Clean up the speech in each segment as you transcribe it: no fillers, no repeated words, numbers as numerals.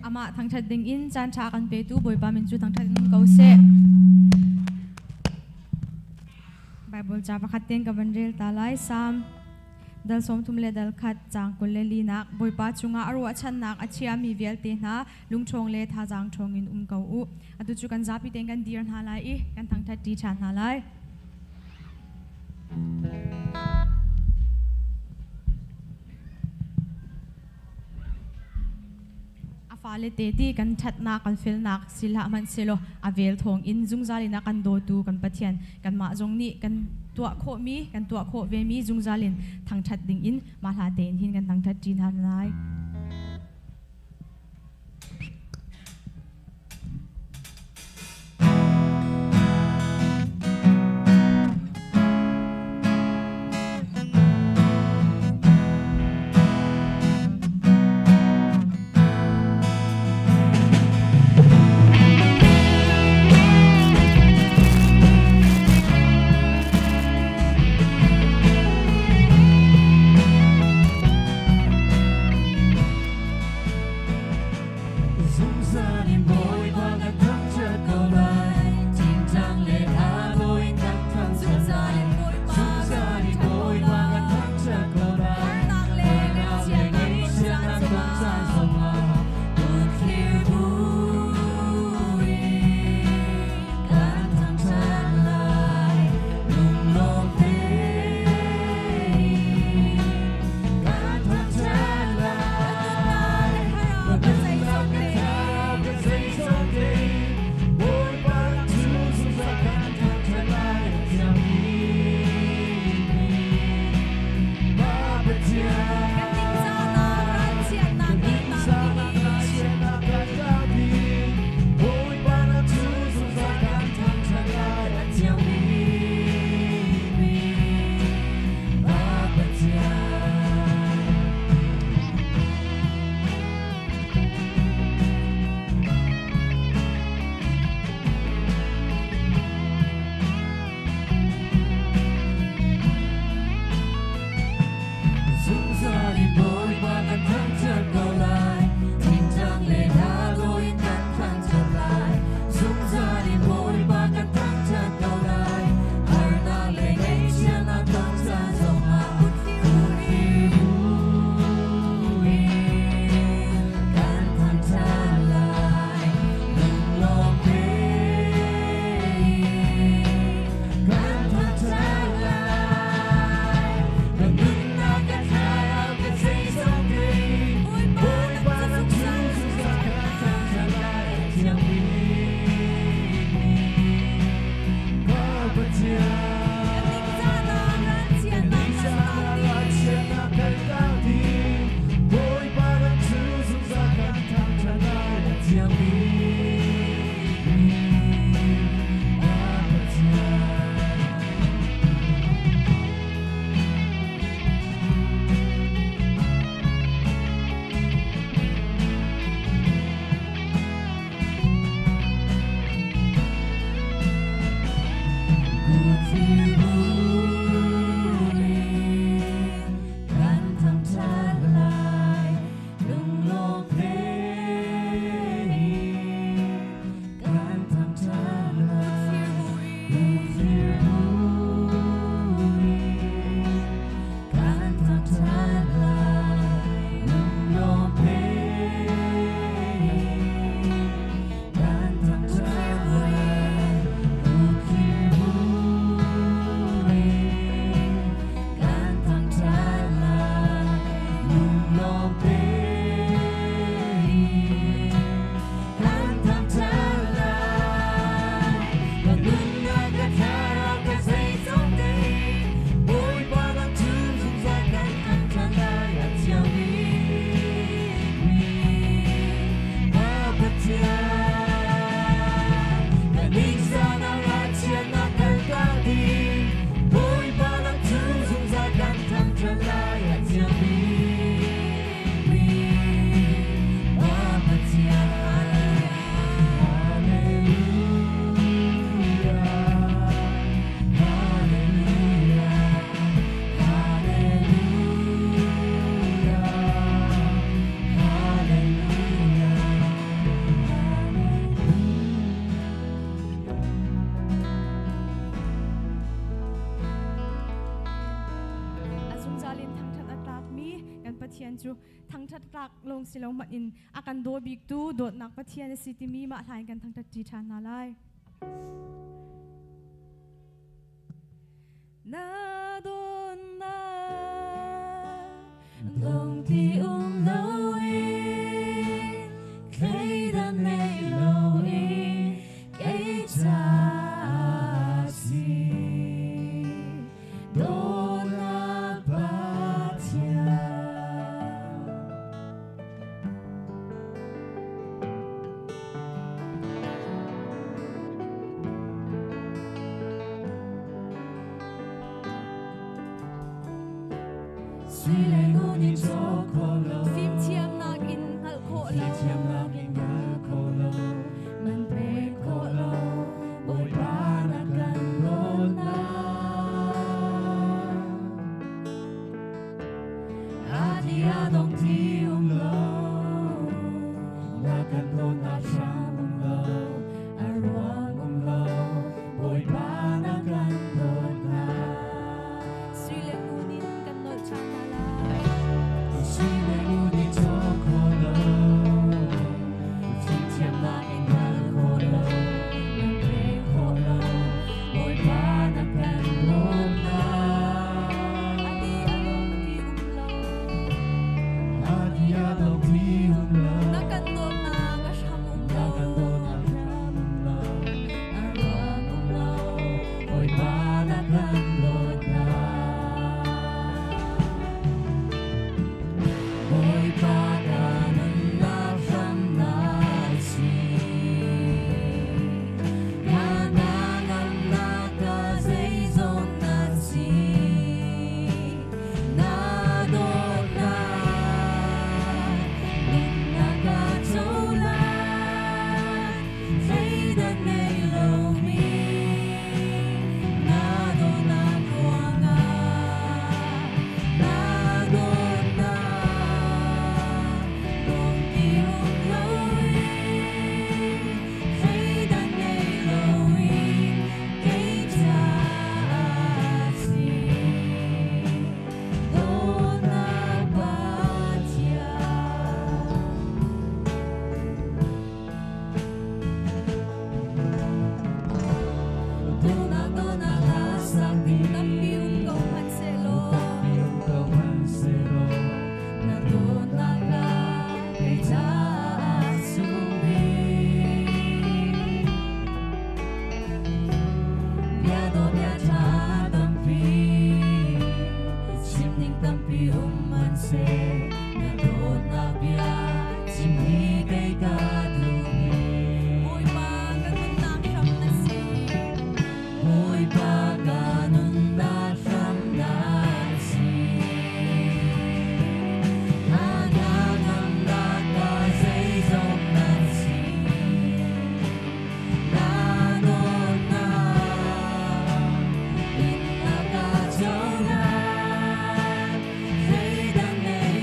Amah thangṭhat ding in caan ṭha kan petu Bawipa min cu thangṭhat in um ko seh. Bible ca pakhat ten ka van rel ta lai. Psalm dal 30 le dal khat caang 24 nak Bawipa cungah a ruahchannak a chiami vialte hna lungṭhawng le thazaang ṭhawng in um ko u. Atu cu kan zapi tein kan dir hna lai i kan thangṭhat ṭi ṭhan hna lai. A fale te ti kan ṭhatnak kan felnak si hlah hmanhsehlaw a vel thawng in zungzal in a kan dawtu kan Pathian kanmah zong nih kan tuah khawhmi kan tuah khawh vemi zungzal in thangṭhat ding in mah hla tein hin kan thangṭhat ṭi hna lai. Pathian cu thangṭhat tlak lawng si lo hmanh in a kan daw biktu dawtnak Pathian a si timi mah hla in kan thangṭhat ṭi ṭhan hna lai. Na dawtnak dong ti um loin thleidan nei loin kei ca si dawtnak Pathian. Sui le ngun in cawk kho lo, Fimthiamnak in hngalh khawh lo, fimthiamnak in hngalh kho lo, man pek khawh lo, Bawipa na kan dawtnak. A di a dong ti um lo, na kan dawtnak hram um lo, a ruang um lo, Bawipa na kan dawtnak. Sui le ngun in kan nolh ṭhan hna lai. Sui le ngun in cawk kho lo, fimthiamnak in hngalh kho lo, man pek khawh lo, Bawipa na kan dawtnak. A di a dong ti um lo, A di a dong ti um lo, na kan dawtnak a hram um na lo. kan dawtnak hram um lo, a ruang um lo, Bawipa na kan dawtnak. Bawipa ka nunnak hram na si. Ka hnangamnak ka zeizong na si. Na dawtnak nunnak ka cohlan, thleidan ngei lomi na dawtnak ruangah, na dawtnak dong ti um loin, thleidan ngei loin kei caah si. Dawtnak Pathian. Dawtnak, dawtnak na sak ding. Tampi um ko hmanhsehlaw, Tampi um ko hmanhsehlaw, na dawtnak ka kei caah sung bik. Bia dawh bia ṭha tampi, chim ding tampi um hmanhseh, na dawtnak bia chim hi kei ka duh bik. Bawipa ka nunnak hram na si. Bawipa ka nunnak hram na si. Na hnangamnak ka zeizong na si. Na dawtnak in na ka cohlan, thleidan ngei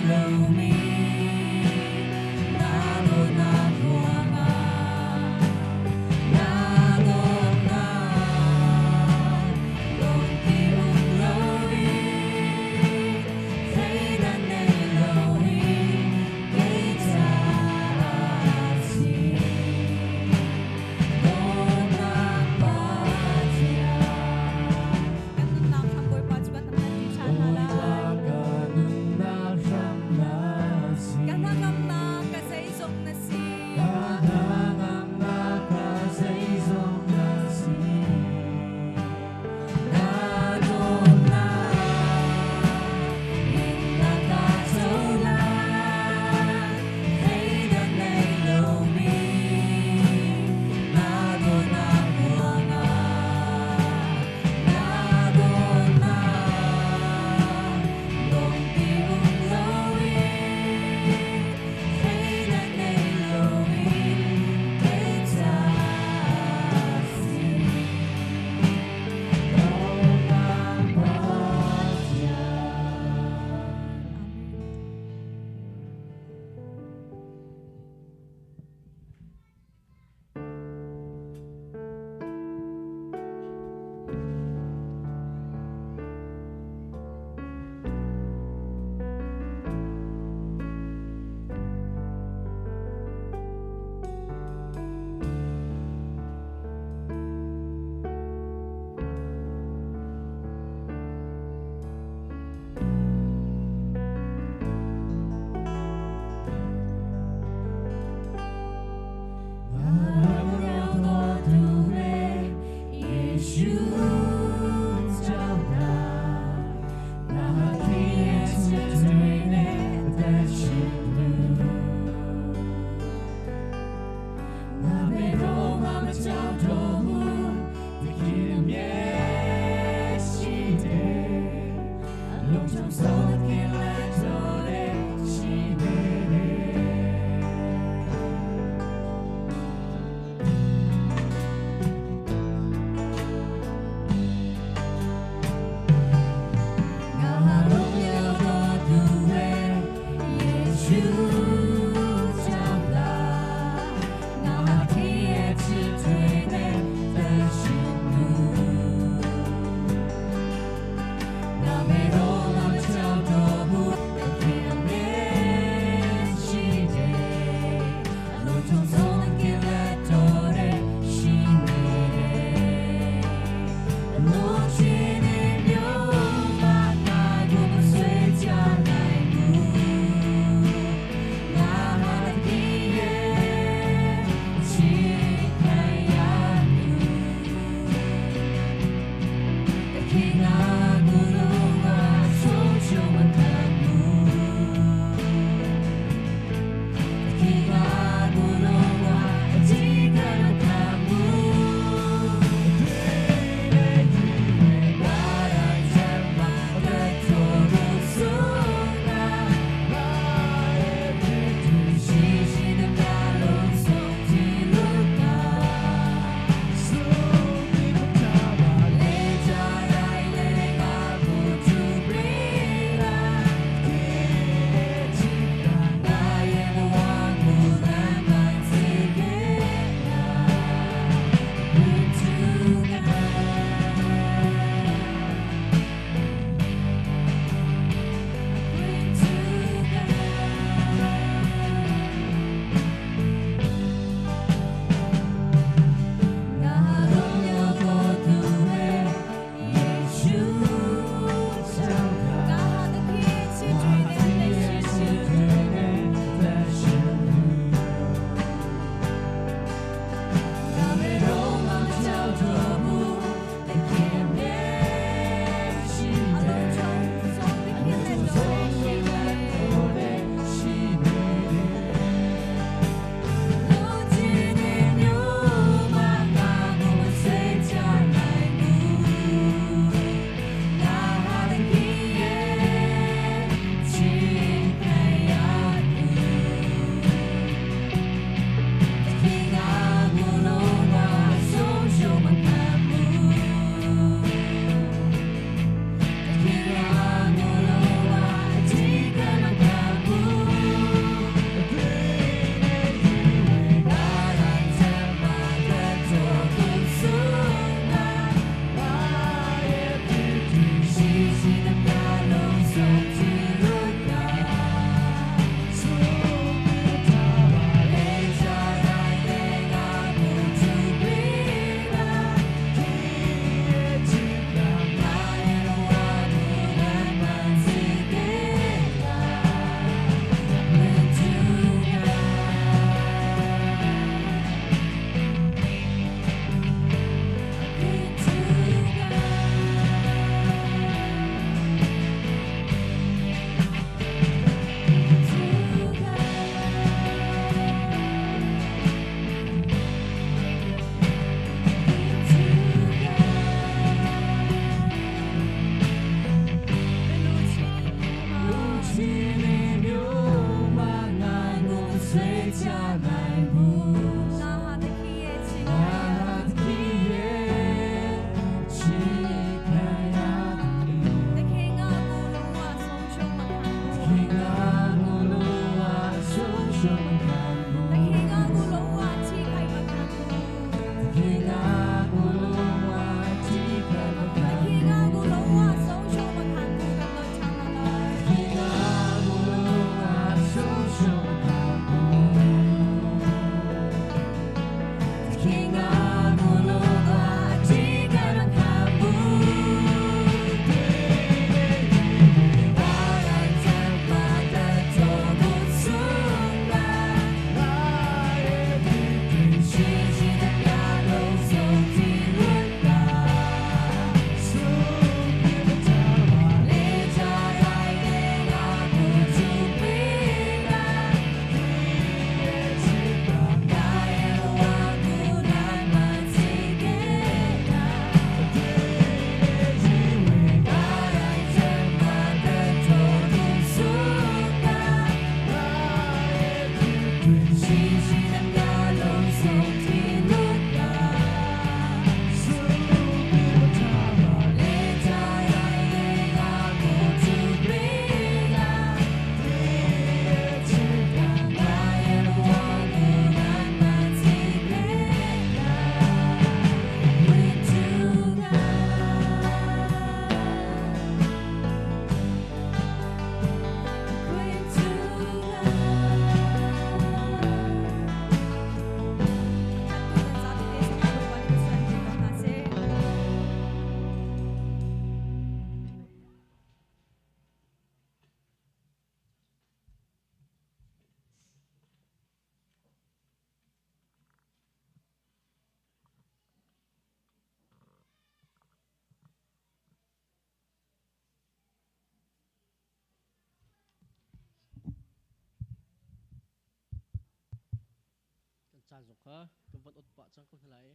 Caan zong kha kan van ot pah cang ko hna lai.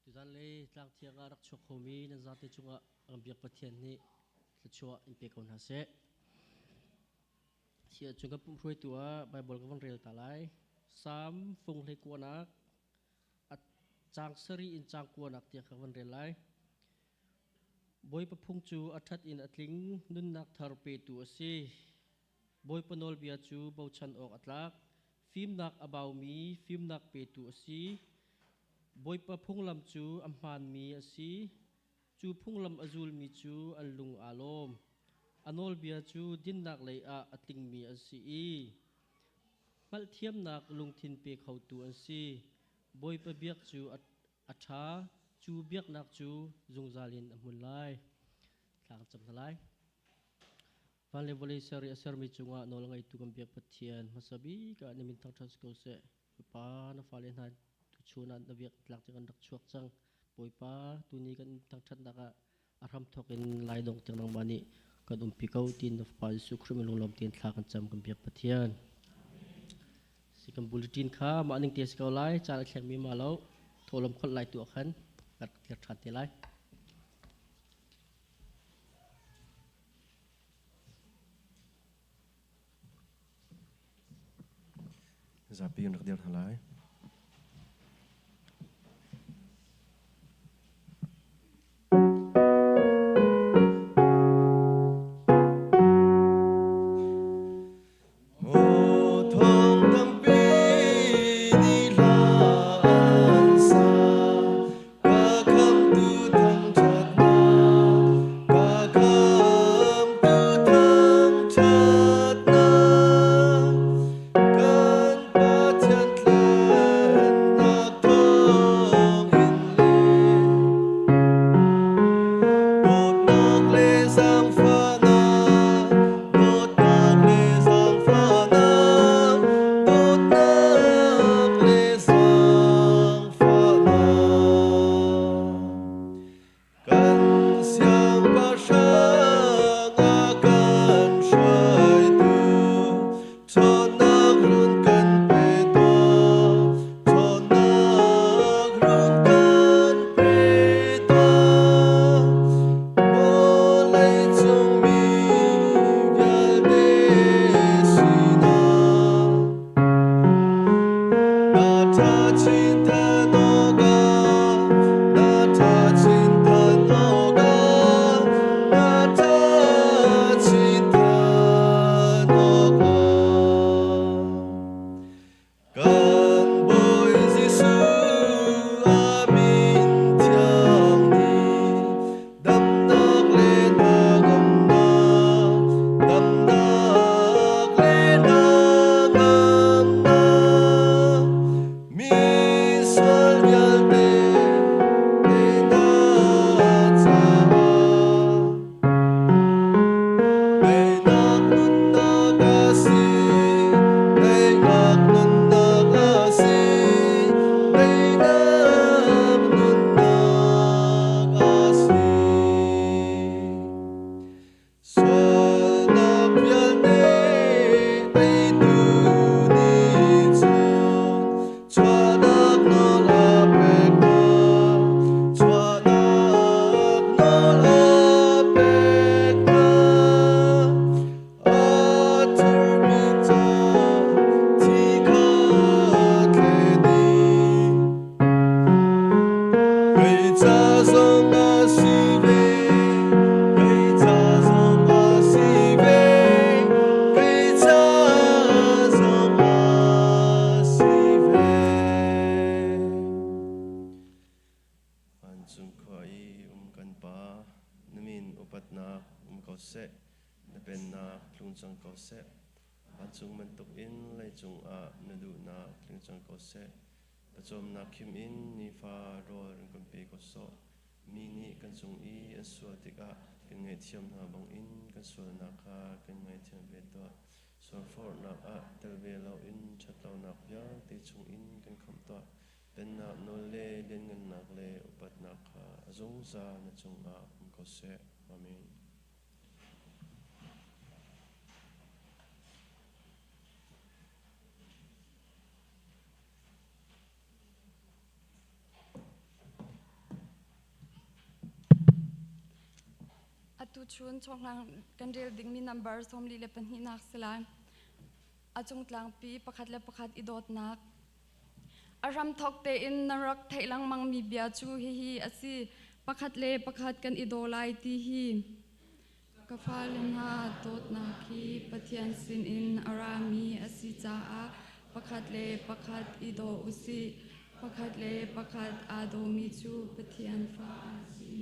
Tuzan le tlang thiang ah rak chuak khomi nan zate cungah kan biak Pathian nih thluachuah in pe ko hna seh. Si ahcun kan pumh hruaitu ah Bible ka van rel ta lai. Salm fung hlei kuanak a caang sarih in caang kuanak tiang ka van rel lai. Bawipa phung cu a ṭhat in a tling, nunnak thar petu a si. Bawipa nawlbia cu bochan awk a tlak, fimnak a baumi fimnak petu a si. Bawipa phunglam cu a hmaanmi a si, cu phunglam a zulmi cu an lung aa lawm. A nawlbia cu dinnak lei ah a tlingmi an si i hngalhthiamnak lungthin pe khotu an si. Bawipa biak cu a ṭha, cu biaknak cu zungzal in a hmun lai. Thla kan cam hna lai. Van le vawlei ser i a sermi cungah nawl a ngeitu kan biak Pathian hmasa bik ah na min thangṭhat si ko seh. Bawipa, na fale hna tuchun ah na biak tlak tiang kan rak chuak cang. Bawipa, tuni kan thangṭhatnak ah a hramthawk in lai dong tiang nangmah nih kan umpi ko tiin na Fapa Jesuh Khrih min lunglawm tein thla kan cam kan biak Pathian. Si kan bulletin kha mah ning te si ko lai, caan a thlengmi ma lo, thawhlawm kholh lai tu ah khan rak tlir ṭhan te lai. Zapi in rak dir hna lai. Thawng tampi nih hla an sa, ka khamtu thangṭhatnak, ka khamtu thangṭhatnak, kan Pathian tlennak thawngin le dawtnak le zaangfahnak, dawtnak le zaangfahnak, dawtnak le zaangfahnak. Kan siangpahrang a kan hruaitu, ṭhawnnak run kan pe tuah, ṭhawnnak run kan pe tuah. Vawleicung mi vialte sinah na ṭha chin than awkah, na ṭha chin than awkah, na ṭha chin than awkah. Kan Bawi Jesuh a min thiang nih damnak le hnangamnak, damnak le hnangamnak, mi sual vialte hna caah Teinak nunnak a si, teinak nunnak a si, teinak nunnak a si. Sualnak vialte teitu nih cun chuahnak nawl a pek hna, chuahnak nawl a pek hna. A thurmi ca thi kha thlet dih. Kei ca zong a si ve, kei ca zong a si ve, kei ca zong a si ve. Vancung khua i um kan Pa, na min upatnak um ko seh, na pennak tlung cang ko seh. Vancung bantukin leicung ah na duhnak tling cang ko seh. Pawcawmnak khim in nifa rawl run kan pe ko sawh. Mi nih kan cung i an sual tikah kan ngaihthiam hna bangin kan sualnak kha kan ngaithiam ve tuah. Sualforhnak ah tel ve loin ṭhatlonak vialte chungin kan khamh tuah. Pennak nawl le lianngannak le upatnak kha a zungzal na cungah um ko seh. Amen. Tuchun chawnghlang kan rel dingmi number 42 nak si lai. A cungtlangpi pakhat le pakhat i dawtnak. A hramthawk tein na rak theih lengmangmi bia cu hihi a si. Pakhat le pakhat kan i daw lai ti hi. Ka fale hna dawtnak hi Pathian sinin a rami a si caah pakhat le pakhat i daw u sih. Pakhat le pakhat aa dawmi cu Pathian fa a si.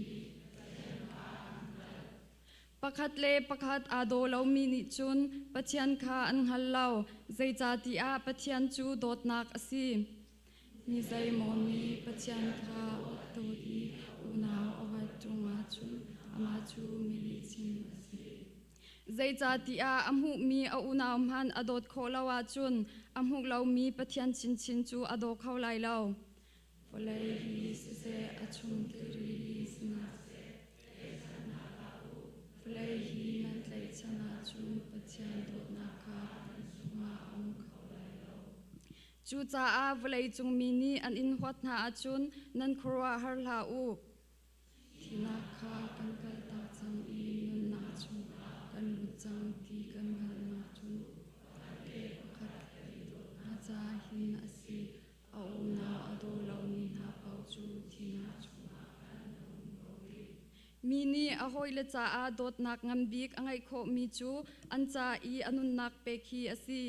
Pakhat le pakhat aa daw lomi nih cun Pathian kha an hngal lo, zeicahtiah Pathian cu dawtnak a si. Mi zeimaw nih Pathian kha a dawt i unau a huat ṭung ahcun amah cu mi lihchim a si. Zeicahtiah a hmuhmi a unau hmanh a dawt khawh lo ahcun a hmuh lomi Pathian chinchin cu a daw kho lai lo. Vawlei hi siseh, a chung thilri hi si hna seh, tlaihchan hna hlah u. Vawlei hi nan tlaihchan ahcun Pathian dawtnak kha nan chungah a um kho lai lo. Cucaah vawleicung mi nih an in huat hna ahcun nan khuaruah har hlah u. Thihnak kha kan kaltak cang i nunnak chungah kan lut cang ti kan hngalhnak cun le pakhat hna ca hin a si. A unau a daw lomi hna paoh cu thihnak chungah an um ko rih. Mi nih a hawile caah dawtnak ngan bik a ngeih khawhmi cu an ca i a nunnak pek hi a si.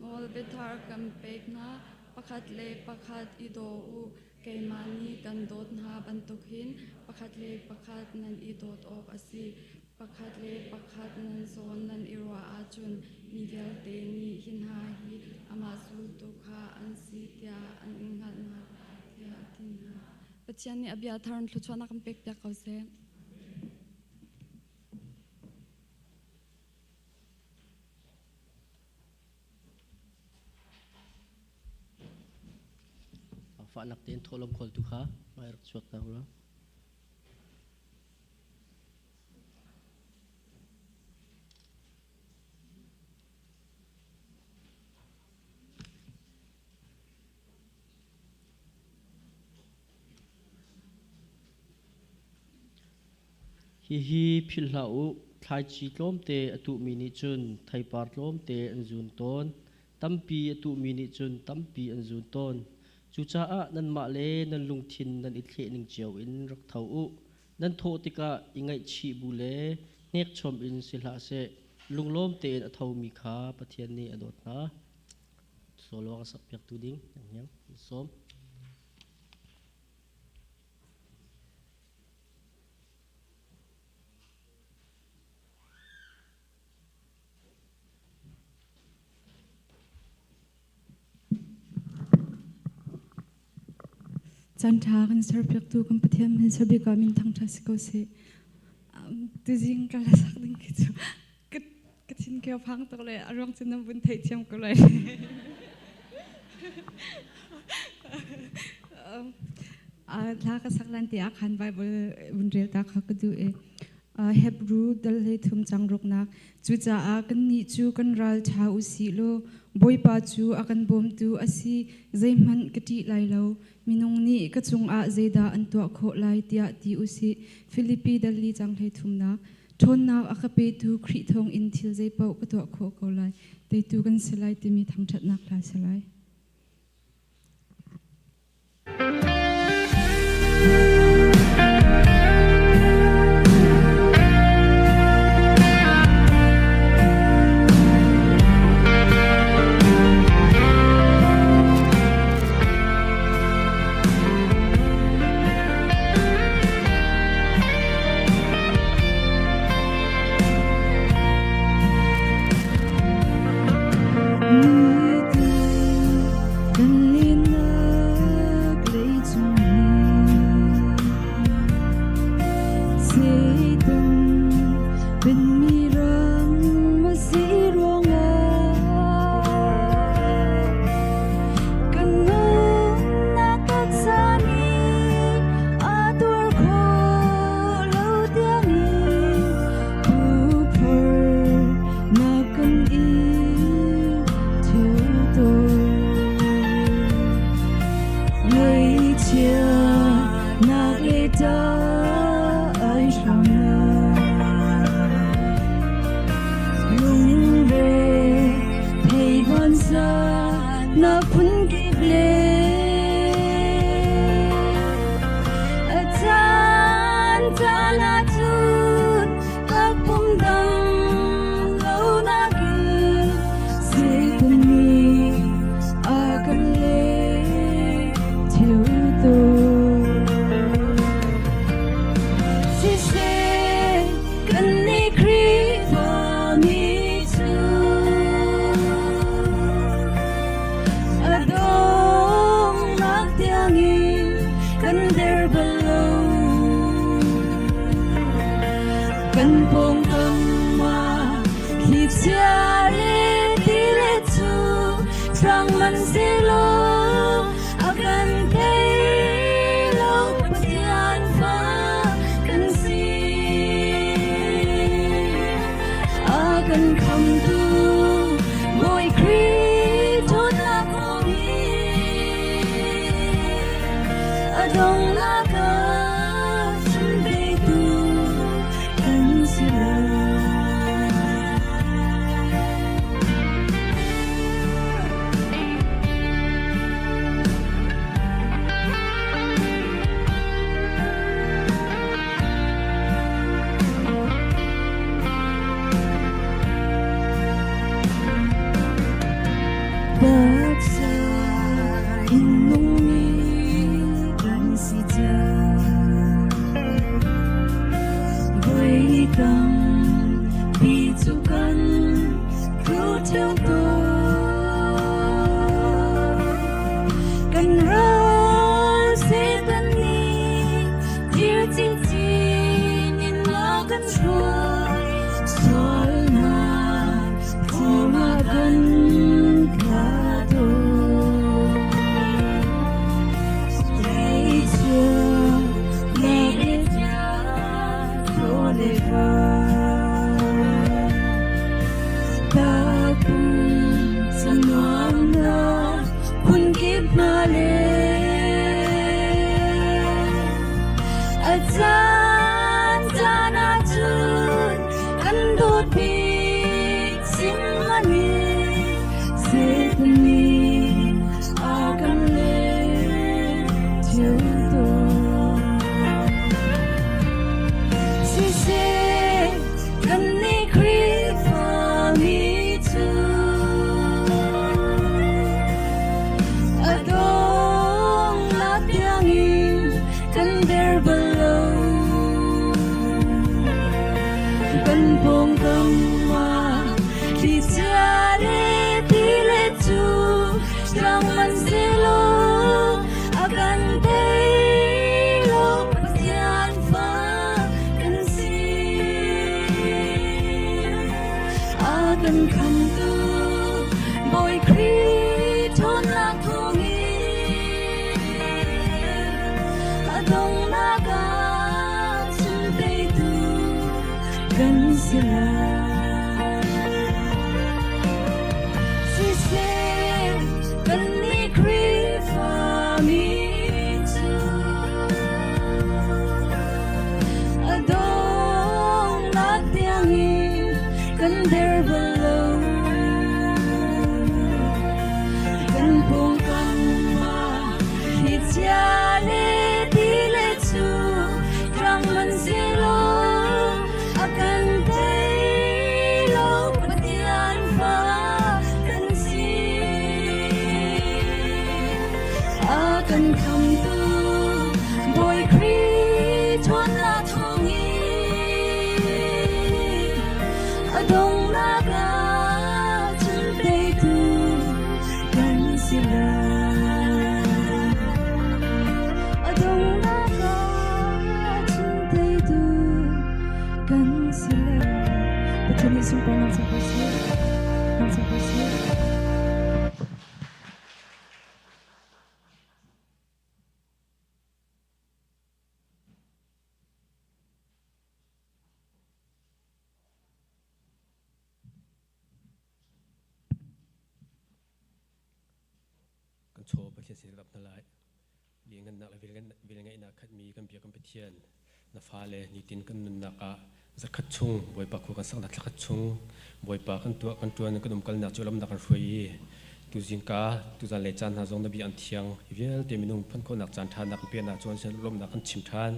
Nawl biathar kan pek hna, pakhat le pakhat i daw u. Keimah nih kan dawt hna bantuk hin pakhat le pakhat nan i dawt awk a si. Pakhat le pakhat nan zawn nan i ruah ahcun mi vialte nih hi hna hi amah zultu kha an si tiah an in hngalh hna lai, tiah a ti hna. Pathian nih a bia thar in thluachuahnak kan pekpiak ko seh. Fahnak tein thawhlawm khawltu kha hmai rak chuak ta ula. Hihi philh hlah u, thlaici tlawmte a tuhmi nih cun theipar tlawmte an zun tawn, tampi a tuhmi nih cun tampi an zun tawn. Cucaah nanmah le nan lungthin nan i thlehning cio in rak tho u. Nan thawh tikah i ngaihchih bu le hnekchom in si hlah seh, lunglawm tein a thomi kha Pathian nih a dawt hna. Solo a sakpiaktu ding, sawm. Caan ṭha kan serpiaktu kan Pathian min serbik ah min thangṭhat si ko seh. Tuzing ka la sak ding khi cu ka thin keu phang tuk le a ruang cu nan vun theihthiam ko lai. Hla ka sak lan ti ah khan Bible vun rel ta kha ka duh i Hebrew dal hlei thum cang ruknak cucaah kannih cu kan ral ṭha u sih law Bawipa cu a kan bawmtu a si zeihmanh ka ṭih lai lo minung nih ka cungah zeidah an tuah khawh lai tiah ti u sih Filipi dal li cang hlei thumnak Ṭhawnnak a ka petu Khrih thawngin thil zeipaoh ka tuah khawh ko lai. Teitu kan si lai timi thangṭhatnak hla si lai. Kan nunnak taksa nih a tuar khawh lo tiangin tukforhnak kan ing ṭheo tawn. Ngaihchiatnak le ṭah ai hramnak. Kan der bal lo. Kan pawngkam ah thlichia le tilet cu hrang hmanhsehlaw a kan tei lo. Pathian fa kan si. A kan khamtu Bawi Khrih ṭhawnnak thawng in a donghnak ah chimteitu kan si lai. Taksa in nungmi kan si cang. Voi tampi cu kan tlu ṭheo tawn. Kan ral Satan nih thir chinchin in a kan hruai. Sualnak thawngah kan tla tawn. A caan caan ahcun kan dawt bik sin nih Satan nih a kan leh ṭheo tawn. Siseh, kannih Khrihfami cu a donghnak tiangin kan der bal lo. Kan pawngkam ah thlichia le tilet cu hrang hmanhsehlaw a kan tei lo. Pathian fa kan si. A kan khamtu Bawi Khrih ṭhawnnak thawngin a donghnak ah chimteitu kan si lai. Siseh, kannih Khrihfami cu a donghnak tiangin kan der bal lo. Kan pawngkam ah thlichia le tilet cu hrang hmanhsehlaw a kan tei lo. Pathian fa kan si. A kan khamtu Bawi Khrih ṭhawnnak thawngin a donghnak ah chimteitu kan si lai. A donghnak ah chimteitu kan si lai. Pathian nih sunparnak co ko seh. Nang co ko seh. Kan chaw Pathian sin rap hna lai. Lianngannak le velngeihnak khatmi kan bia kan Pathian, na fale nitin kan nunnak ah zarkhat chung Bawipa khua kan saknak thlakhat chung Bawipa kan tuah kan tuan kan umkalnak cu lamnak kan hruai i tuzing ka tuzan lei caan hna zong na bia an thiang hi vialte minung phanh khawhnak caan ṭha nak kan piahnak cu an lawmnak kan chim ṭhan.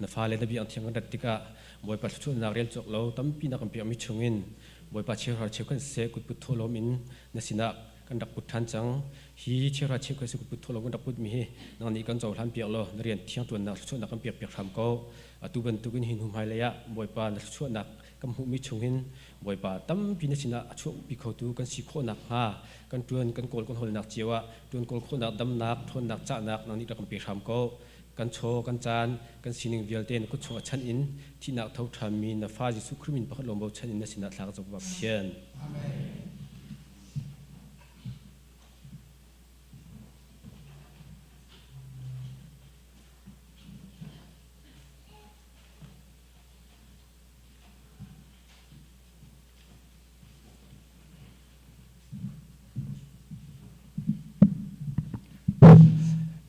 Na fale na bia an thiang kan rat tikah Bawipa thluachuahnak rel cawk lo tampi na kan piahmi chungin Bawipa cheuhra cheu kan seh kutput thawhlawm in na sinah kan rak put ṭhan cang. Hi cheuhra cheukhat si put thawhlawm kan rak putmi hi nang nih kan cohlan piak law na rian thiang ṭuannak thluachuahnak kan pek piak hram ko. Atu bantukin hi hnu hmailei ah Bawipa na thluachuahnak kan hmuhmi chungin Bawipa tampi na sinah a chuahpi khotu kan si khawh nakhnga kan ṭuan kan kawl kan hawlnak cio ah ṭuan kawl khawhnak damnak ṭhawnnak cahnak nang nih rak kan pe hram ko. Kan chaw kan caan kan sining vialte na kut chungah chanh in thihnak tho ṭhanmi na fa Jesuh Khrih min pakhat lawng bochan in na sinah thla ka cam Pathian. Amen.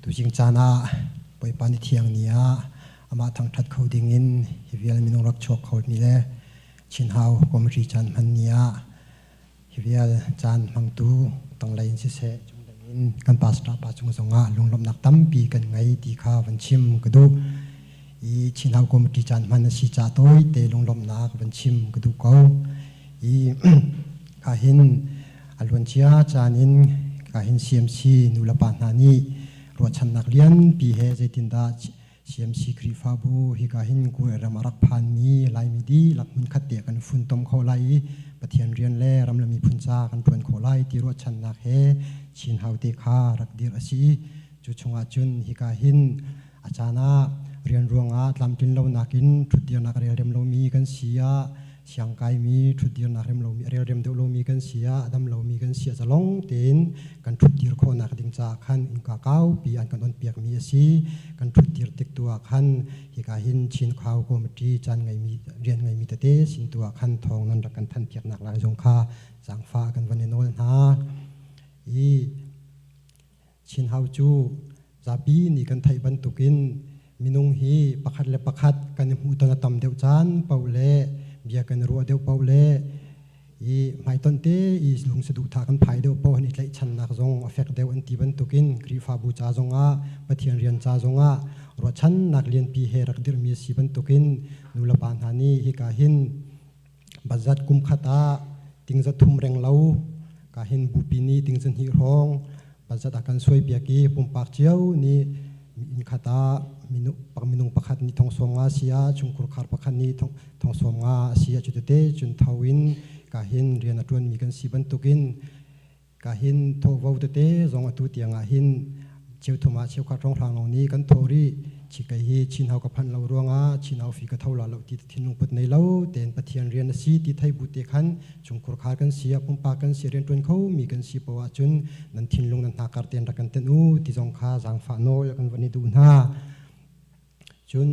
Tuzing caan ah Bawipa ni thiang ni ah amah thangṭhat kho dingin hi vial minung rak chuak kho mi le Chinhau committee caan hman ni ah hi vial caan hmangtu tanglei in siseh cunglei in kan pastor pa cung zongah lunglawmhnak tampi kan ngei ti kha van chim ka duh. I Chinhau committee caan hman a si ca tawi te lunglawmhnak van chim ka duh ko. I ka hin a luancia caan in ka hin CMC nulepa hna nih ruahchannak lianpi he zeitindah CMC Khrihfabu hika hin Kawlram a rak phanmi Laimi dihlak hmunkhat te kan funtom kho lai i Pathian rian le ram le miphun ca kan ṭuan khawh lai ti ruahchannak he Chin Hau te kha rak dirh a si. Cu chungah cun hika hin a caan ah rian ruangah tlamtlin lonak in ṭhutdirnak a relrem lomi kan si ah siangkaimi ṭhutdirnak rem lomi a relrem deuh lomi kan si ah a dam lomi kan si ah zalong tein kan ṭhutdir khawhnak ding caah khan innka kaupi an kan onpiakmi a si. Kan ṭhutdir tik tu ah khan hika hin Chin Khau Committee caan ngeimi rian ngeimi tete sin tu ah khan thawng nan rak kan thanpiaknak lai zong kha zaangfah kan van i nawl hna. I Chin Hau cu zapi nih kan theih bantukin minung hi pakhat le pakhat kan i hmuhton a tam deuh caan paoh le bia kan i ruah deuh paoh le i hmaitonh te i lung saduhthah kan phai deuh paoh an i tlaihchannak zong a fek deuh an ti bantukin Khrihfabu ca zongah Pathian rian ca zongah ruahchannak lianpi he rak dirhmi a si bantukin nulepa hna nih hika hin Bazat kum khat ah tingza thum reng lo ka hin bupi nih tingza hnih hrawng bazat a kan suai piak i pumpak cio nih inn khat ah minung pakhat nih thong sawm nga si ah chungkhur khar pakhat nih thong sawm nga a si ah cutete cun tho in ka hin rian a ṭuanmi kan si bantukin Ka hin thawhvo tete zong atu tiang ah hin cheuthum ah cheukhat hrawnghrang lawng nih kan thawh rih. Chikei hi Chin hau ka phanh lo ruangah Chin hau fi ka tho la lo ti thinlung put nei lo tein Pathian rian a si ti thei bu te khan chungkhur khar kan si ah pumpak kan si rianṭuan kho mi kan si poah ahcun nan thinlung nan hnakar tein rak kan tenh u ti zong kha zaangfah nawl kan van i duh hna. Cun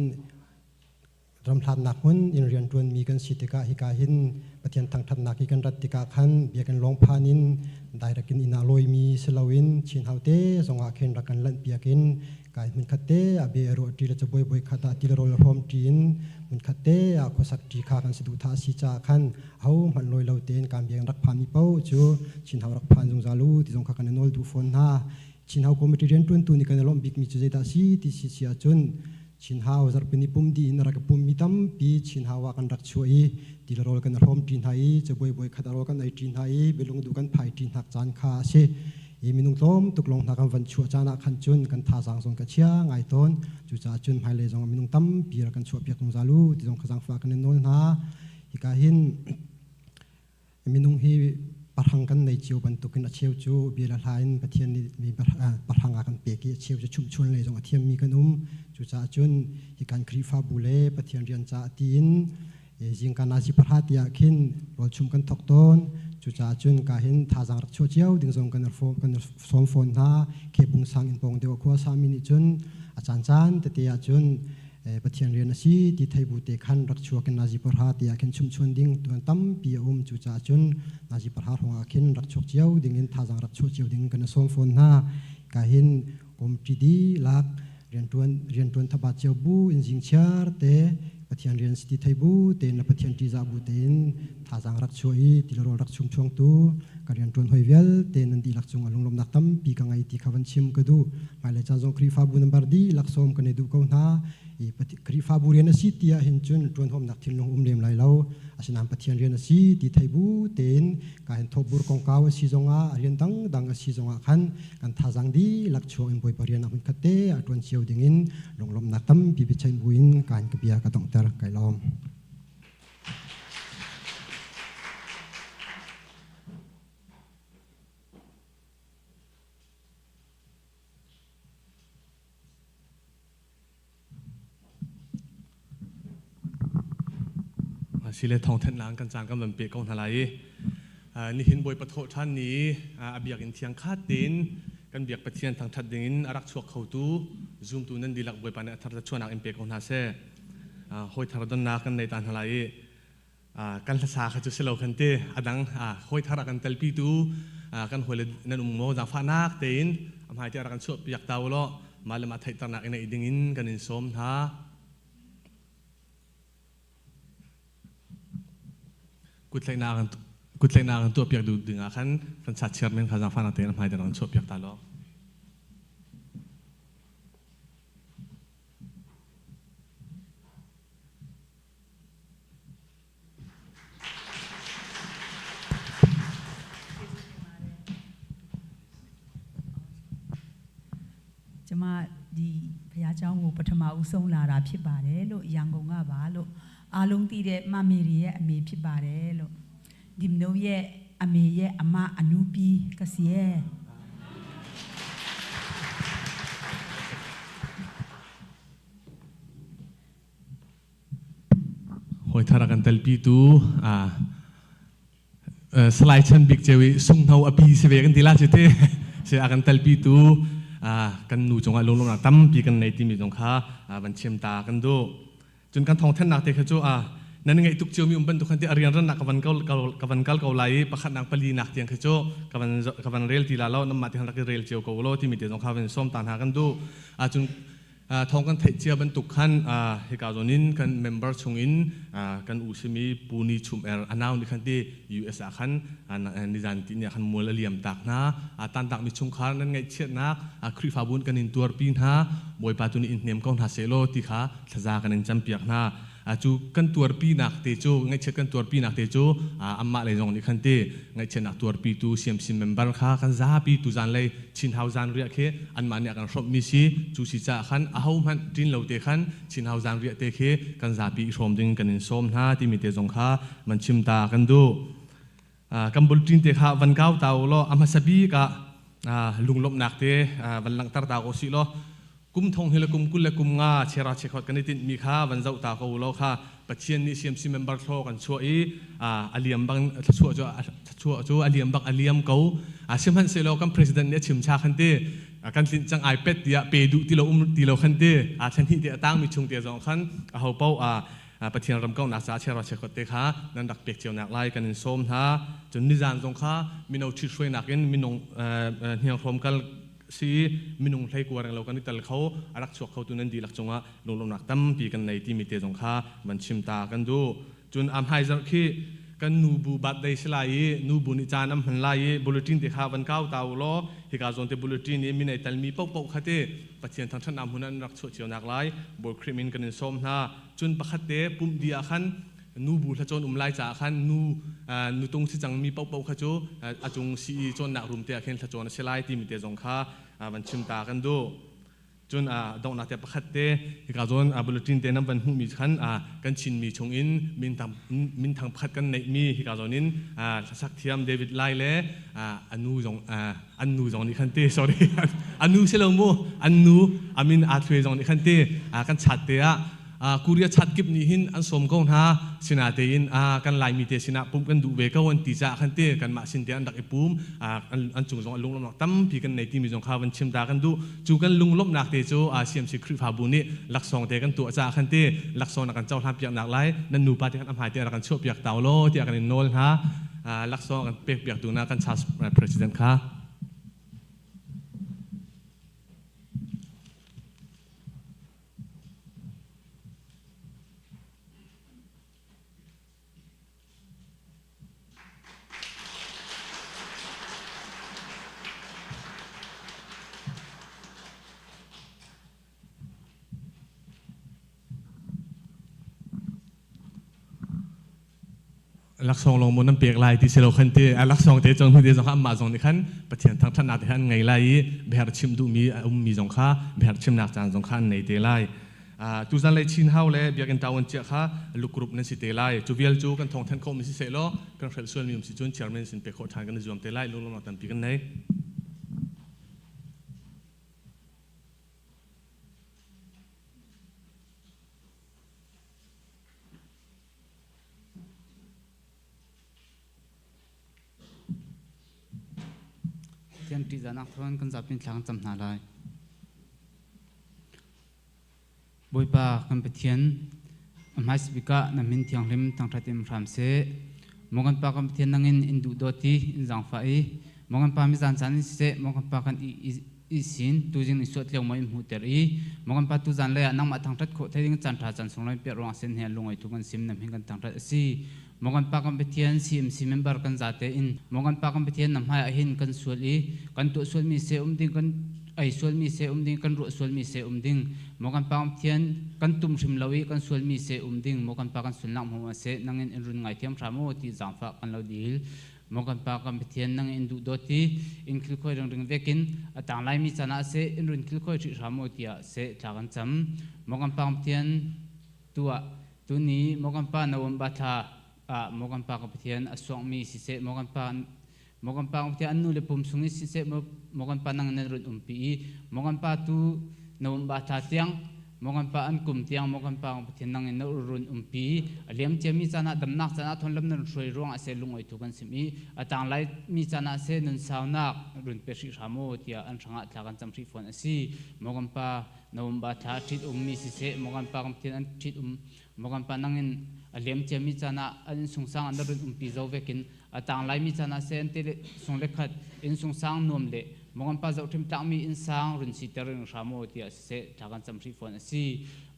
Ramhlatnak hmun in rianṭuanmi kan si tikah hika hin Pathian thangṭhatnak i kan rat tikah khan biakinn lawng phan in direct in inn ah lawimi si loin Chin haute zongah khin rak kan lanhpiak in kai hmunkhat te ah bia i ruah ṭi le cabuai voi khat ah til rawl hrawm ṭi in hmunkhat te ah khuasak ṭi kha kan saduhthah a si caah khan ahohmanh lawi lo tein kan biakinn rak phanmi paoh cu Chin hau rak phan zungzal u ti zong kha kan i nawl duh fawn hna. Chin hau committee rianṭuantu nih kan i lawmh bikmi cu zeidah a si ti si si ahcun Chinhau zarhpini pum dih in a rak i pummi tampi Chinhau ah kan rak chuah i tilrawl kan i hrawmṭi hna i cabuai bawi khat a rawl kan eiṭi hna i bialung duh kan phaiṭi hnak caan kha a si. I minung tlawm tuk lawng hna kan van chuah caan ah khan cun kan thazaang zong ka chia ngai tawn. Cucaah cun hmailei zong ah minung tampi rak kan chuahpiak zungzal u ti zong kha zaangfah kan in nawl hna. Hika hin Minung hi pahrang kan nei cio bantukin a cheu cu bia le hla in Pathian nih mi pahrang a kan pek i a cheu cu chumhchuan lei zong a thiammi kan um. Cucaah cun hi kan Khrihfabu le Pathian rian caah tiin zingka nazi pahra tiah khin rawlchum kan thawk tawn. Cucaah cun ka hin thazaang rak chuah cio ding zong kan kan sawm fawn hna. Khebung sang in pawng deuh a khua sami nih cun a caancaan tete ah cun Pathian rian a si ti thei bu te khan rak chuak in nazi parha tiah khin chumchuan ding tuan tampi a um. Cucaah cun nazi parha hrawng ah khin rak chuak cio ding in thazaang rak chuah cio ding kan i sawm fawn hna. Ka hin komṭi dihlak rianṭuan rianṭuan thaba cio bu in zingchiar te Pathian rian si ti thei bu tein le Pathian ṭihzah bu tein thazaang rak chuah i tilrawl rak chum chuangtu ka rianṭuan hoi vialte nan dihlak cung a lunglawmhnak tampi ka ngei ti kha van chim ka duh. Hmailei caan zong Khrihfabu nambar dihlak sawm kan i duh ko hna. I Khrihfabu rian a si ti ahhin cun ṭuan huamnak thinlung um lem lai lo. Asinain Pathian rian a si ti thei bu tein ka hin thawhbur kongkau a si zongah rian dangdang a si zongah khan kan thazaang dihlak chuak in Bawipa rian ah hmunkhat te ah ṭuan cio dingin lunglawmhnak tampi biaceih buin ka hin ka bia ka donghter. Kai lawm. Sile thawngthanhnak kan caan kan van peh ko hna lai i nihin Bawipa thawh ṭhan ni a biakinn thiang khat tein kan biak Pathian thangṭhat dingin a rak chuak khotu zumtu nan dihlak Bawipa nih a thar chuahnak in pe ko hna seh. Hawi thar donnak kan nei ta hna lai i kan hlasa kha cu si lo khan ti a dang hawi thar a kan telpitu kan hawile nan um maw zaangfahnak tein a hmai te a rak kan chuah piak ta u law mah le mah theihternak i neih ding in kan in sawm hna. Kuttlaihnak an tuah piak duh ding ah khan kan chat chairman kha zaangfahnak tein a hmai te rak kan chuah piak ta law. ကျမဒီဘုရားကျောင်းကိုပထမဦးဆုံးလာတာဖြစ်ပါတယ်လို့ရန်ကုန်ကပါလို့အားလုံးသိတဲ့မမေရီရဲ့အမေဖြစ်ပါတယ်လို့ဒီမနိုးရဲ့အမေရဲ့အမအနူပီကစီရဲ့ Hawi thar a kan telpitu Salai Chan Bik Ceu i sunghno a pi si ve kan ti la cu ti si a kan telpitu kan nu cungah lunglawmhnak tampi kan nei timi zong kha van chim ta kan duh. Cun kan thawngthanhnak te kha cu nan ngeih tuk ciomi um bantuk khan ti a rianrannak ka van ka van kal ko lai i pakhatnak palinak tiang khi cu ka van ka van rel ti la lo namah ti rak i rel cio ko law timi te zong kha van sawm ta hna kan duh. Cun Thawng kan theih cia bantuk khan hika zawn in kan member chungin kan u simi Pu Ni Chum Er a nau nih khan ti US ah khan nizan ti ni ah khan mual a liam tak hna. Tantakmi chungkhar nan ngaihchiatnak Khrihfabu in kan in tuarpi hna. Bawipa tu nih in hnem ko hna sehlaw ti kha thlaza kan in campiak hna. Cu kan tuarpinak te cu ngaihchiat kan tuarpinak te cu anmah lei zong nih khan ti ngaihchiatnak tuarpitu CMC member kha kan zapi tuzan lei Chin Hau zan riah khi anmah nih a kan hrawmhmi si cu si caah khan ahohmanh ṭin lo te khan Chin Hau zan riah te khi kan zapi i hrawm ding kan in sawm hna timi te zong kha man chim ta kan duh. Kan bulṭin te kha van kau ta u law a hmasa bik ah lunglawmhnak te van langhter ta ko sih law kum thong hi le kum 20 le kum nga chera chekhot kan i tinhmi kha van zoh ta ko u law kha Pathian nih CMC member thlaw kan chuah i a liam bang thluachuah cu thluachuah cu a liam bak a liam ko sihmanhsehlaw kan president nih a chim cha khan ti kan tlinh cang iPad tiah pe duh ti lo um ti lo khan ti a thlan hnih te a tangmi chung te zong khan a ho paoh Pathian ram kauhnak caah chiara chiakhot te kha nan rak pek cio nak lai kan in sawm hna. Cun nizan zong kha mino ṭhithruainak in minung hnianghrawm kal si minung hlei kua reng lo kan i tel kho a rak chuak kho tu nan dihlak cungah lunglawmhnak tampi kan nei timi te zong kha van chim ta kan duh. Cun a hmaizarh khi kan nubu birthday si lai i nubu nih caan an hman lai i bulletin te kha van kau ta u law hika zawn te bulletin i min ei telmi paohpaoh kha te Pathian thangṭhatnak hmun an rak chuah cio nak lai Bawi Khrih min kan in sawm hna. Cun pakhat te pumh dih ah khan nubu hlacawn um lai caah khan nu nutung si cangmi paohpaoh kha cu a cung sii cawnnak room te ah khin hlacawn a si lai timi te zong kha van chim ta kan duh. Cun donghnak te pakhat te hika zawn bulletin te nan van hmuhmi khan kan Chinmi chungin minthang pakhat kan neihmi hika zawn in hlasak thiam David Lai le anu zong an nu zong nih khan te sorry an nu si lo mu an nu amin aa thluai zong nih khan te kan chat te ah Korea chat kip nih hin an sawm ko hna sinatein kan Laimi te sinah pumh kan duh ve ko an ti caah khan te kanmah sin te an rak i pum an cung zong a lunglawmhnak tampi kan nei timi zong kha van chim ta kan duh cu kan lunglawmhnak te cu CMC Khrihfabu nih laksawng te kan tuah caah khan te laksawng na kan cohlan piak nak lai nan nupa te khan a hmai te rak kan chuah piak tau law tiah kan in nawl hna laksawng kan pek piak tu na kan church president kha. Laksawng lawng maw nan pek lai ti si lo khan ti a laksawng te cun hnu te zong kha anmah zong nih khan Pathian thangṭhatnak te kha an ngei lai i biaherh chim duhmi a ummi zong kha biaherh chimnak caan zong kha an nei te lai. Tuzan lei Chin Hau le Biakinn Tawan chiah kha lukrup nan si te lai. Cu vial cu kan thawngthanh khawhmi si seh law kan hrelh sualmi um si cun chairman sin pek khawh ṭhan kan i zuam te lai. Lunglawmhnak tampi kan nei. Pathian ṭihzahnak thawngin kan zapi thla kan cam hna lai. Bawipa kan Pathian, a hmaisa bik ah na min thianghlim thangṭhat in hram seh. Maw kan Pa kan Pathian nangin in duhdawt i in zaangfah i maw kan Pa mizan caan in siseh, maw kan Pa kan i sin tuzing in suat lio maw in hmuhter i maw kan Pa tuzan lei ah nangmah thangṭhat khawh thei ding caan ṭha caan sunglawi piah ruang sin he lungoi thu kan sim nam hin kan thangṭhat a si. Maw kan Pa kan Pathian CMC member kan zate in maw kan Pa kan Pathian na hmai ah hin kan sual i kan tuah sualmi se um ding kan ei sualmi se um ding kan ruah sualmi se um ding maw kan Pa Pathian kan tum hrim lo i kan sualmi se um ding maw kan Pa kan sulnak hmu se nangin in run ngai thiam hram u ti zaangfah kan lo dil maw kan Pa kan Pathian nang in duh dawt i in khilkhoi ringring vekin a tang lai mi caan ah se in run khilkhoi hrih hram u tiah se thla kan cam maw kan Pa Pathian tuah tuni maw kan Pa na um ba thla ah maw kan Pa ka Pathian a suangmi siseh maw kan Pa maw kan Pa Pathian an nu le pum sung in siseh maw kan Pa nang nan run umpi i maw kan Pa tu na um ba thla tiang maw kan Pa an kum tiang maw kan Pa Pathian nang in na run umpi a liam ciami caan ah damnak caan ah thon lam nan hruai ruang ah se lungoi thu kan sim i a tang lai mi caan ah se nun saunak run pe hrih hram u tiah an hrangah thla kan cam hrih fawn a si maw kan Pa na um ba thla ṭhit ummi siseh maw kan Pa kan Pathian an ṭhit um maw kan Pa nangin a liam ciami caan ah an innsungsang an run umpi zo vekin a tang laimi caan ah seh an te le sung le khat innsungsang nuam le maw kan Pa zohṭhim tlakmi innsang run siter ring hram u tiah siseh thla kan cam hrih fawn a si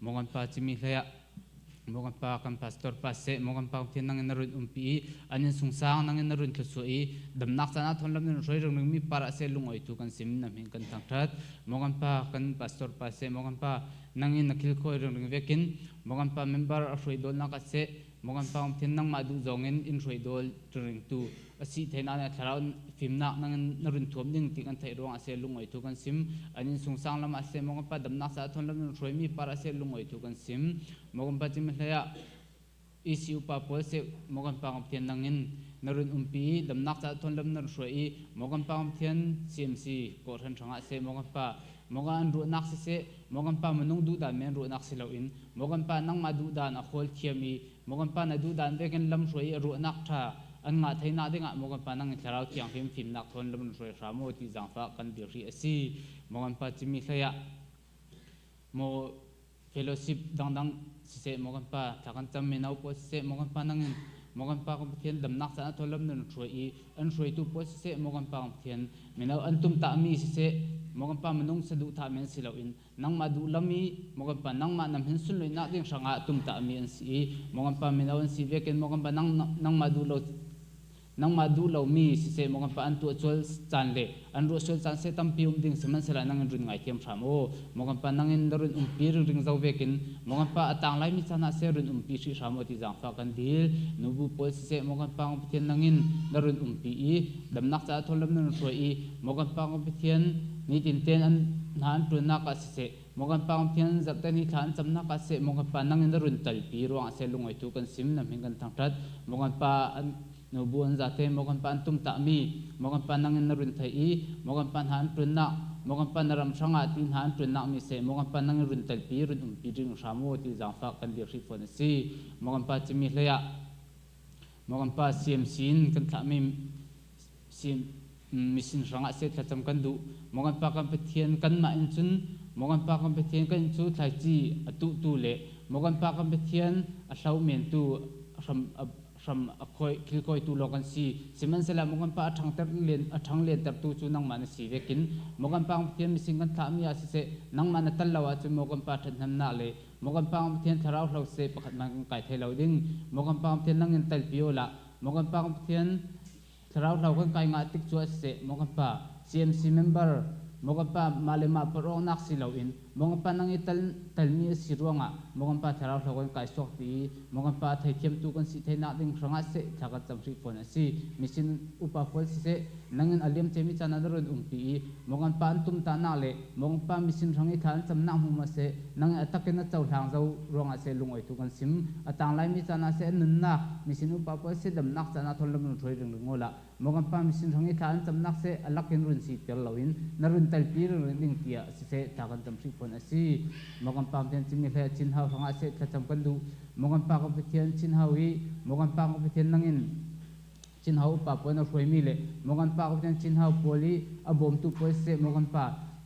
maw kan Pa cimi hlei ah maw kan Pa kan pastor pa seh maw kan Pa Pathian nangin na run umpi i an innsungsang nangin na run thluachuah i damnak caan ah thawn lam nan hruai ringring mi par ah seh lungoi tu kan sim na hmin kan thangṭhat maw kan Pa kan pastor pa seh maw kan Pa nangin na khilkhawi ringring vekin maw kan Pa member a hruai dawlnak ah seh maw kan Pa Pathian nangmah duh zawng in in hruai dawl ringtu a si theina ne thlarau fimnak nangin na run thuam ding ti kan theih ruang ah seh lungoi thu kan sim an in sungsang lam ah seh maw kan Pa damnak sa thon lam nan hruai mi par ah seh lungoi thu kan sim maw kan Pa cim hlei ah EC upa pawl seh maw kan Pa Pathian nangin na run umpi i damnak ca thon lam na hruai i maw kan Pa Pathian CMC kawhhran hrangah seh maw kan Pa maw kan an ruahnak siseh maw kan Pa minung duhdan men ruahnak si loin maw kan Pa nangmah duhdan a khawl thiam i maw kan Pa na duhdan vekin lam hruai i ruahnak ṭha an ngah theinak dingah maw kan Pa nang in thlarau thianghlim fimnak thawn lam hruai hram u ti zaangfah kan dir hi a si maw kan Pa cimi hlei ah maw fellowship dangdang siseh maw kan Pa thla kan cam mino pawl siseh maw kan Pa nangin maw kan Pa kan Pathian damnak caan ah thaw nan hruai i an hruaitu pawl siseh maw kan Pa kan Pathian mino an tumtahmi siseh maw kan Pa minung saduhthah men si loin nangmah duh lam i maw kan Pa nangmah nam hin sunloihnak ding hrangah tumtahmi an si i maw kan Pa mino an si vekin maw kan Pa nangmah duh lo nangmah duh lomi siseh maw kan pa an tuah sual caan le an ruah sual caan seh tampi um ding sihmanhsehlaw nang in run ngai thiam hram u maw kan pa nang in na run umpi ringring zo vekin maw kan pa a tang laimi caan ah seh run umpi hrih hram u ti zaangfah kan dil nubu pawl siseh maw kan pa Pathian nang in na run umpi i damnak caah thawnlam na run hruai i maw kan pa Pathian nitin ten an hna an ṭuannak ah siseh maw kan pa Pathian zarhte ni thla an camnak ah seh maw kan pa nang in na run talpi ruangah seh lungoi tu kan sim na hmin kan thangṭhat maw kan pa an nubu an zate maw kan pa an tumtahmi maw kan pa nang in na run thei i maw kan pa hna an ṭunnak maw kan pa na ram hrangah ti hna an ṭunnak mi seh maw kan pa nang in run talpi run umpi ding hram u ti zaangfah kan dir hrih fawn a si maw kan pa cimi hlei ah maw kan pa CMC in kan thlahmi mission hrangah seh thlacam kan duh maw kan pa kan Pathian kanmah in cun maw kan pa kan Pathian kan cu thlaici a tuhtu le maw kan pa kan Pathian a hlo mentu hram hram a khoi khilkhoitu lawng kan si sihmanhsehlaw maw kan pa a ṭhangter len a ṭhang lentertu cu nangmah na si vekin maw kan pa Pathian mising kan thlahmi ah siseh nangmah na tal lo ahcun maw kan pa ṭhathnemnak le maw kan pa Pathian thlarau hlo seh pakhat man kan kai thai lo ding maw kan pa Pathian nang in talpi u lah maw kan pa Pathian thlarau hlo kan kai ngah tik cu a siseh maw kan pa CMC member maw kan pa mah le mah parawngnak si loin Maw kan Pa nang i tal talmi a si ruangah maw kan Pa thlarau hlo kan kai suak ti i maw kan Pa theithiamtu kan si theinak ding hrangah seh thla kan cam hrih fawn a si. Misin upa pawl siseh nang in a liam ciami caan ah na run umpi i maw kan Pa an tumtahnak le maw kan Pa misin hrang i thla an camnak hmu ma seh nang i a takin a cohlang zo ruangah seh lungawitu kan sim. A tang laimi caan ah seh an nunnak misin upa pawl seh damnak caan ah thawn lam run hruai ringring aw lah. Maw kan Pa misin hrang i thla an camnak seh a lakin run si ter loin na run talpi ringring ding tiah siseh thla kan cam hrih fawn a si. Maw kan Pa Pathian cimi hlei chin hau hrangah seh thlacam kan duh. Maw kan Pa kan Pathian chin hau i maw kan Pa kan Pathian nangin chin hau upa pawl na hruaimi le maw kan Pa kan Pathian chin hau pawl i a bawmtu pawl siseh maw kan Pa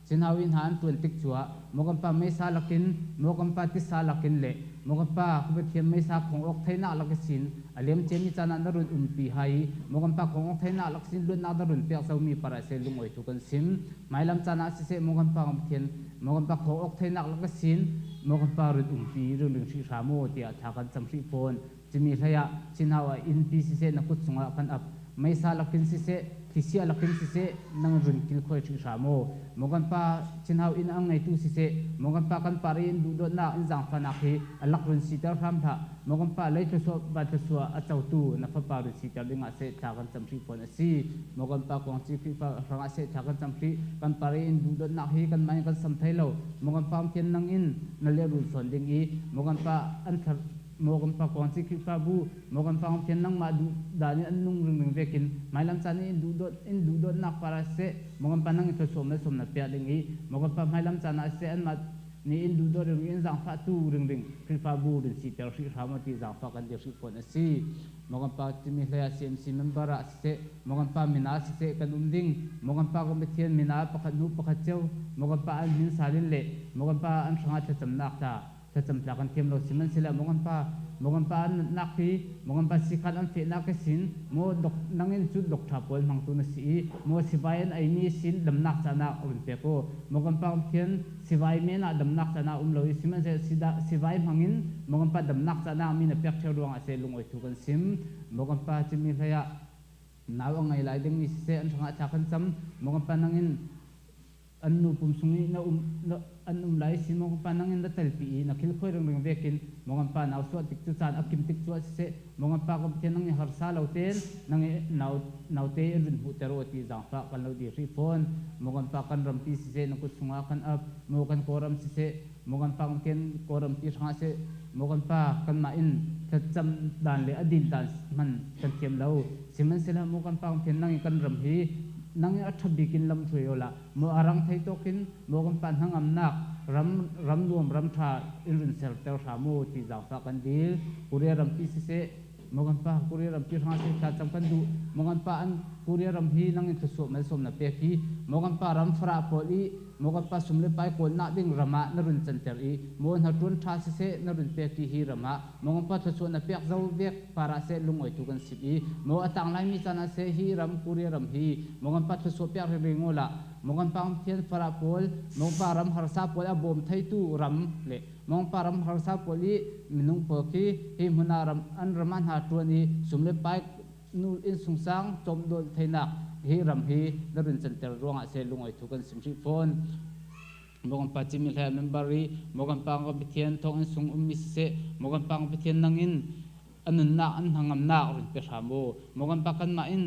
chin hau i hna an ṭuan tik cuah maw kan Pa meisa lakin maw kan Pa tisa lakin le maw kan Pa ka Pathian meisa khong awk theinak lak sin a liam ciami caan ah na run umpi hai i maw kan Pa khong awk theinak lak sin luatnak na run pek zomi para se lungawi tu kan sim hmailam caan ah siseh maw kan Pa kan Pathian maw kan Pa khong awk theinak lak sin maw kan Pa run umpi ringring hrih hram u tiah thla kan cam hrih fawn. Cimi hlei ah chinhau ah innpi siseh na kut cungah kan ap. Meisa lakin siseh, thisia lakin siseh nang run kilkhawi hrih hram u. Maw kan Pa chinhau inn a ngeitu siseh, maw kan Pa kan par i in duhdawtnak in zaangfahnak hi a lak run siter hram hlah. Maw kan Pa lei thluachuah van thluachuah a cotu na fapa run siter dingah seh thla kan cam hrih fawn a si. Maw kan Pa Kuangci Khrihfa hrangah seh thla kan cam hrih. Kan par i in duhdawtnak hi kanmah in kan sam thai lo. Maw kan Pa Pathian nang in na lehrul sawn ding i maw kan Pa an thar Maw kan pa Kuangci Khrihfabu, maw kan pa Pathian nangmah duh dan in an nung ringring vekin hmailam caan i in duhdawt in duhdawtnak par ah siseh, maw kan pa nang i thluachuah malsawm na piah ding i maw kan pa hmailam caan ah siseh anmah nih in duhdawt ringring in zaangfahtu ringring Khrihfabu rin siter hrih hram ti zaangfah kan dir hrih fawn a si. Maw kan pa timi hlei ah CMC member ah siseh, maw kan pa min ah siseh kan um ding, maw kan pa kan Pathian min ah pakhat hnu pakhat cio, maw kan pa an min salin le maw kan pa an hrangah thlacamnak tla thlacam tlak an thiam lo sihmanhsehlaw maw kan pa maw kan pa an nunnak hi maw kan pa sikhan an fehnak ke sin maw dok nangin cu dok tha pawl hmangtu na si i maw sivai an eimi sin damnak caan ah run pek u maw kan pa Pathian sivai men ah damnak caan ah um lo i sihmanhsehlaw sivai hmangin maw kan pa damnak caan ah mi na pek ṭheo ruangah seh lungawi thu kan sim maw kan pa cimi hlei ah nau a ngei lai dingmi siseh an hrangah thla kan cam maw kan pa nangin An nu pum sung i na um na an um lai si maw pa nang in na telpi i na khil khoi ringring vekin maw ngan pa nau suah tik cu caan a kim tik cu siseh maw ngan pa ka Pathian nang i harsa lo ten nang i nau naute in run hmuh ter u ti zaangfah kan lo dir hrih fawn maw kan pa kan rampi siseh na kut chungah kan ap maw kan kawlram siseh maw kan pa kan Pathian kawlrampi hrangah seh maw kan pa kanmah in thlacam dan le a din dan hman kan thiam lo sihmanhsehlaw maw kan pa kan Pathian nang i kan ram hi nang i a ṭha bik in lam hruai u la maw a rang thei tawk in maw kan pa hnangamnak ram ram nuam ram ṭha in run serter hram u ti zaangfah kan dil Korea rampi siseh maw kan pa Korea rampi hrangah siseh thla cam kan duh maw kan pa an Korea ram hi nang in thluachuah malsawm na pek hi maw kan pa ram farah pawl i maw kan pa sum le pai kawlnak ding ram ah na run canter i maw hna ṭuan ṭha siseh na run pek ti hi ram ah maw kan pa thluachuah na pek zo vek par ah seh lungawi tu kan sip i maw a tang laimi caan ah seh hi ram Korea ram hi maw kan pa thluachuah piak ringring u la maw kan pa Pathian farah pawl maw pa ram harsa pawl a bawm theitu ram le maw pa ram harsa pawl i minung pawl khi hi hmun ah ram an ram ah hna ṭuan i sum le pai nu inn sungsang cawmdawl theinak hi ram hi na run canter ruangah seh lungawi thu kan sim hrih fawn. Maw kan Pa cimi hlei member i maw kan Pa kan Pathian thawng in sung ummi siseh maw kan Pa kan Pathian nang in a nunnak an hnangamnak run pe hram u maw kan Pa kanmah in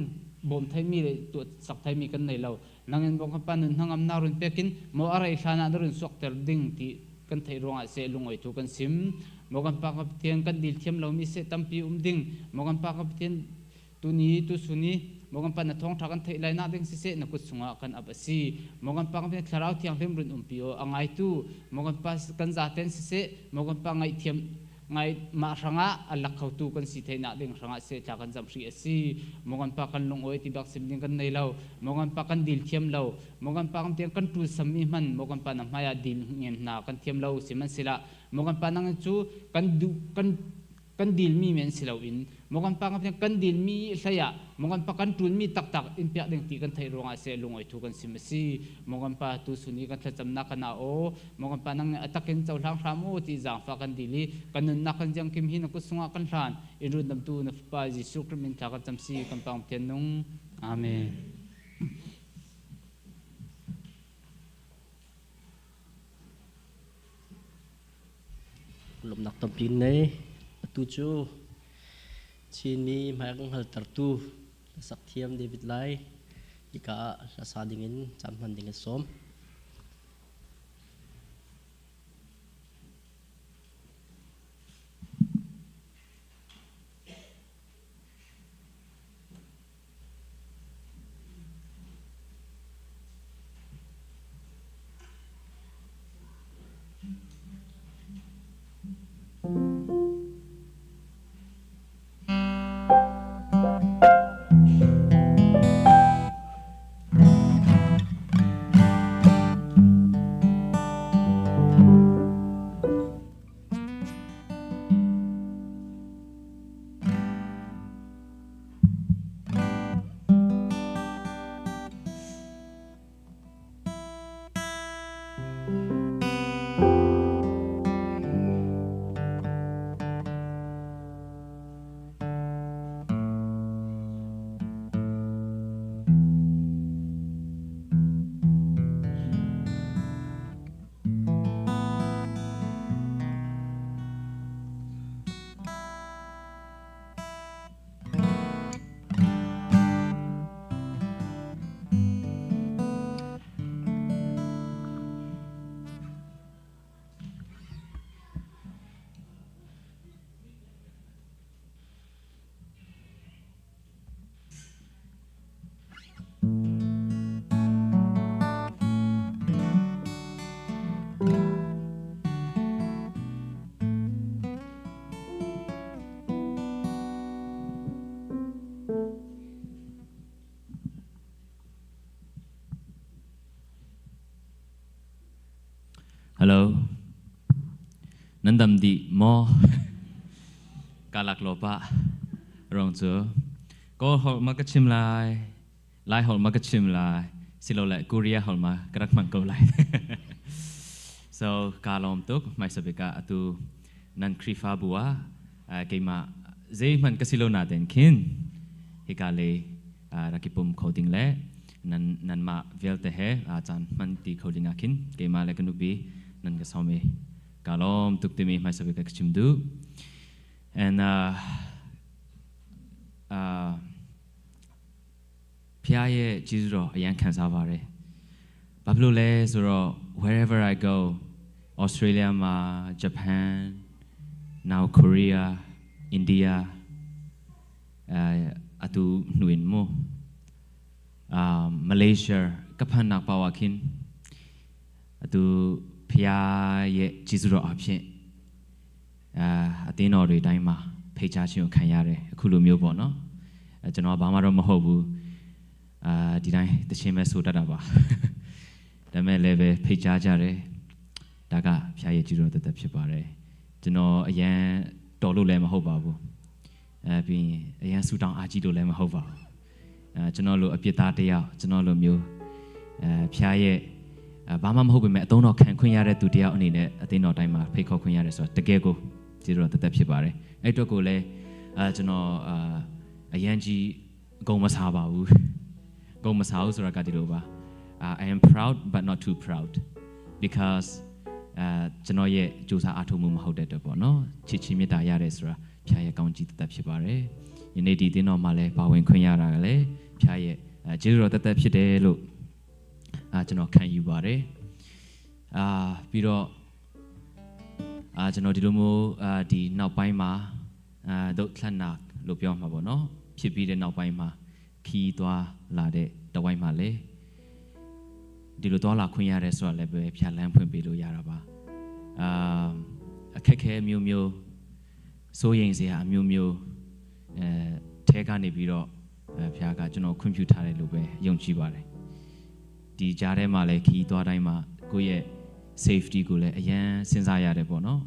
bawm theimi le tuah sak theimi kan nei lo nang in maw kan Pa nun hnangamnak run pekin maw a rei hlan ah na run suakter ding ti kan theih ruangah seh lungoi thu kan sim maw kan Pa kan Pathian kan dil thiam lomi seh tampi um ding maw kan Pa kan Pathian Tuni tuchun i maw kan pa na thawngṭha kan theih lai nak ding siseh na kut chungah kan ap a si. Maw kan pa kan thlarau thianghlim run umpi aw a ngaitu maw kan pa kan zaten siseh maw kan pa ngaihthiam ngai mah hrangah a lak khotu kan si theih nak ding hrangah seh thla kan zam hri a si. Maw kan pa kan lungawi ti bak sim ding kan nei lo. Maw kan pa kan dil thiam lo. Maw kan pa kan tiang kan ṭul sammi hman maw kan pa na hmai ah dil ngen hna kan thiam lo sihmanhsehlaw maw kan pa nang cu kan duh kan kan dilmi men si loin maw kan pa kan dilmi hlei ah maw kan pa kan ṭunmi taktak in piak ding ti kan theih ruangah seh lungoi thu kan sim a si. Maw kan pa tu sun i kan thlacamnak kan ah aw maw kan pa nang nih a takin cohlang hram u ti zaangfah kan dil i kan nunnak kan ziang kim hi na kut sungah kan hlan in rundamtu na fapa Jesuh Khrih min thla kan cam si kan pang Pathian nung. Amen. Lawmhnak tampi nei. Atu cu Chinmi hmai kan hngaltertu hlasak thiam David Lai hika ah hlasa dingin caan hman ding in sawm. Hello. Nan dam dih maw? Ka lak lo pah. Rong cu. Kawl holh ma ka chim lai. Lai holh ma ka chim lai. Silole Korea holh ma ka rak hmang ko lai. So ka lawm tuk. Hmaisa bik ah atu nan Khrihfabu ah keimah zeihmanh ka si lo natein khin hika lei rak i pum kho ding le nan nanmah vialte he caan hman ti kho ding ah khin keimah le ka nupi nan ka sawm i ka lawm tuk timi hmaisa bik ka chim duh. And ဖျားရဲ့ကျေးဇူးတော်အရန်ခံစားပါတယ်။ဘာဖြစ်လို့လဲဆိုတော့ wherever I go Australia မှာ Japan now Korea India အဲအတူနှွင်မို့အာ Malaysia ကဖန်နာပါဝါခင်အတူဖျားရဲ့ကျေးဇူးတော်အဖြစ်အာအသင်းတော်တွေတိုင်းမှာဖိတ်ကြားခြင်းကိုခံရတယ်အခုလိုမျိုးပေါ့နော်အဲကျွန်တော်ဘာမှတော့မဟုတ်ဘူးအာဒီတိုင်းတခြင်းပဲဆိုတတ်တာပါဒါမဲ့လည်းပဲဖိတ်ကြားကြတယ်ဒါကဖျားရဲ့ကျေးဇူးတော်တသက်ဖြစ်ပါတယ်ကျွန်တော်အရန်တော်လို့လည်းမဟုတ်ပါဘူးအဲပြီးရင်အရန်ဆူတောင်းအားကြီးလို့လည်းမဟုတ်ပါဘူးအဲကျွန်တော်လိုအပြစ်သားတယောက်ကျွန်တော်လိုမျိုးအဲဖျားရဲ့ဘာမှမဟုတ်ပေမဲ့အသုံးတော်ခံခွင့်ရတဲ့သူတယောက်အနေနဲ့အသင်းတော်တိုင်းမှာဖိတ်ခေါ်ခွင့်ရတယ်ဆိုတော့တကယ်ကိုကျေးဇူးတော်တသက်ဖြစ်ပါတယ်အဲ့အတွက်ကိုလည်းအဲကျွန်တော်အာအရန်ကြီးအကုန်မစားပါဘူးအကုန်မစားဘူးဆိုတာကဒီလိုပါ I am proud but not too proud because အဲကျွန်တော်ရဲ့စူးစမ်းအားထုတ်မှုမဟုတ်တဲ့အတွက်ပေါ့နော်ချစ်ချင်းမေတ္တာရတယ်ဆိုတာဖျားရဲ့ကောင်းကြီးတသက်ဖြစ်ပါတယ်ယနေ့ဒီတင်းတော်မှာလည်းပါဝင်ခွင့်ရတာကလည်းဖျားရဲ့ကျေးဇူးတော်တသက်ဖြစ်တယ်လို့အာကျွန်တော်ခံယူပါတယ်အာပြီးတော့အာကျွန်တော်ဒီလိုမျိုးအာဒီနောက်ပိုင်းမှာအာဒုတ်လှနာလို့ပြောမှာပေါ့နော်ဖြစ်ပြီးတဲ့နောက်ပိုင်းမှာခီးသွားလာတဲ့တဝိုင်းမှာလေဒီလိုသွားလာခွင့်ရတယ်ဆိုတာလည်းပဲဖြာလန်းဖွင့်ပေးလို့ရတာပါအာအခက်ခဲမျိုးမျိုးစိုးရိမ်စရာအမျိုးမျိုးအဲထဲကနေပြီးတော့အဲဖျားကကျွန်တော်ခွင့်ပြုထားတယ်လို့ပဲယုံကြည်ပါတယ်ဒီကြားထဲမှာလည်းခီးသွားတိုင်းမှာကိုယ့်ရဲ့ safety ကိုလည်းအရန်စဉ်းစားရတယ်ပေါ့နော်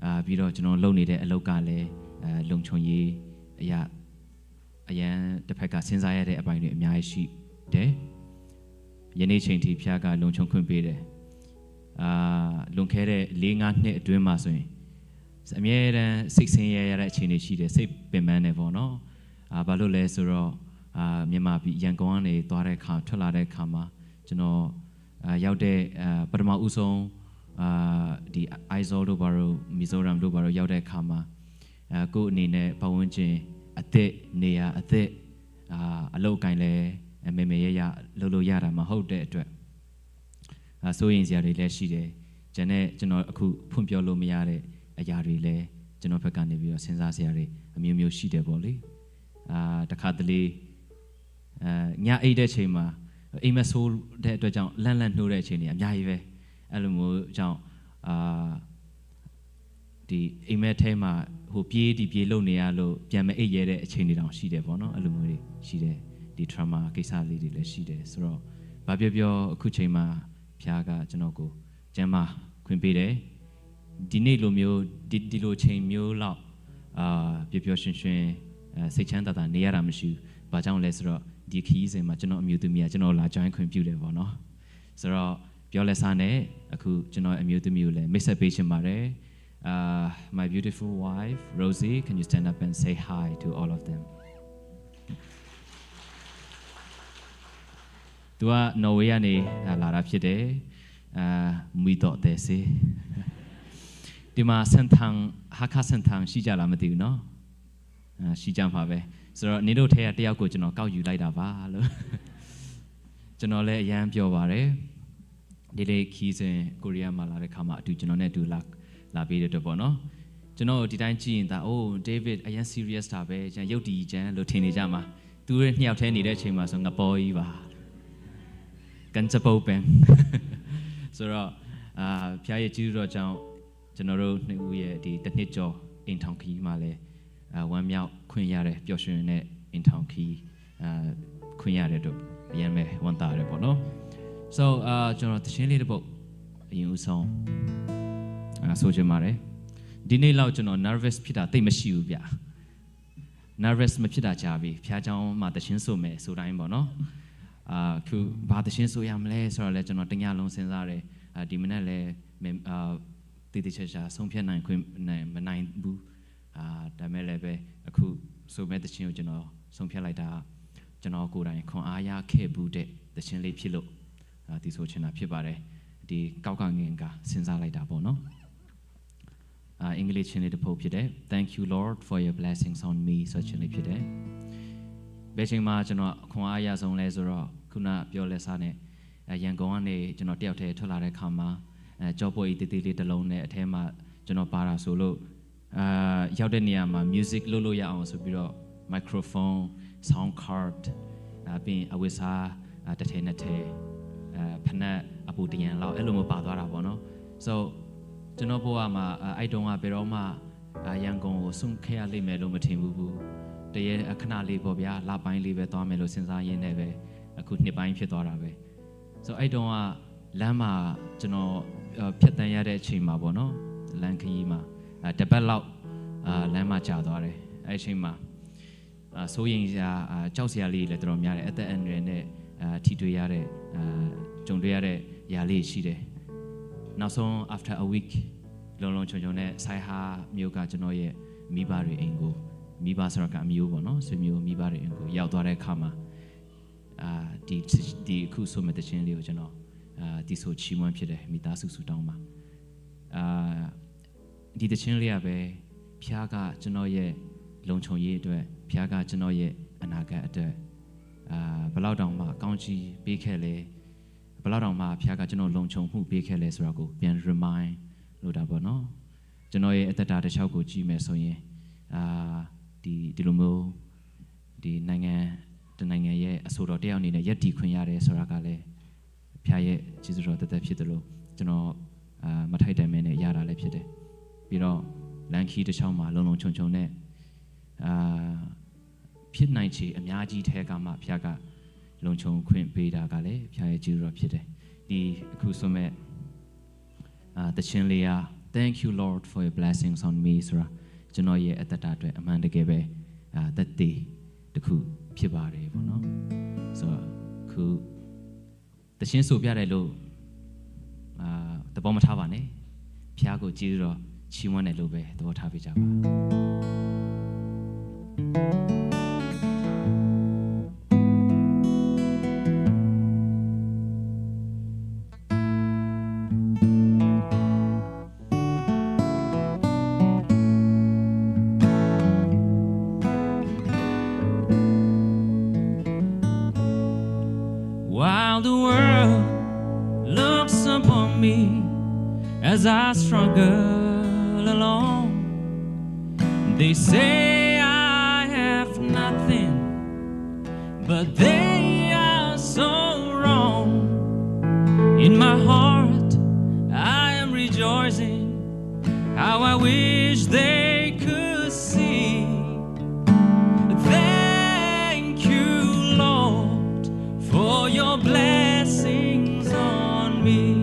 အာပြီးတော့ကျွန်တော်လုပ်နေတဲ့အလုပ်ကလည်းအဲလုံခြုံရေးအရာအရန်တစ်ဖက်ကစဉ်းစားရတဲ့အပိုင်းတွေအများကြီးရှိတယ်ယနေ့ချိန်ထိဖျားကလုံခြုံခွင့်ပေးတယ်အာလွန်ခဲ့တဲ့၄၅နှစ်အတွင်းမှာဆိုရင်အမြဲတမ်းစိတ်ဆင်းရဲရတဲ့အခြေအနေရှိတယ်စိတ်ပင်ပန်းတယ်ပေါ့နော်အာဘာလို့လဲဆိုတော့အာမြန်မာပြည်ရန်ကုန်ကနေသွားတဲ့အခါထွက်လာတဲ့အခါမှာကျွန်တော်အာရောက်တဲ့အာပထမဦးဆုံး အာဒီ Aizawl တို့ဘာလို့မီဇိုရမ်တို့ဘာလို့ရောက်တဲ့အခါမှာအဲကို့အနေနဲ့ပတ်ဝန်းကျင်အသစ်နေရာအသစ်အာအလုပ်အကိုင်လည်းမေမေရရလုပ်လို့ရတာမဟုတ်တဲ့အတွက်အာစိုးရင်စရာတွေလည်းရှိတယ်။ကျန်တဲ့ကျွန်တော်အခုဖွင့်ပြောလို့မရတဲ့အရာတွေလည်းကျွန်တော်ဘက်ကနေပြီးတော့စဉ်းစားစရာတွေအမျိုးမျိုးရှိတယ်ပေါ့လေ။အာတခါတလေအဲညအိတ်တဲ့ချိန်မှာအိမ်မဆိုးတဲ့အတွက်ကြောင့်လန့်လန့်နှိုးတဲ့အချိန်တွေအများကြီးပဲအဲ့လိုမျိုးကြောင့်အာဒီအိမ်မက်ထဲမှာဟိုပြေးဒီပြေးလုံနေရလို့ပြန်မအိပ်ရတဲ့အချိန်တွေတောင်ရှိတယ်ပေါ့နော်အဲ့လိုမျိုးတွေရှိတယ်ဒီ trauma ကိစ္စလေးတွေလည်းရှိတယ်ဆိုတော့ဘာပြောပြောအခုချိန်မှာဖျားကကျွန်တော်ကိုကျမ်းမာခွင့်ပေးတယ်ဒီနေ့လိုမျိုးဒီဒီလိုချိန်မျိုးလောက်အာပျော်ပျော်ရွှင်ရွှင်စိတ်ချမ်းသာသာနေရတာမရှိဘူး။ဘာကြောင့်လဲဆိုတော့ဒီခရီးစဉ်မှာကျွန်တော်အမျိုးသမီးကကျွန်တော်လာ join ခွင့်ပြုတယ်ပေါ့နော်။ဆိုတော့ပြောလဲစားနဲ့အခုကျွန်တော်အမျိုးသမီးကိုလည်းမိတ်ဆက်ပေးချင်ပါတယ်။ My beautiful wife Rosie, can you stand up and say hi to all of them? သူကနော်ဝေးကနေလာတာဖြစ်တယ်အာမွီတော့တဲ့စီဒီမှာစန်ထန်ဟာခါစန်ထန်ရှိကြလားမသိဘူးနော်အာရှိကြမှာပဲဆိုတော့နေတို့ထဲကတယောက်ကိုကျွန်တော်ကောက်ယူလိုက်တာပါလို့ကျွန်တော်လည်းအရန်ပြောပါတယ်ဒီလေးခီးစဉ်ကိုရီးယားမှာလာတဲ့ခါမှာအတူကျွန်တော်နဲ့အတူလာလာပေးတဲ့အတွက်ပေါ့နော်ကျွန်တော်ဒီတိုင်းကြည့်ရင်ဒါအိုးဒေးဗစ်အရန် serious တာပဲကျန်ရုပ်တည်ကျန်လို့ထင်နေကြမှာသူရဲ့နှစ်ယောက်ထဲနေတဲ့အချိန်မှာဆိုငပေါ်ကြီးပါကန်စပုတ်ပင်ဆိုတော့အာဖျားရဲ့ကျေးဇူးတော်ကြောင့်ကျွန်တော်တို့နှစ်ဦးရဲ့ဒီတစ်နှစ်ကျော်အိမ်ထောင်ခီးမှာလဲအာဝမ်းမြောက်ခွင့်ရတယ်ပျော်ရွှင်တဲ့အိမ်ထောင်ခီးအာခွင့်ရတဲ့အတွက်အရင်ပဲဝန်တာရတယ်ပေါ့နော် so အာကျွန်တော်တခြင်းလေးတစ်ပုတ်အရင်ဦးဆုံးအာဆိုချင်ပါတယ်ဒီနေ့လောက်ကျွန်တော် nervous ဖြစ်တာတိတ်မရှိဘူးဗျ nervous မဖြစ်တာကြာပြီဖျားเจ้าမှာတခြင်းဆိုမယ်ဆိုတိုင်းပေါ့နော်အာခုဘာတခြင်းဆိုရမလဲဆိုတော့လဲကျွန်တော်တညလုံးစဉ်းစားတယ်အာဒီမနေ့လဲအာတည်တည်ချာချာဆုံးဖြတ်နိုင်ခွင့်နိုင်မနိုင်ဘူးအာဒါမဲ့လည်းပဲအခုဆိုမဲ့တခြင်းကိုကျွန်တော်ဆုံးဖြတ်လိုက်တာကျွန်တော်ကိုယ်တိုင်ခွန်အားရခဲ့ဘူးတဲ့တခြင်းလေးဖြစ်လို့အာဒီဆိုချင်တာဖြစ်ပါတယ်ဒီကောက်ကငင်ကစဉ်းစားလိုက်တာပေါ့နော်အာအင်္ဂလိပ်ချင်းလေးတစ်ပုတ်ဖြစ်တယ် Thank you Lord for your blessings on me ဆိုချင်းလေးဖြစ်တယ်ဘယ်ချိန်မှာကျွန်တော်ခွန်အားရဆုံးလဲဆိုတော့ခုနပြောလဲစားနဲ့ရန်ကုန်ကနေကျွန်တော်တယောက်တည်းထွက်လာတဲ့ခါမှာအဲကြောပွေတေးသေးလေးတစ်လုံးနဲ့အထဲမှာကျွန်တော်ပါတာဆိုလို့အာရောက်တဲ့နေရာမှာ music လုပ်လို့ရအောင်ဆိုပြီးတော့ microphone sound card အပြင်အဝတ်စားတစ်ထဲနှစ်ထဲအဲဖနက်အပူတရံလောက်အဲ့လိုမျိုးပါသွားတာပေါ့နော် so ကျွန်တော်ဘဝမှာအဲ့တုန်းကဘယ်တော့မှရန်ကုန်ကိုစွန့်ခဲ့ရလိမ့်မယ်လို့မထင်ဘူးဘူးတရေအခဏလေးပေါ့ဗျာလပိုင်းလေးပဲသွားမယ်လို့စဉ်းစားရင်းနဲ့ပဲအခုနှစ်ပိုင်းဖြစ်သွားတာပဲ so အဲ့တုန်းကလမ်းမှာကျွန်တော်ဖြတ်တန်းရတဲ့အချိန်မှာပေါ့နော်လမ်းခရီးမှာတပတ်လောက်အာလမ်းမှာကြာသွားတယ်အဲ့အချိန်မှာအာစိုးရင်စရာကြောက်စရာလေးတွေလည်းတော်တော်များတယ်အသက်အန္တရာယ်နဲ့အာထိတွေ့ရတဲ့အာကြုံတွေ့ရတဲ့ຢာလေးရှိတယ်နောက်ဆုံး after a week လုံလုံချုံချုံနဲ့ဆိုင်ဟာမျိုးကကျွန်တော်ရဲ့မိဘတွေအိမ်ကိုမိဘဆိုတော့ကအမျိုးပေါ့နော်ဆွေမျိုးမိဘတွေအိမ်ကိုရောက်သွားတဲ့အခါမှာအာဒီဒီအခုဆိုမဲ့တခြင်းလေးကိုကျွန်တော်အာဒီဆိုချီးမွမ်းဖြစ်တယ်မိသားစုစုတောင်းပါအာဒီတခြင်းလေးကပဲဖျားကကျွန်တော်ရဲ့လုံခြုံရေးအတွက်ဖျားကကျွန်တော်ရဲ့အနာဂတ်အတွက်အာဘယ်လောက်တောင်မှကောင်းချီးပေးခဲ့လဲဘယ်လောက်တောင်မှဖျားကကျွန်တော်လုံခြုံမှုပေးခဲ့လဲဆိုတော့ကိုပြန် remind လို့တာပေါ့နော်ကျွန်တော်ရဲ့အသက်တာတစ်လျှောက်ကိုကြည့်မယ်ဆိုရင်အာဒီဒီလိုမျိုးဒီနိုင်ငံတနိုင်ငံရဲ့အဆိုတော်တယောက်အနေနဲ့ရက်တီခွင့်ရတယ်ဆိုတာကလည်းဖျားရဲ့ကျေးဇူးတော်တသက်ဖြစ်တယ်လို့ကျွန်တော်အာမထိုက်တယ်မဲနဲ့ရတာလည်းဖြစ်တယ်ပြီးတော့လန်ခီတစ်ချောင်းမှာလုံလုံခြုံခြုံနဲ့အာဖြစ်နိုင်ချေအများကြီးထဲကမှဖျားကလုံခြုံခွင့်ပေးတာကလည်းဖျားရဲ့ကျေးဇူးတော်ဖြစ်တယ်ဒီအခုဆိုမဲ့အာတခြင်းလေးอ่ะ Thank you Lord for your blessings on me ဆိုတာကျွန်တော်ရဲ့အသက်တာအတွက်အမှန်တကယ်ပဲအာသက်သေတစ်ခုဖြစ်ပါတယ်ပေါ့နော်ဆိုတော့ခုတခြင်းဆိုပြတယ်လို့အာသဘောမထားပါနဲ့ဖျားကိုကျေးဇူးတော်ချီးမွမ်းတယ်လို့ပဲသဘောထားပေးကြပါ As I struggle along, they say I have nothing, but they are so wrong. In my heart, I am rejoicing. How I wish they could see. Thank you, Lord, for your blessings on me.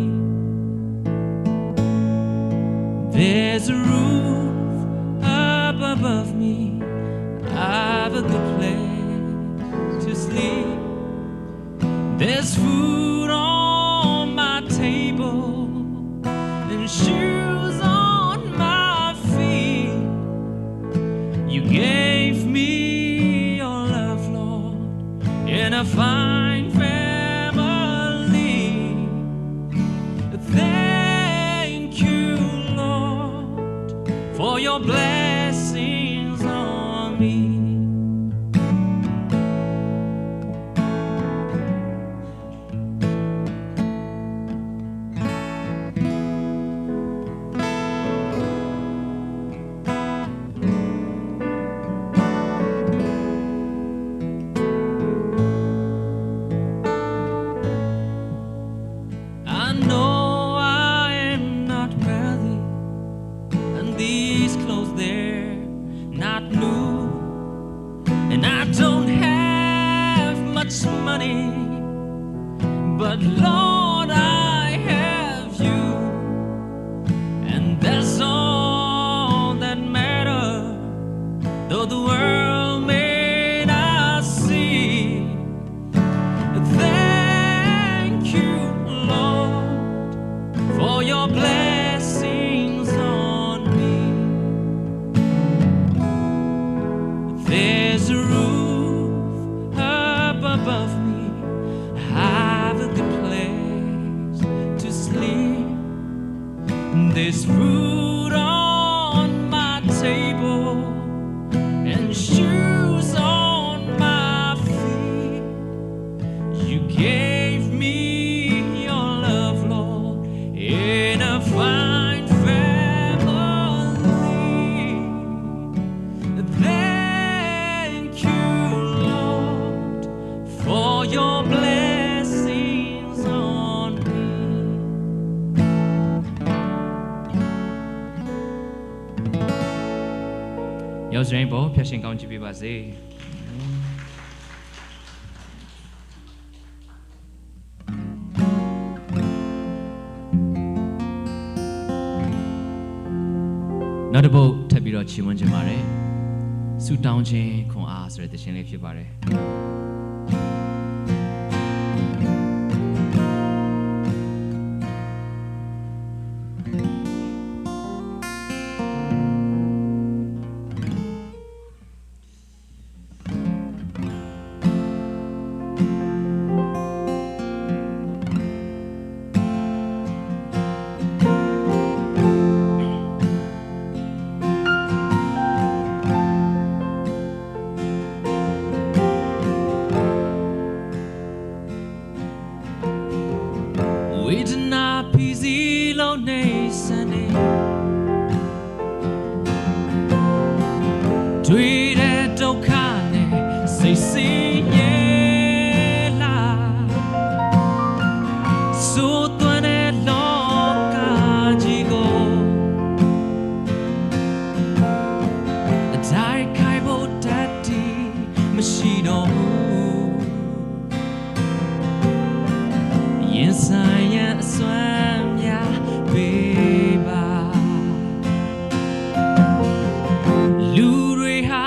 There's a roof up above me. I've a good place to sleep. There's food on my table and shoes on my feet. You gave me your love, Lord, in a fine family. Thank you, Lord, for your blessings on me. I know I am not worthy, and these clothes they're not new, and I don't have much money, but Lord, I have you, and that's all that matters. Though the world may not see. Thank you, Lord, for your blessings on me. There's a roof up above me. I've a good place to sleep. There's food on my table and shoes on my feet. You gave me your love, Lord, in a fine family. Thank you, Lord, for your blessings on me. ရောက်စရင်ပေါ်ဖျက်ရှင်ကောင်းချီးပေးပါစေ နောက်တစ်ပုတ်ထပ်ပြီးတော့ချီးမွမ်းခြင်းပါတယ်ဆူတောင်းခြင်းခွန်အားဆိုတဲ့တခြင်းလေးဖြစ်ပါတယ် ဝေဒနာပီစီလုံးနေစနေတွေ့တဲ့ဒုက္ခနဲ့စိတ်ဆင်းရဲလာဆိုးသွမ်းတဲ့လောကကြီးကိုအတိုင်းခိုင်ဖို့တတ်တည်မရှိတော့ဘူး ရင်ဆိုင်ရန်အစွမ်းများပေးပါလူတွေဟာ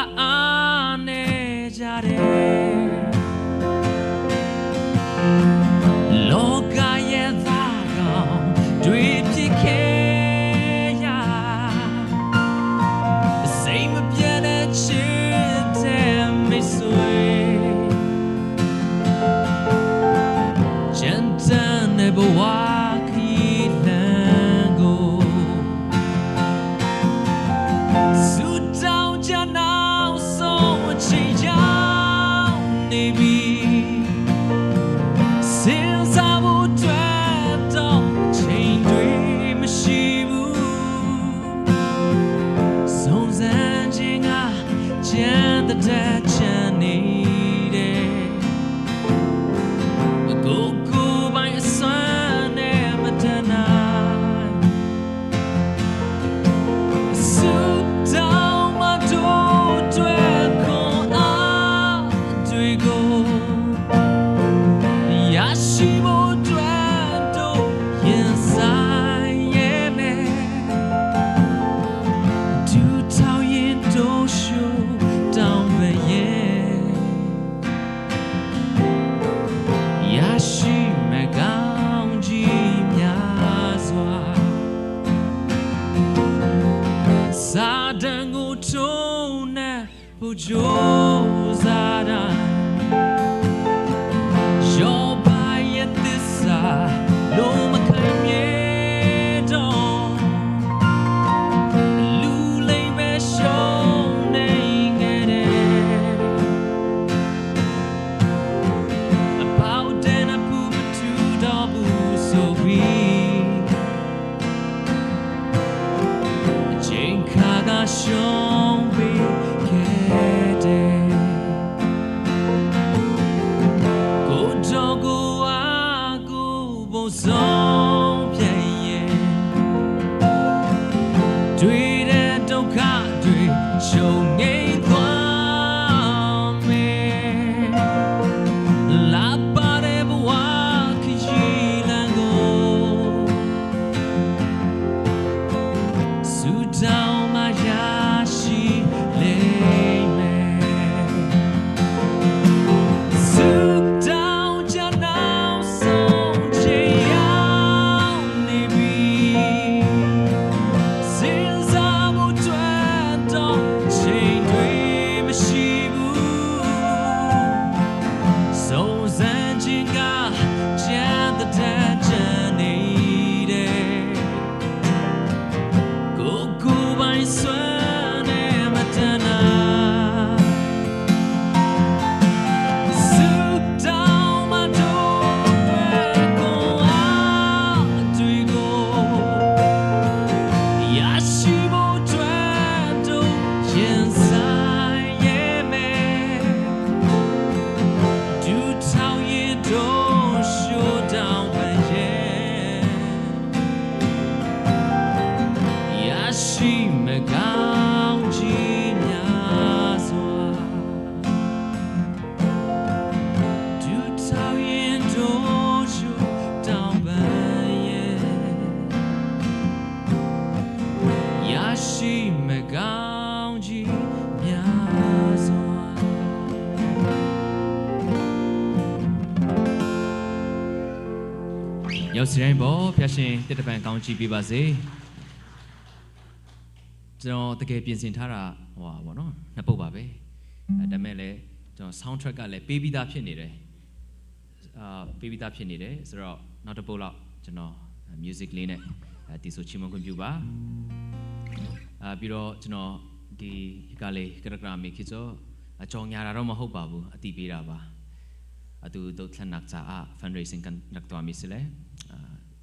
တဲ့ချန်နေတယ်ကိုကိုပိုင်အစွမ်းနဲ့မတနိုင်စူတောင်းမတို့တွေ့ခွန်အားတွေကိုရရှိဖို့တွေ့တို့ရင်ဆိုင်ရဲ့မယ် တူထောင်ရင်တို့ရှူတောင်းပဲရဲ့ရရှိမကောင်းကြီးများစွာစာတန်ကိုထုံးနေဖို့ကြိုးစားတိုင်းရောပါရဲ့သစ္စာလုံးမခံမြဲတော့ လူလိမ်ပဲရှုံးနေခဲ့တယ်အပေါတဲ့နပူမထူတော့ဘူးဆိုပြီးအချိန်ခါကရှုံးပြီးခဲ့တယ်ကိုတော့ကိုအားကိုပုံဆုံးပြည့်ရဲ့ တွေ့တဲ့ဒုက္ခတွေခြုံငိမ့်သွားမယ်လာပါတဲ့ဘဝခရီးလမ်းကိုစူတောင်းမှရရှိလိမ့်မယ်စူတောင်းချနောင်ဆုံးချင်ရောက်နေပြီ စဉ်းစားဖို့အတွက်တော့ချိန်တွေမရှိဘူးစုံစမ်းခြင်းကကြမ်းတဲ့ကြမ်းနေတယ်ကိုကိုပိုင်စွမ်းနေမတနာစူတောင်းမတို့တွေကိုအားတွေကို ရရှိဖို့အတွက်တို့ရင်ဆိုင်ရဲ့မယ်ဒူထောင်ရင်တို့ရှိုးတောင်းပန်ရဲ့ရရှိမကောင်းကြီးများစွာဒူထောင်ရင်တို့ရှိုးတောင်းပန်ရဲ့ ရရှိမကောင်းကြီးများစွာ ရောက်စီတိုင်းပေါ်ဖျာရှင်တက်တပံကောင်းကြည့်ပေးပါစေကျွန်တော်တကယ်ပြင်ဆင်ထားတာဟိုပါဗောနော်နှစ်ပုတ်ပါပဲအဲဒါမဲ့လည်းကျွန်တော် sound track ကလည်းပေးပြီးသားဖြစ်နေတယ်အာပေးပြီးသားဖြစ်နေတယ်ဆိုတော့နောက်တစ်ပုတ်လောက်ကျွန်တော် music လေးနဲ့ဒီဆိုချီးမွမ်းခွင့်ပြုပါအာပြီးတော့ကျွန်တော်ဒီကလေးကရကရာမီခိစောအကြောင်းညာတာတော့မဟုတ်ပါဘူးအတိပေးတာပါအတူတုတ်ထနက်ချာ fundraising ကန်နက်တော်မီစလေ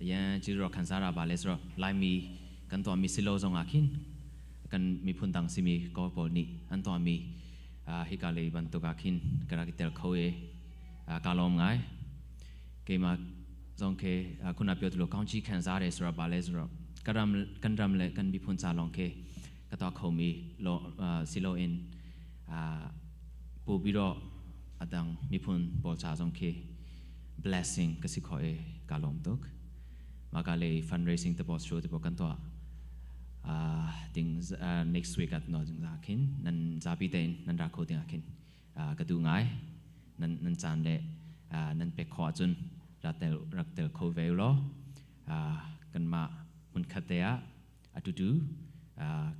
အရန်ကျေးဇူးတော်ခံစားတာပါလဲဆိုတော့ line မီကန်တော်မီစလောဆောင်အခင်းကန်မီဖွန်တန်စီမီကောပေါ်နီအန်တော်မီအာဟိကလေးဘန်တုကခင်ကရာကတဲခေါေအာကာလောငိုင်းကေမာဇုံကေခုနပြောသလိုကောင်းချီးခံစားတယ်ဆိုတော့ပါလဲဆိုတော့ကရမ်ကန်ရမ်လေကန်ဘီဖွန်ချာလောင်ကေကတော့ခုံမီလောစီလောအင်အာပို့ပြီးတော့အတန်မိဖွန်ပေါ်ချာဇုံကေ blessing ကစီခေါ်ေကာလောမ်တုကမာကလေး fundraising တပေါ် show တပေါ်ကန်တော့အာ ding next week at no jing za khin nan za pi ten nan ra kho ting a khin กระดูงายนันนันจานเลนันเปขอจุนรักเตลรักเตลโคเวลอกันมามุนคเตะอดูดู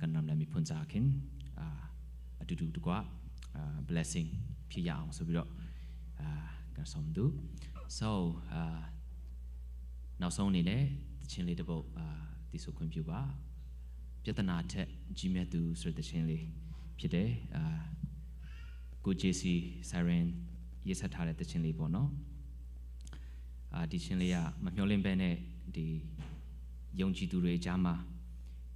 กันนำเลมีพุนจาขินอดูดูกว่า blessing ဖြစ်ရအောင်ဆိုပြီးတော့အာကန်ဆောင်သူ so အာနောက်ဆုံးအနေနဲ့တခြင်းလေးတစ်ပုဒ်အာတီးဆိုခွင့်ပြုပါပြဿနာထက်ကြီးမြတ်သူဆိုတဲ့တခြင်းလေးဖြစ်တယ်အာကို JC Siren ရေးဆက်ထားတဲ့တခြင်းလေးပေါ့နော်အာဒီချင်းလေးကမမျှော်လင့်ပဲနဲ့ဒီယုံကြည်သူတွေကြားမှာ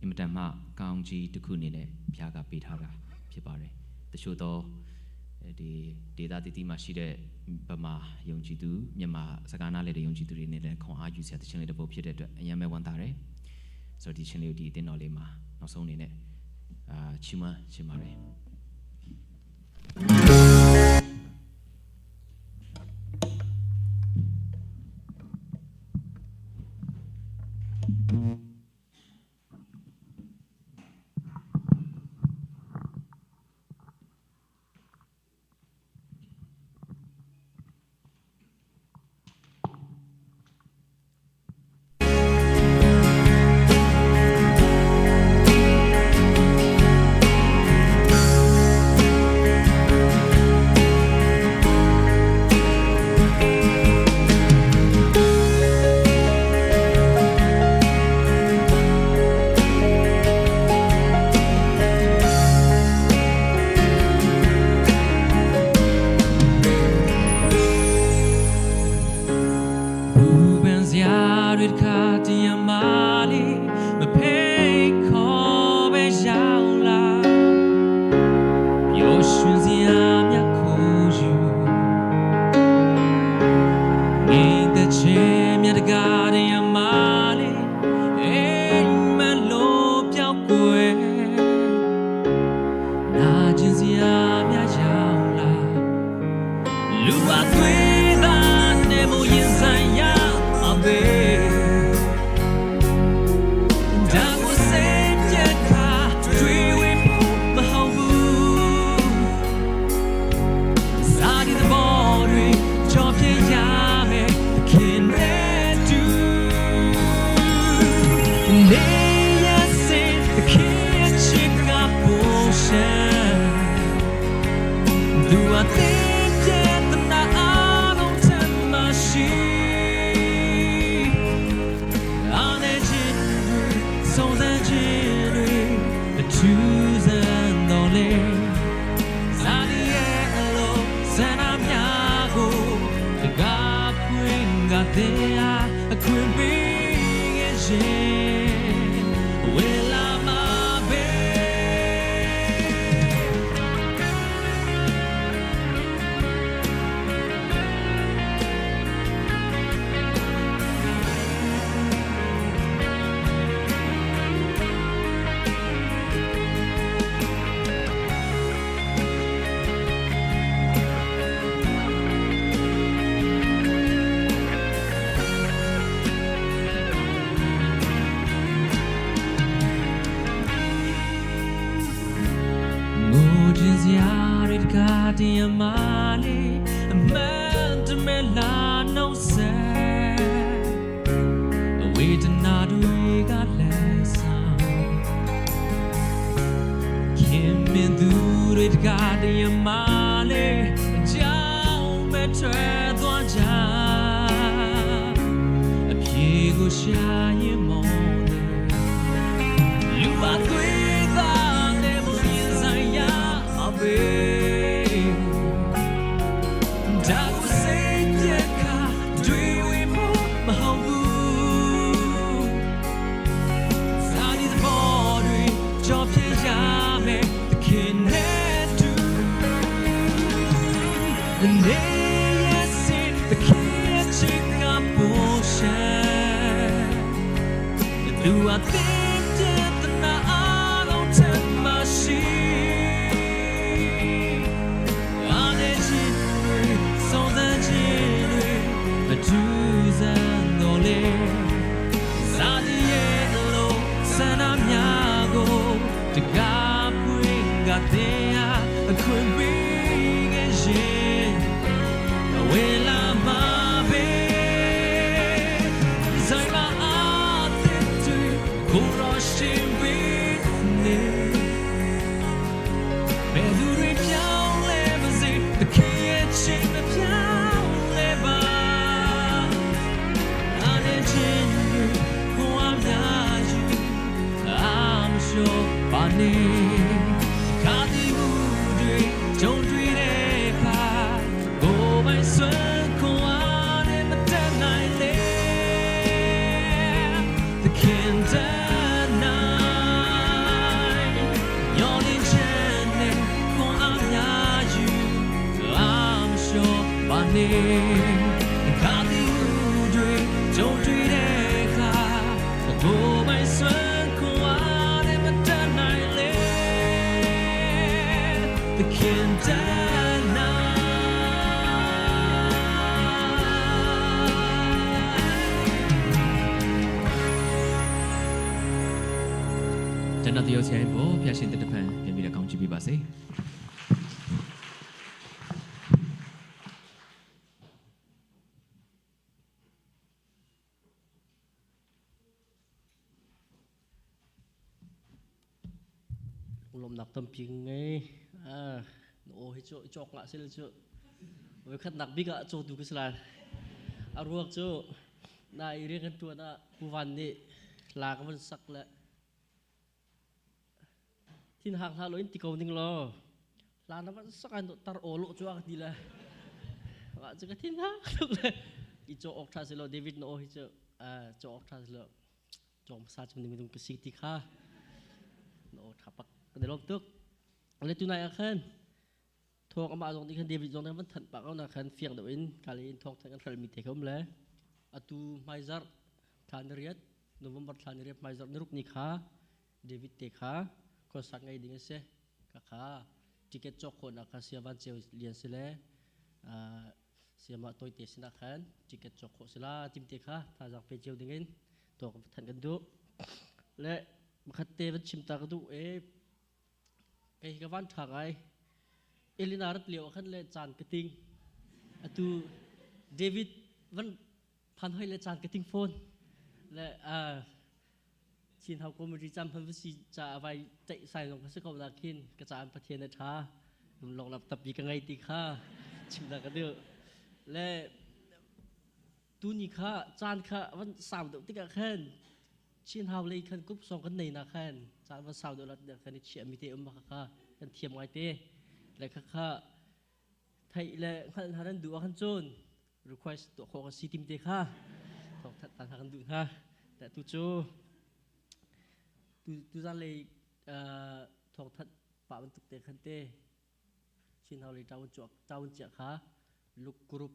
အင်မတန်မှကောင်းကြီးတစ်ခုအနေနဲ့ဘုရားကပေးထားတာဖြစ်ပါတယ်တချို့တော့ ဒီဒေတာတီတီမှာရှိတဲ့ဗမာယုံကြည်သူမြန်မာစကားနားလည်တဲ့ယုံကြည်သူတွေနဲ့လည်းခွန်အားယူစရာတခြင်းလေးတစ်ပုဒ်ဖြစ်တဲ့အတွက်အရင်ပဲဝမ်းသာတယ်ဆိုတော့ဒီခြင်းလေးကိုဒီအတင်းတော်လေးမှာနောက်ဆုံးအနေနဲ့အာချီးမွမ်းချင်ပါတယ် နေခါတီတွေကြုံတွေ့တဲ့အခါကိုယ်ပိုင်စွမ်းခွန်အားနဲ့မတတ်နိုင်လေ The ခင်တန်နာ ကျွန်တော်တရုတ်ဆိုင်ပေါ်ဖျာရှင်တဲ့တဖန်ပြန်ပြီးတော့ကောင်းချီးပေးပါစေ Lom nak tampi ngei ah o hi chu chok nga sil chu voi khat nak bik ah cho tu ka sala a ruak chu na i rian kan tuan ah puvan nih la ka van sak le thin hang hla lo in ti ko ning lo la na van sak an tar o lo chu ak ti le wa chu ka thin ha tuk le i cho ok tha silo David no hi chu cho ok tha silo chom sa chum ning dung ka si ti kha no tha pak ka lom tuk le tu nai akhan thok ama zong ti khan David zong van than pak na khan fiang do in kali in thok than kan khal mi te khom le atu maizar thlan riat November thlan riat maizar niruk ni kha David te kha concert ngai ding se ka kha ticket chok khon akha sia van cheu lian se le siama toi te sina khan ticket chok kho sila tim te kha tha jang pe cheu ding in to than kan du le makhat te van chim ta ka du e kei ka van tha ngai Elina rat lio khan le chan ka ting atu David van phan hoi le chan ka ting phone le a Chin hau community cham phan si cha vai tai sai long ka se ko na khin ka cha Pathian na tha lum long lap tapi ka ngai ti kha chim da ka du le tu ni kha chan kha van sau deuh tikah khan Chin hau lei khan kup song kan nei na khan chan van sau deuh lat khan i chia mi te um kha kha kan thiam ngai te le kha kha thei le hngal hna nan duh ah khan cun request tuah khawh kan si tim te kha thawng that tan kan duh hna le tu cu tu tu zan lei thawng that pa bantuk te khan te Chin hau lei tawun chuak tawun chia kha luk group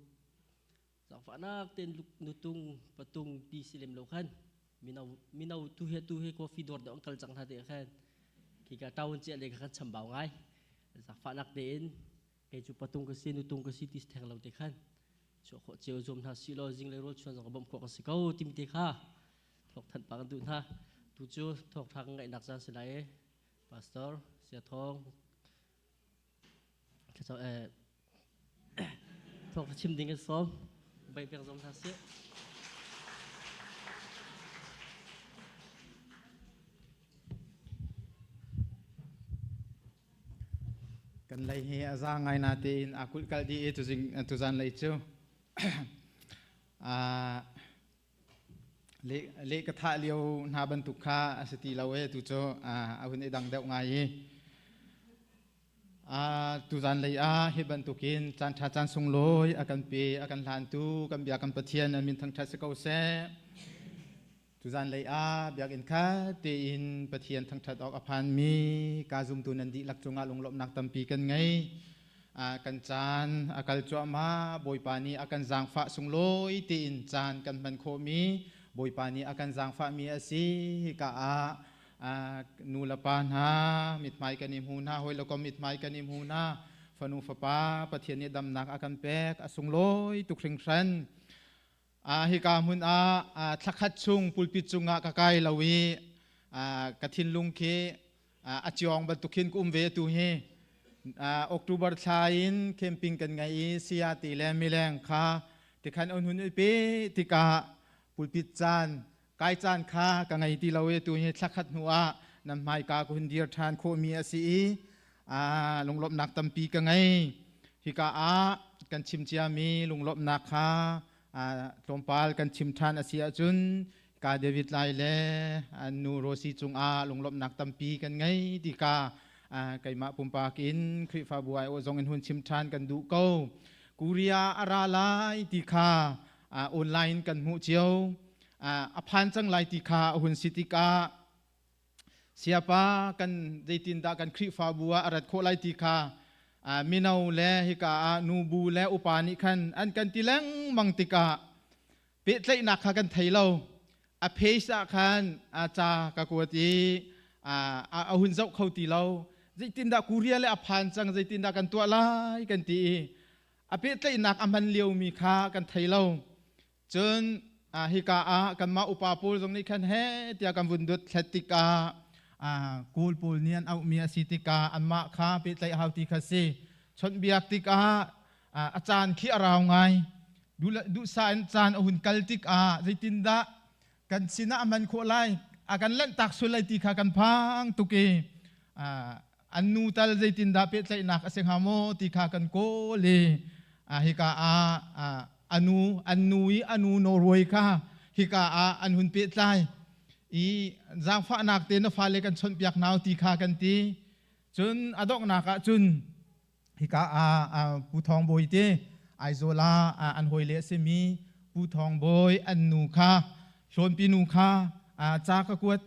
Zaangfahnak tein nutung patung ti si lem lo khan mino mino tu he tu he coffee dawr deuh an kal cang hna te khan khika town cia le khan chambau ngai. Zaangfahnak tein kei cu patung ka si nutung ka si ti theng lo te khan chuah khawh cio zuam hna si law zinglei rawl chuan zong ka bawmh khawh ka si ko timi te kha thawk thanh pa kan duh hna. Tu cu thawk tha kan ngaihnak caan si lai. Pastor Sia Thawng Thawk chim ding in sawm. Bai pek zong hna sih. Kan lei hi a za ngai na tein a kulh kal dih i tuzing tuzan lei cu le le ka thah lio hna bantuk kha a si ti lo e tu cu a hun i dang deuh ngai i tuzan lei ah hi bantukin caan ṭha caan sunglawi a kan pe a kan hlantu kan bia kan Pathian a min thangṭhat si ko seh. Tuzan lei ah biakinn khat tein Pathian thangṭhat awk a phanmi ka zumtu nan dihlak cungah lunglawmhnak tampi kan ngei. Kan caan a kal cuahmah Bawipa nih a kan zaangfah sunglawi tein caan kan hman khawhmi Bawipa nih a kan zaangfahmi a si. Hika ah nu le pa hna mithmai kan i hmu hna, hawi le kom mithmai kan i hmu hna. Fanu fapa Pathian nih damnak a kan pek a sunglawi tuk hringhran. Hika hmun ah thlakhat chung pulpit cungah ka kai lo i ka thinlung khi a ciong bantuk khin ka um ve tu hi. October thla in camping kan ngei i saya ti le mileng kha tikhan on hun i pe tikah pulpit caan kai caan kha ka ngei ti lo i tu hi thlakhat hnu ah nan hmaika ka hun dir ṭhan khawhmi a si i lunglawmhnak tampi ka ngei. Hika ah kan chim ciami lunglawmhnak kha tlawmpal kan chim ṭhan a si ahcun ka David Lai le nu Rosie cungah lunglawmhnak tampi kan ngei ti ka keimah pumpak in Khrihfabu aiawh zong in hun chim ṭhan kan duh ko. Korea a ra lai ti kha online kan hmuh cio. A phan cang lai ti kha a hun si tikah siapa kan zeitindah kan Khrihfabu ah a rat khawh lai ti kha Mino le hika ah nubu le upa nih khan an kan ti lengmang tikah pehtlaihnak kha kan thei lo. A page ah khan ca ka kuat i a hun zoh kho ti lo. Zeitindah Korea le a phan cang, zeitindah kan tuah lai kan ti i a pehtlaihnak a hman liomi kha kan thei lo. Cun hika ah kanmah upa pawl zong nih khan he tiah kan vun dot thlet tikah Kawl pawl nih an auhmi a si tikah anmah kha pehtlaih hau ti kha si. Chawnhbiak tikah a caan khi a rau ngai. Duhsah in caan a hun kal tikah zeitindah kan sinah a hman khawh lai, a kan lanhtak sual lai ti kha kan phang tuk i an nu tal zeitindah pehtlaihnak a si hnga maw ti kha kan kawl i hika ah anu an nu i anu Norway kha hika ah an hun pehtlai i zaangfahnak te na fale kan chawnhpiak nau ti kha kan ti. Cun a donghnak ah cun hika ah Pu Thawng Bawi te Aizawl ah an hawile a simi Pu Thawng Bawi an nu kha Hlawnpi nu kha ca ka kuat,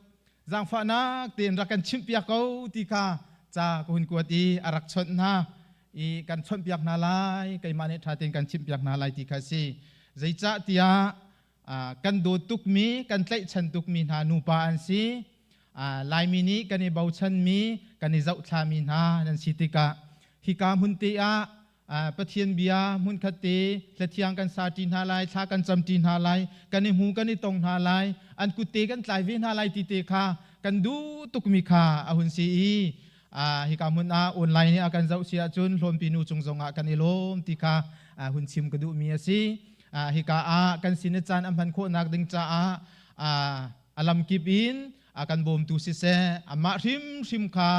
zaangfahnak tein rak kan chimhpiak ko ti kha ca ka hun kuat i a rak chawnh hna i kan chawnhpiak hna lai, keimah nih ṭha tein kan chimhpiak hna lai ti kha a si. Zeicah tiah kan dawt tukmi, kan tlaihchan tukmi hna nupa an si. Laimi nih kan i bochanmi, kan i zohthlami hna nan si tikah hika hmun te ah Pathian bia hmunkhat te hlathiang kan sa ṭi hna lai, thla kan cam ṭi hna lai, kan i hmu kan i tong hna lai, an kutte kan tlai ve hna lai ti te kha kan duh tukmi kha a hun si i hika hmun ah online i a kan zoh si ahcun hlawnpi nu cung zongah kan i lawm ti kha hun chim ka duhmi a si. Hika ah kan sin i caan a hman khawhnak ding caah a lamkip in a kan bawmtu siseh, amah hrimhrim kha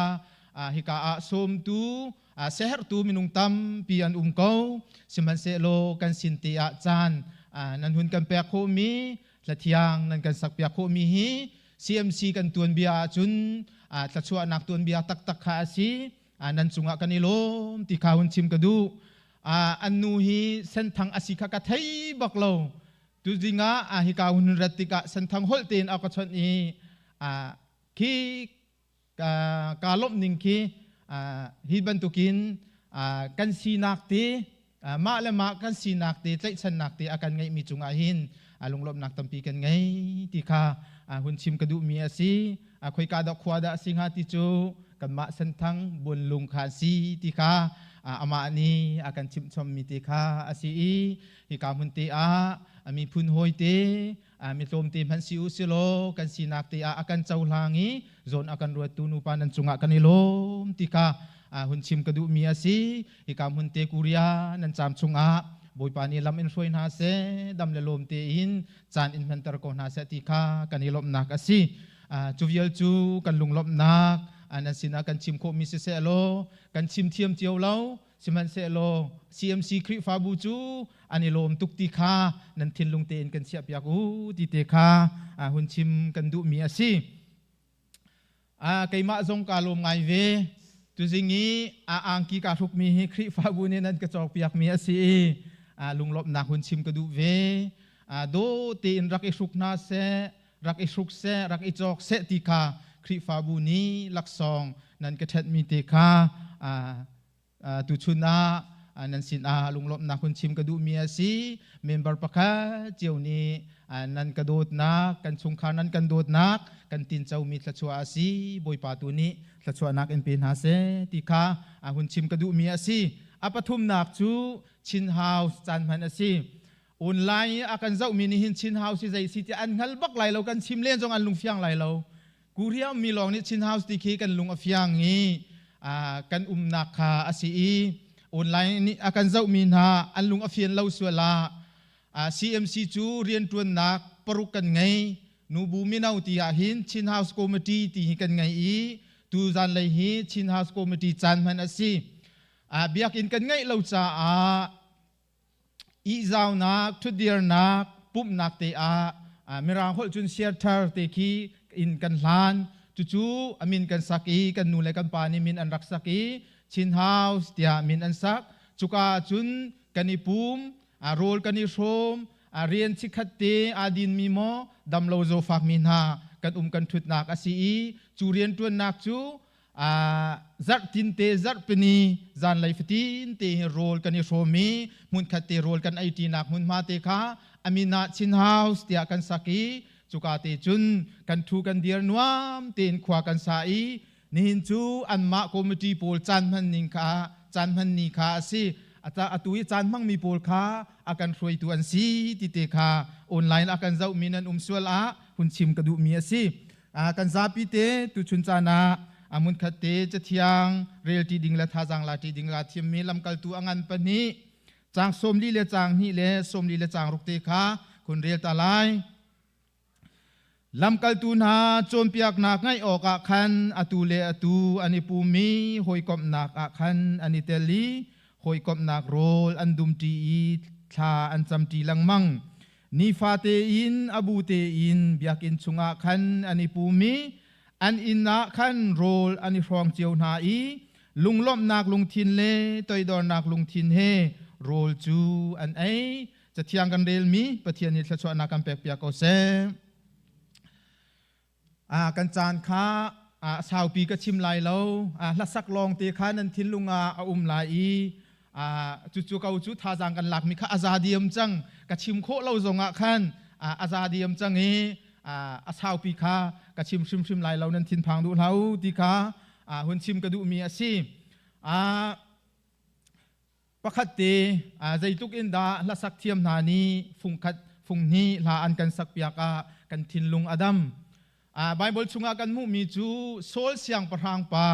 hika ah sawmtu, sehertu minung tampi an um ko. Sihmanhsehlaw kan sin te ah caan nan hun kan pek khawhmi, hlathiang nan kan sakpiak khawhmi hi CMC kan tuanbia ahcun thluachuahnak tuanbia taktak kha a si. Nan cungah kan i lawm ti kha hun chim ka duh. An nu hi Senthang a si kha ka thei bak lo. Tuzing ah hika hun rat tikah Senthang holh tein a ka chawnh i khi ka lawmh ning khi hi bantukin kan sinak te, mah le mah kan sinak te, tlaihchannak te a kan ngeihmi cungah hin lunglawmhnak tampi kan ngei ti kha hun chim ka duhmi a si. Khoika dah khua dah a si hnga ti cu kanmah Senthang Buanlung kha a si ti kha amah nih a kan chimhchommi te kha a si i hika hmun te ah miphun hawi te, mi tlawmte hmanh si u silaw kan sinak te ah a kan cohlang i zawn a kan ruattu nupa nan cungah kan i lawm ti kha hun chim ka duhmi a si. Hika hmun te Korea nan caam chungah Bawipa nih lam in hruai hna seh, dam le lawm tein caan in hmanter ko hna seh ti kha kan i lawmhnak a si. Cu vial cu kan lunglawmhnak nan sinah kan chim khawhmi siseh law kan chim thiam cio lo. Sihmanhsehlaw CMC Khrihfabu cu an i lawm tuk ti kha nan thinlung tein kan chiahpiak u ti te kha hun chim kan duhmi a si. Keimah zong kaa lawm ngai ve. Tuzing i a angki kaa hrukmi hi Khrihfabu nih nan ka cawkpiakmi a si i lunglawmhnak hun chim ka duh ve. Daw tein rak i hruk hna seh, rak i hruk seh, rak i cawk seh ti kha Khrihfabu nih laksawng nan ka ṭhenhmi te kha tuchun ah nan sinah lunglawmhnak hun chim ka duhmi a si. Member pakhat cio nih nan ka dawtnak, kan chungkhar nan kan dawtnak, kan tincomi thluachuah a si. Bawipa tu nih thluachuahnak in pe hna seh ti kha hun chim ka duhmi a si. A pathumnak cu Chin House caan hman a si. Online i a kan zohmi nih hin Chin House hi zei si ti an hngal bak lai lo, kan chim len zong an lungfiang lai lo. Korea ummi lawng nih Chin House ti khi kan lung a fiang i kan umnak kha a si i online nih a kan zohmi hna an lung a fian lo sual ah CMC cu rianṭuannak paruk kan ngei. Nubu mino ti ah hin Chin House Committee ti hi kan ngei i tu zanlei hi Chin House Committee caan hman a si. Biakinn kan ngeih lo caah ihzaunak, ṭhutdirnak, pumhnak te ah Mirang holh cun theater te khi inn kan hlan. Cucu a min kan sak i kan nu le kan pa nih min an rak sak i Chin House tiah min an sak. Cuka ah cun kan i pum, rawl kan i hrawm, rian chikkhat te aa dinmi maw damlo zawfakmi hna kan um kan ṭhutnak a si i cu rianṭuannak cu Zarhtin te zarhpini zanlei fatin te hi rawl kan i hrawm i hmunkhat te rawl kan ei ṭinak hmunhma te kha Amina Chin House tiah kan sak i cuka te cun kan ṭhu kan dir nuam tein khua kan sa i nihin cu anmah committee pawl caan hman ning kha caan hman ni kha a si. Atu i caan hmangmi pawl kha a kan hruaitu an si ti te kha online a kan zohmi nan um sual ah hun chim ka duhmi a si. Kan zapi te tuchun caan ah hmunkhat te cathiang relṭi ding le thazaang laṭi ding la thiammi lamkaltu a ngan pahnih caang 40 le caang 2 le 40 le caang 6 te kha kun rel ta lai. Lamkaltu hna cawnpiaknak ngaih awkah khan atu le atu an i pum i hawikomhnak ah khan an i tel i hawikomhnak rawl an dumṭi i thla an camṭi lengmang. Nifate in a bu tein biakinn chungah khan an i pum i an inn ah khan rawl an i hrawng cio hna i lunglawmhnak lungthin le toidornak lungthin he rawl cu an ei. Cathiang kan relmi Pathian nih thluachuahnak kan pekpiak ko seh. Kan caan kha saupi ka chim lai lo. Hlasak lawng te kha nan thinlung ah a um lai i cucu ko cu thazaang kan lakmi kha a za diam cang. Ka chim khawh lo zongah khan a za diam cang i a saupi kha ka chim hrimhrim lai lo, nan thinphang duh hlah u ti kha hun chim ka duhmi a si. Pakhat te zeitluk in dah hlasak thiam hna nih fungkhat funghnih hla an kan sakpiak ah kan thinlung a dam. Bible chungah kan hmuhmi cu Saul siangpahrang pa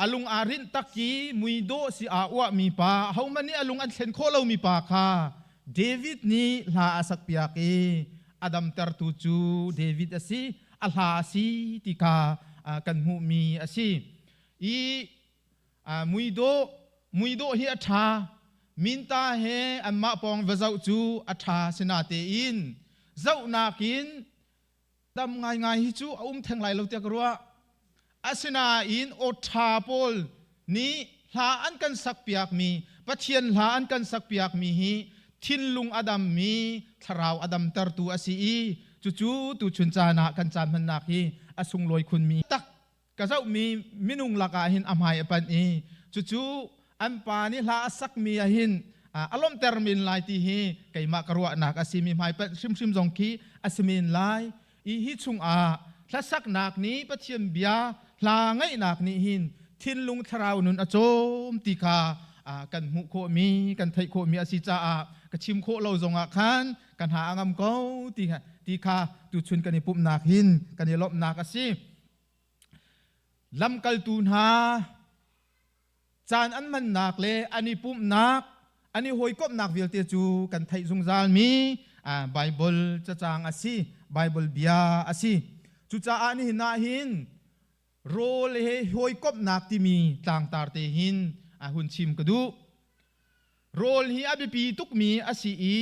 a lung aa rinh tak i muidawh si aa uahmi pa, ahohmanh nih a lung an thlen khawh lomi pa kha David nih hla a sakpiak i a damtertu cu David a si, a hla a si ti kha kan hmuhmi a si. I muidawh muidawh hi a ṭha, minta he anmah pawng va zoh cu a ṭha, sinatein zohnak in dam ngaingai hi cu a um theng lai lo tiah ka ruah. Asinain aw ṭha pawl nih hla an kan sakpiakmi, Pathian hla an kan sakpiakmi hi thinlung a dammi, thlarau a damtertu a si i cucu tuchun caan ah kan caan hmannak hi a sunglawi khunmi tak ka zohmi minung lakah hin a hmai a panh i cucu an pa nih hla a sakmi ah hin a lawmhter men lai ti hi keimah ka ruahnak a si mi hmaipanh hrimhrim zong khi a si men lai i hi chungah hlasaknak nih, Pathian bia hla ngaihnak nih hin thinlung thlarau nun a cawm ti kha kan hmuh khawhmi, kan theih khawhmi a si caah ka chim khawh lo zongah khan ka hna a ngam ko ti kha tuchun kan i pumhnak hin kan i lawmhnak a si. Lamkaltu hna caan an hmannak le an i pumhnak, an i hawikomhnak vialte cu kan theih zungzalmi Baibal cacang a si, Baibal bia a si. Cucaah nihin ah hin rawl he hawikomhnak timi tlangtar te hin hun chim ka duh. Rawl hi a biapi tukmi a si i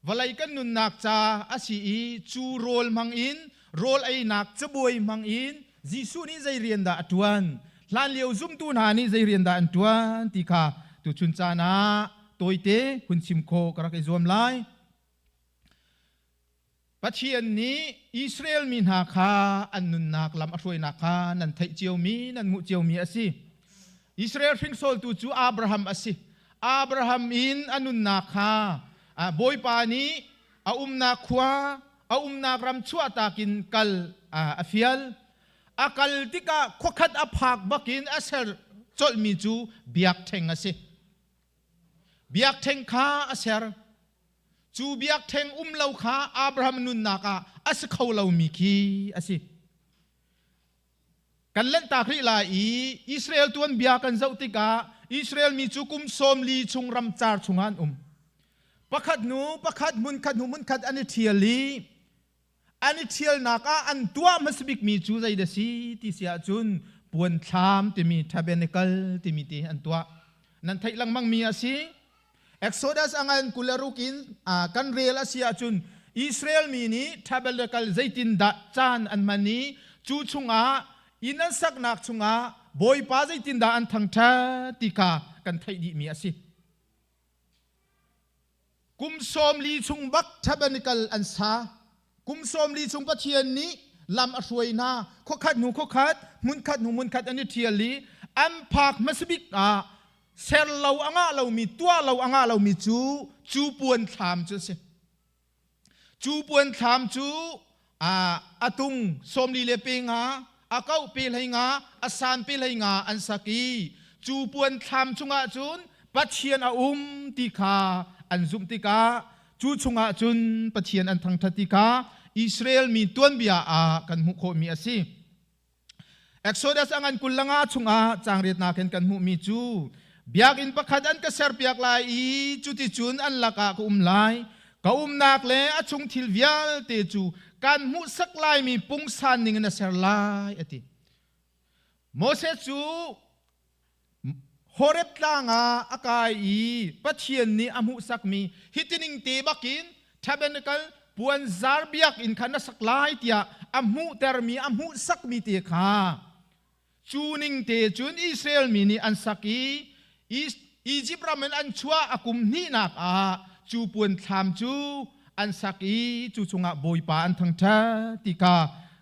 vawlei kan nunnak ca a si i cu rawl hmang in, rawl einak cabuai hmang in Jesuh nih zei rian dah a ṭuan, hlanlio zumtu hna nih zei rian dah an ṭuan ti kha tuchun caan ah tawite hun chim khawh ka rak i zuam lai. Pathian nih Israel mi hna kha an nunnak lam a hruainak kha nan theih ciomi, nan hmuh ciomi a si. Israel hringsoltu cu Abraham a si. Abraham in a nunnak kha Bawipa nih a umnak khua, a umnak ram chuahtak in kal a fial. A kal tikah khuakhat a phak bakin a ser colhmi cu biakṭheng a si. Biakṭheng kha a ser. Cu biakṭheng um lo kha Abraham nunnak ah a si kho lomi khi a si. Kan lanhtak rih lai i Israel tuanbia kan zoh tikah Israel mi cu kum 40 chung ramcar chungah an um. Pakhat hnu pakhat, hmunkhat hnu hmunkhat an i ṭhial i an i ṭhialnak ah an tuah hmasa bikmi cu zei dah si ti si ahcun puanthlam timi, tabernacle timi te an tuah. Nan theih lengmangmi a si. Exodus a ngan 26 in kan rel a si ahcun Israel mi nih tabernacle zeitindah caan an hman i cu chungah inn an saknak chungah Bawipa zeitindah an thangṭhat ti kha kan theih dihmi a si. Kum 40 chung bak tabernacle an sa. Kum 40 chung Pathian nih Lam a hruai hna. Khuakhat hnu khuakhat, hmunkhat hnu hmunkhat an i ṭhial i an phak hmasabik ah ser lo a ngah lomi, tuah lo a ngah lomi cu cu puan thlam cu a si. Cu puan thlam cu a tung sawmli le pe nga, a kauh pe hlei nga, a san pe hlei nga an sak i cu puan thlam chungah cun Pathian a um ti kha an zumh tikah cu chungah cun Pathian an thangṭhat ti kha Israel mi tuanbia ah kan hmuh khawhmi a si. Exodus a ngan 23 chungah caang riatnak in kan hmuhmi cu biakinn pakhat an ka serpiak lai i cuticun an lakah ka um lai. Ka umnak le a chung thil vialte cu kan hmuhsak laimi pungsan ning in a ser lai a ti. Moses cu Horeb tlang ah a kai i Pathian nih a hmuhsakmi hitining te bakin tabernacle puanzar biakinn kha na sak lai tiah a hmuhtermi a hmuhsakmi te kha cu ning te cun Israel mi nih an sak i Egypt ram in an chuah a kum hnihnak ah cu puan thlam cu an sak i cu chungah Bawipa an thangṭhat ti kha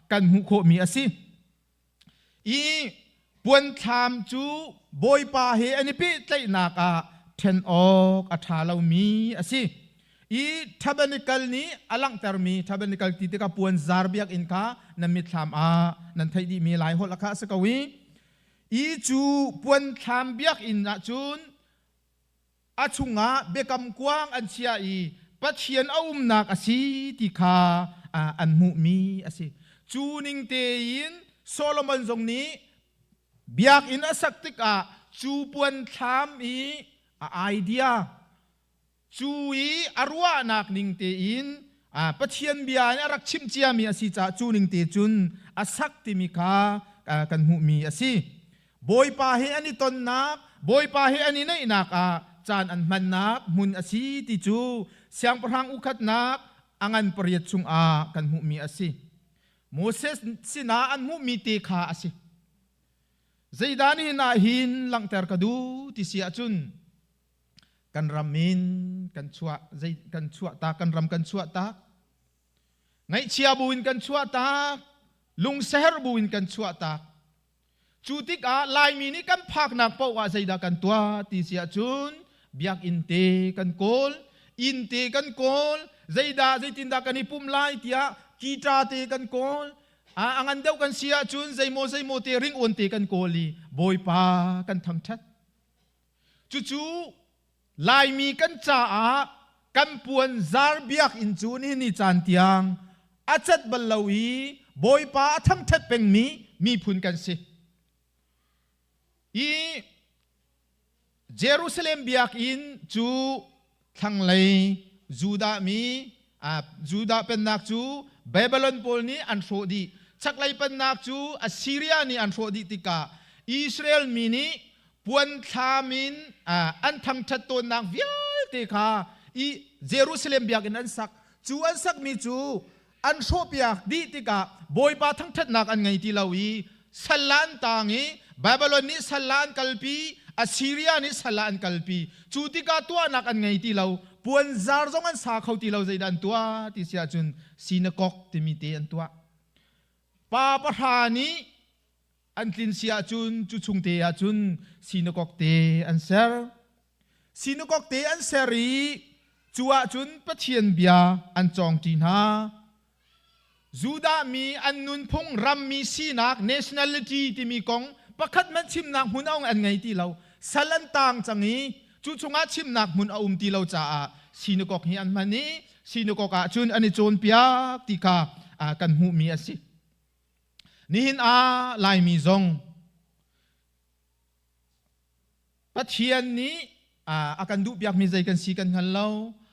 kan hmuh khawhmi a si. I puanthlam cu Bawipa he an i pehtlaihnak ah ṭhen awk a ṭha lomi a si. I tabernacle nih a langhtermi tabernacle ti tikah puanzar biakinn kha nan mitthlam ah nan theih dihmi lai holh kha a si ko i i cu puanthlam biakinn ah cun a chungah biakam kuang an chia i Pathian a umnak a si ti kha an hmuhmi a si. Cu ning tein Solomon zong nih biakinn a sak tikah cu puan thlam i a idea cu i a ruahnak ning tein Pathian bia in a rak chimh ciami a si caah cu ning te cun a sak timi kha kan hmuhmi a si. Bawipa he an i tonnak, Bawipa he an i naihnak ah caan an hmannak hmun a si ti cu siangpahrang ukhatnak a ngan pariat chungah kan hmuhmi a si. Moses sinah an hmuhmi te kha a si. Zeidah nihin ah hin langhter ka duh ti si ahcun kan ram in kan chuah zei kan chuah tak kan ram kan chuah tak ngaihchia buin kan chuah tak lungseher buin kan chuah tak Cu tikah Laimi nih kan phaknak paoh ah zeidah kan tuah ti si ahcun biakinn te kan kawl, inn te kan kawl, zeidah zeitindah kan i pumh lai tiah kita te kan kawl, a ngan deuh kan si ahcun zeimaw zeimaw te ringawn te kan kawl i Bawipa kan thangṭhat. Cucu Laimi kan caah kan puan zar biakinn cu nihin ni caan tiang a cat bal lo i Bawipa a thangṭhat pengmi miphun kan si. I Jerusalem biakinn cu thlanglei Judah mi Judah pennak cu Babylon pawl nih an hrawh dih. Chaklei pennak cu Assyria nih an hrawh dih tikah Israel mi nih puanthlam in an thangṭhat tawnnak vialte kha i Jerusalem biakinn an sak. Cu an sakmi cu an hrawhpiak dih tikah Bawipa thangṭhatnak an ngei ti lo i sal ah an taang i Babylon nih sal ah an kalpi, Assyria nih sal ah an kalpi. Cu tikah tuahnak an ngei ti lo, puanzar zong an sa kho ti lo zeidah an tuah ti si ahcun sinakok timi te an tuah. Pa pahra nih an tlin si ahcun cu chung te ahcun sinakok te an ser. Sinakok te an ser i cu ahcun Pathian bia an cawngṭi hna. Judah mi an nunphung rammi sinak nationality timi kong pakhat hmanh chimnak hmun a an ngei ti lo. Sal an taang cang i cu chungah chimnak hmun a um ti lo caah sinakok hi an hman i sinakok ah cun an i cawnpiak ti kha kan hmuhmi a si. Nihin ah Laimi zong Pathian nih a kan duhpiakmi zei kan si kan hngal lo.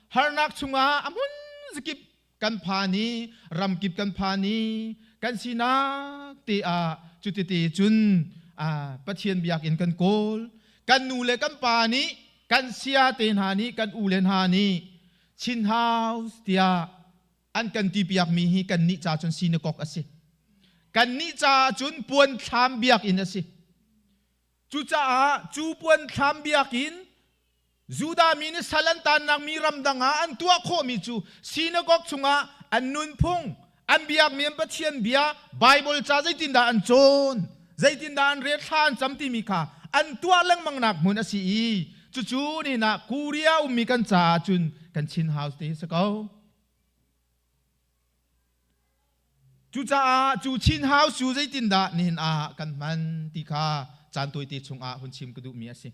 Harnak chungah a hmun zakip kan phan i ramkip kan phan i kan sinak te ah cutite cun Pathian biakinn kan kawl. Kan nu le kan pa nih kan sia te hna nih kan u le hna nih Chin House tiah an kan tipiakmi hi kannih ca cun sinakok a si. Kannih caah cun puanthlam biakinn a si. Cucaah cu puanthlam biakinn Judah mi nih sal an tannak mi ramdang ah an tuah khawhmi cu sinagog chungah an nunphung, An biakmi an Pathian bia Bible ca zeitindah an cawn, zeitindah an rel thla an cam timi kha an tuah lengmang nak hmun a si i cucu nihin ah Korea ummi kan caah cun kan Chin House te hi si ko. Cucaah cu Chin House cu zeitindah nihin ah kan hman ti kha caan tawite chungah hun chim ka duhmi a si.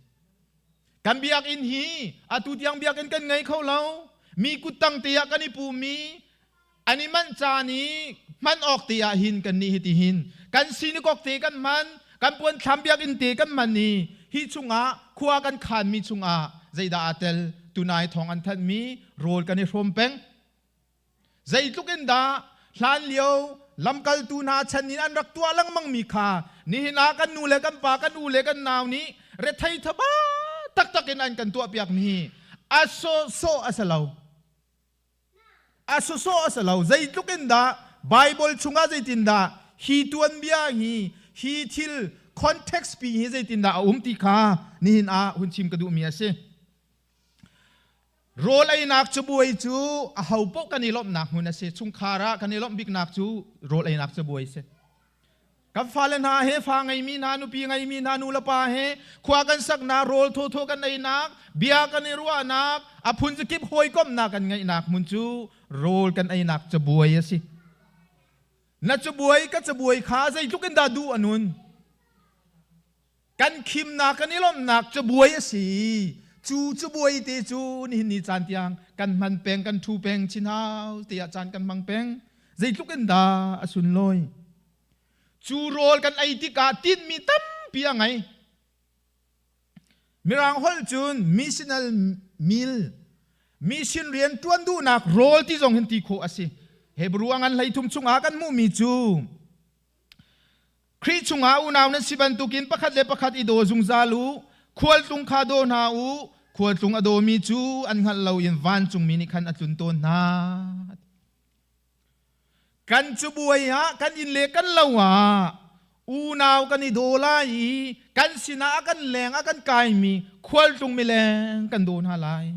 Kan biakinn hi atu tiang biakinn kan ngei kho lo. Mi kuttang te ah kan i pumi an i manh caan i hman awk te ah hin kan nih hiti hin kan sinakok te kan hman kan puan thlam biakinn te kan hman i hi chungah khua kan khanmi chungah zeidah aa tel tunai thawng an thanhmi rawl kan i hrawm peng zeitluk in dah hlan lio lamkaltu hna chan in an rak tuah lengmang mi kha nihin ah kan nu le kan pa kan u le kan nau nih rethei thaba taktak in an kan tuah piak mi a sawhsawh a si lo. A sawsawh a si lo. Zeitluk in dah Bible chungah zeitindah hi tuanbia hi hi thil context pi hi zeitindah a um ti kha nihin ah hun chim ka duhmi a si. Rawl einak cabuai cu a ho paoh kan i lawmhnak hmun a si. Chungkhar ah kan i lawmh biknak cu rawl einak cabuai a si. Kan fale hna he fa ngeimi hna, nupi ngeimi hna, nu le pa he khua kan saknak, rawl thawthaw kan einak, bia kan i ruahnak, a phun zakip hawikomhnak kan ngeihnak hmun cu rawl kan einak cabuai a si. Na cabuai ka cabuai kha zeitluk in dah duh a nun? Kan khimnak kan i lawmhnak cabuai a si. Cu cabuai te cu nihin ni caan tiang kan hman peng, kan ṭhu peng, chinhau tiah caan kan hmang peng. Zeitluk in dah a sunlawi. Cu rawl kan ei tikah tinhmi tampi a ngei. Mirang holh cun missional meal, mission rian ṭuan duhnak rawl ti zong hin ti khawh a si. Hebrew a ngan 13 chungah kan hmuhmi cu Khrih chungah unau nan si bantukin pakhat le pakhat i daw zungzal u. Khualtlung kha daw hna u. Khualtlung a dawmi cu an hngalh loin vancungmi nih khan a tlun tawn hna. Kan cabuai ah kan inn le kan lo ah unau kan i daw lai i kan sinah a kan leng a kan kaimi khualtlung mileng kan daw hna lai.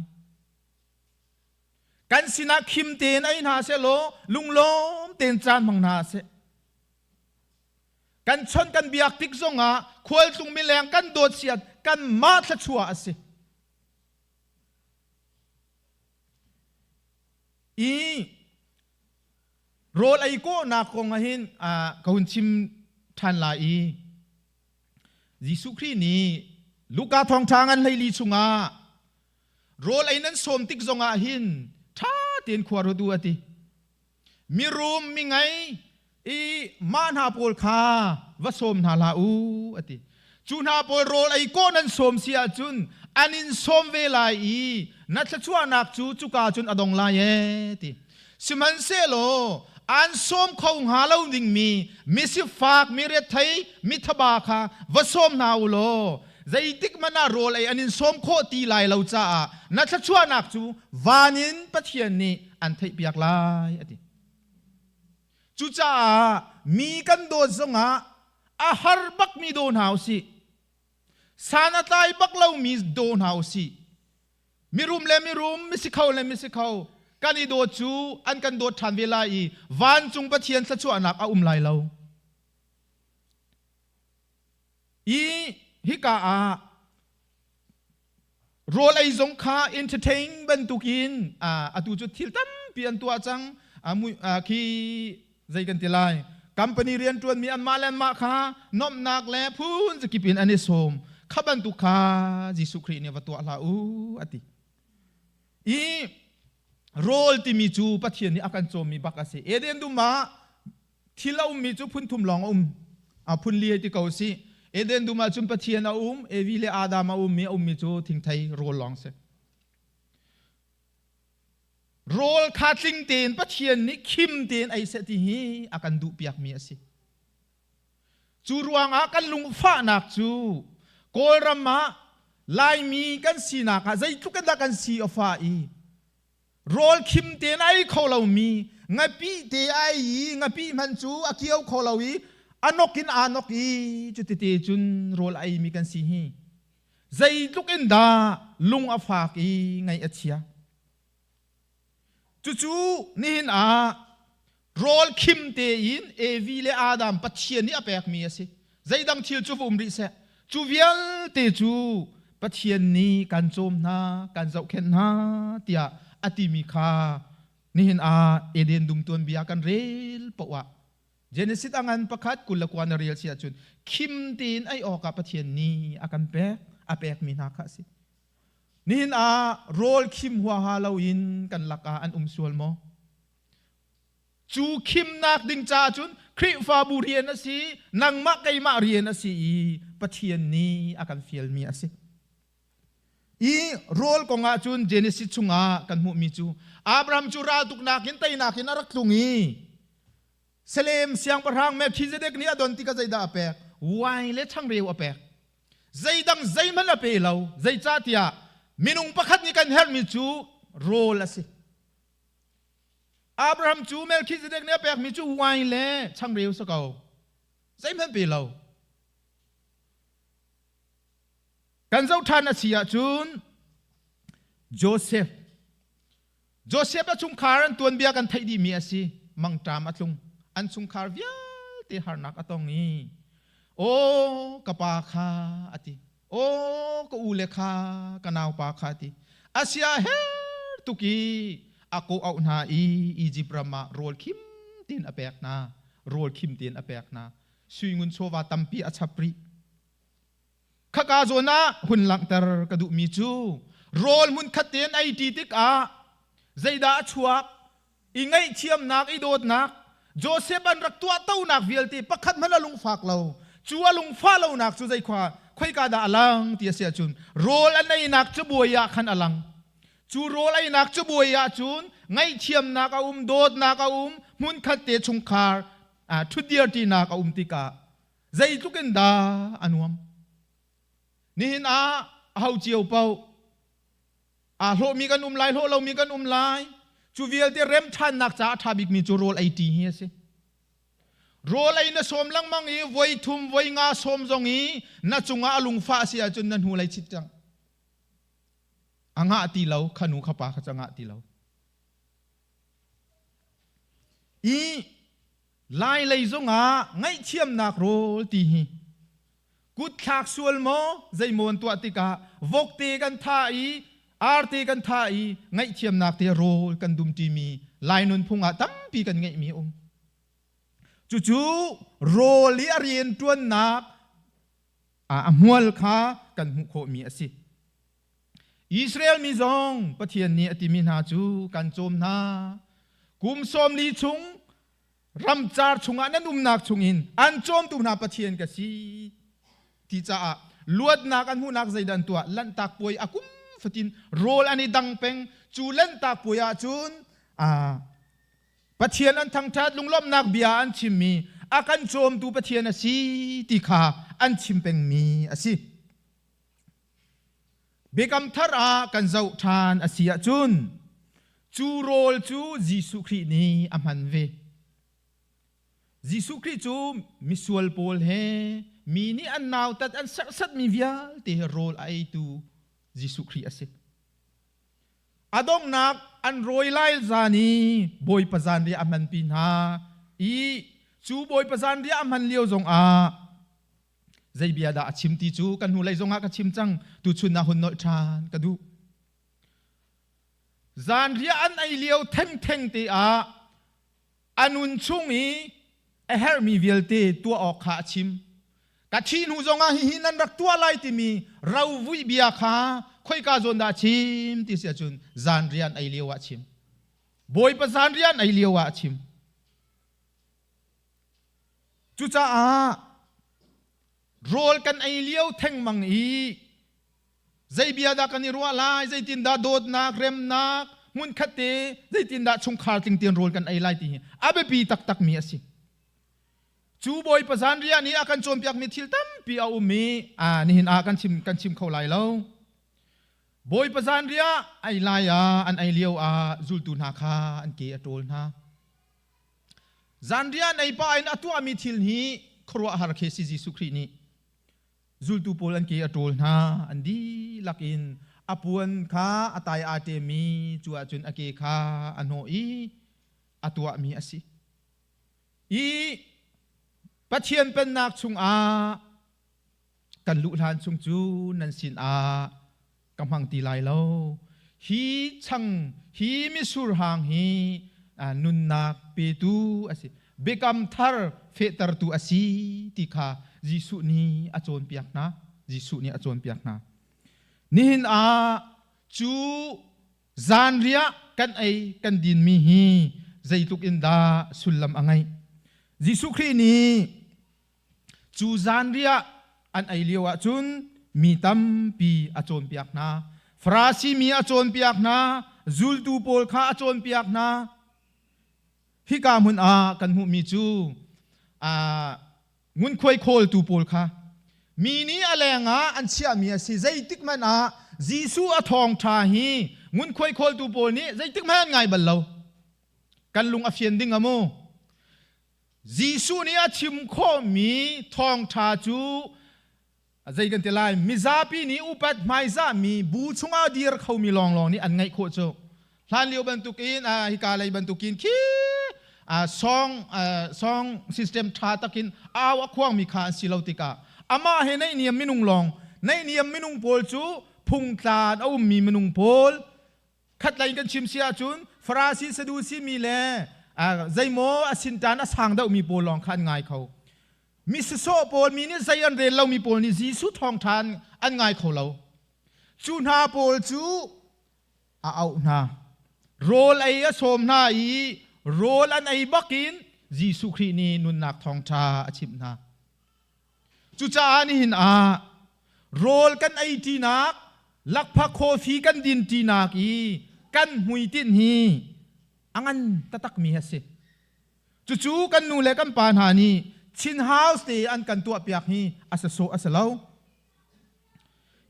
Kan sinah khim tein ei hna seh law lunglawm tein caan hmang hna seh. Kan chawnh kan biak tik zongah khualtlung mileng kan dawt siat kan mah thluachuah a si. I rawl ei kawhnak kong ah hin ka hun chim ṭhan lai i Jesuh Khrih nih Luka thawngṭha ngan 14 chungah rawl ei nan sawm tik zongah hin ṭha tein khua ruat u a ti. Mirum mingei i mah hna pawl kha va sawm hna hlah u a ti. Cu hna pawl rawl ei kawh nan sawm si ahcun an in sawm ve lai i na thluachuahnak cu cuka cun a dong lai ee ti. Sihmanhsehlaw an sawm kho hnga lo dingmi misifak, mirethei, mithaba kha va sawm hna u law zeitik hmanh ah rawl ei an in sawm khawh ti lai lo caah na thluachuahnak cu van in Pathian nih an theihpiak lai a ti. Cucaah mi kan dawt zongah a har bakmi daw hna usih. San a tlai bak lomi daw hna usih. Mirum le mirum, misikho le misikho kan i dawt cu an kan dawt ṭhan ve lai i vancung Pathian thluachuahnak a um lai lo. I hika ah rawl ei zong kha entertain bantukin atu cu thil tampi an tuah cang. Khi zei kan ti lai, company rianṭuanmi anmah le anmah kha nuamhnak le phun zakip in an i sawm kha bantuk kha Jesuh Khrih nih va tuah hlah u a ti. I rawl timi cu Pathian nih a kan cawmmi bak a si. Eden dum ah thil a ummi cu phun thum lawng a um, a phun li hei ti ko si. Eden dum ah cun Pathian a um, Evi le Adam a ummi a ummi cu thingthei rawl lawng si. Rawl kha tling tein Pathian nih khim tein ei seh ti hi a kan duh piakmi a si. Cu ruangah kan lungfahnak cu Kawlram ah Laimi kan sinak ah zeitluk in dah kan si a fah i rawl khim tein a ei kho lomi ngapi te a ei i ngapi hmanh cu a kio kho lo i a nok in aa nok i cutite cun rawl a eimi kan si hi zeitluk in dah lung a fak i ngaih a chia. Cucu nihin ah Rawl khim tein Evi le Adam Pathian nih a pekmi a si. Zeidang thil cu va um rih seh. Cu vialte cu Pathian nih kan cawm hna, kan zohkhenh hna tiah a timi kha nihin ah Eden dum tuanbia kan rel paoh ah Genesis a ngan pakhat 29 na rel si ahcun khim tein ei awkah Pathian nih a kan pek, a pekmi hna kha a si. Nihin ah rawl khim huaha loin kan lakah an um sual maw? Cu khimnak ding caah cun Khrihfabu rian a si, nangmah keimah rian a si i Pathian nih a kan fialmi a si. I rawl kong ah cun Genesis chungah kan hmuhmi cu Abraham cu raltuknak in teinak in a rak tlung i Salem siangpahrang Melchizedek nih a don tikah zeidah a pek? Wine le changreu a pek. Zeidang zeihmanh a pe lo. Zeicahtiah minung pakhat nih kan herhmi cu rawl a si. Abraham cu Melchizedek nih a pekmi cu wine le changreu si ko. Zeihmanh pe lo. Kan zoh ṭhan a si ahcun Joseph Joseph a chungkhar an tuanbia kan theih dihmi a si. Mangṭam a tlung. An chungkhar vialte harnak a tong i aw ka pa kha a ti. Aw ka u le kha ka naupa kha a ti. Asia her tuk i a kawh auh hna i Egypt ram ah rawl khim tein a pek hna. Rawl khim tein a pek hna. Sui ngun chawva tampi a chap rih. Khaka zawn ah hun langhter ka duhmi cu rawl hmunkhat tein ei ṭi tikah zeidah a chuak i ngaihthiamnak i dawtnak Joseph an rak tuahtonak vialte pakhat hmanh a lungfak lo. Cu a lungfah lonak cu zei khua khoika dah a lang ti a si ahcun rawl an einak cabuai ah khan a lang. Cu rawl einak cabuai ah cun ngaihthiamnak a um, dawtnak a um, hmunkhat te chungkhar ṭhutdir ṭinak a um tikah Zeitluk in dah a nuam. Nihin ah aho cio paoh aa hlawhmi kan um lai, hlawh lomi kan um lai. Cu vialte rem ṭhannak caah a ṭha bikmi cu rawl ei ṭi hi a si. Rawl ei na sawm lengmang i voi thum, voi nga sawm zong i na cungah a lungfah a si ahcun na hnu lei chit cang. A ngah ti lo, kha nu kha pa kha cu a ngah ti lo. I Lai lei zongah ngaihthiamnak rawl ti hi kutthlak sual maw zeimaw an tuah tikah vokte kan thah i arte kan thah i ngaihthiamnak te rawl kan dum ṭimi Lai nunphung ah tampi kan ngeihmi a um. Cucu rawl i a rianṭuannak a hmual kha kan hmuh khawhmi a si. Israel mi zong Pathian nih a timi hna cu kan cawm hna. Kum 40 chung ramcar chungah nan umnak chungin an cawmtu hna Pathian ka si ti caah luatnak an hmuhnak zeidah an tuah? Lanhtak puai a kum fatin rawl an i dang peng. Cu lanhtak puai ahcun Pathian an thangṭhat lunglawmhnak bia an chimmi a kan cawmtu Pathian a si ti kha an chim pengmi a si. Biakam thar ah kan zoh ṭhan a si ahcun cu rawl cu Jesuh Khrih nih a hman ve. Jesuh Khrih cu misual pawl he mi nih an nautat an serhsatmi vialte he rawl a eitu Jesuh Khrih a si. A donghnak an rawi lai zan i Bawipa zanriah a hmanpi hna i cu Bawipa zanriah a hman lio zongah zei bia dah a chim ti cu kan hnulei zongah ka chim cang tuchun ah hun nolh ṭhan ka duh zanriah an ei lio thengtheng te ah a nun chung i a herhmi vialte tuah awk kha a chim ka thi hnu zongah hihi nan rak tuah lai timi rovuih bia kha khoika zawn dah a chim ti si ahcun zanriah an ei lio ah a chim Bawipa zanriah an ei lio ah a chim Cucaah rawl kan ei lio thengmang i zei bia dah kan i ruah lai, zeitindah dawtnak, remnak, hmunkhat te zeitindah chungkhar tling tein rawl kan ei lai ti hi a biapi taktakmi a si. Cu Bawipa zanriah nih a kan cawnpiakmi thil tampi a um i nihin ah kan chim kan chim kho lai lo. Bawipa zanriah ei lai ah an ei lio ah zultu hna kha an ke a ṭawl hna. Zanriah an ei pah in a tuahmi thil hi khuaruahhar khi si Jesuh Khrih nih zultu pawl an ke a ṭawl hna an dihlak in a puan kha a tai aa ṭem i cu ahcun a ke kha a hnawh i a tuahmi a si. I Pathian pennak chungah kan luh hlan chung cu nan sinah ka hmang ti lai lo. Hi chang hi misur hang hi nunnak petu a si. Biakam thar fehtertu a si ti kha Jesuh nih a cawnpiak hna. Jesuh nih a cawnpiak hna. Nihin ah cu zanriah kan ei kan dinmi hi zeitluk in dah sullam a ngeih. Jesuh Khrih nih cu zanriah an ei lio ahcun mi tampi a cawnpiak hna. Farasi mi a cawnpiak hna, zultu pawl kha a cawnpiak hna. Hika hmun ah kan hmuhmi cu ngunkhuai khawltu pawl kha mi nih a leng ah an chiahmi a si. Zeitik hmanh ah Jesuh a thawngṭha hi ngunkhuai khawltu pawl nih zeitik hmanh an ngai bal lo. Kan lung a fian ding a mu. Jesuh nih a chim khawhmi thawngṭha cu zei kan ti lai, mizapi nih upat hmaizahmi bu chungah dir khomi lawnglawng nih an ngaih khawh cu. Hlan lio bantukin, hika lei bantukin khi song song system ṭha takin au a khuangmi kha an si lo tikah amah he naihniam minung lawng, naihniam minung pawl cu phungtlan a ummi minung pawl. Khatlei kan chim si ahcun Farasi, Sadusi mi le zeimaw a sintan a sang deuhmi pawl lawng kha an ngai kho. Mi sasawh pawl, mi nih zei an rel lomi pawl nih Jesuh thawngṭha an ngai kho lo. Cu hna pawl cu a auh hna. Rawl ei a sawm hna i rawl an ei bakin Jesuh Khrih nih nunnak thawngṭha a chimh hna. Cucaah nihin ah rawl kan ei ṭinak, lakphak coffee kan din ṭinak i kan hmuitinh hi a ngan taktakmi a si. Cucu kan nu le kan pa hna nih Chin House te an kan tuahpiak hi a sasawh a si lo.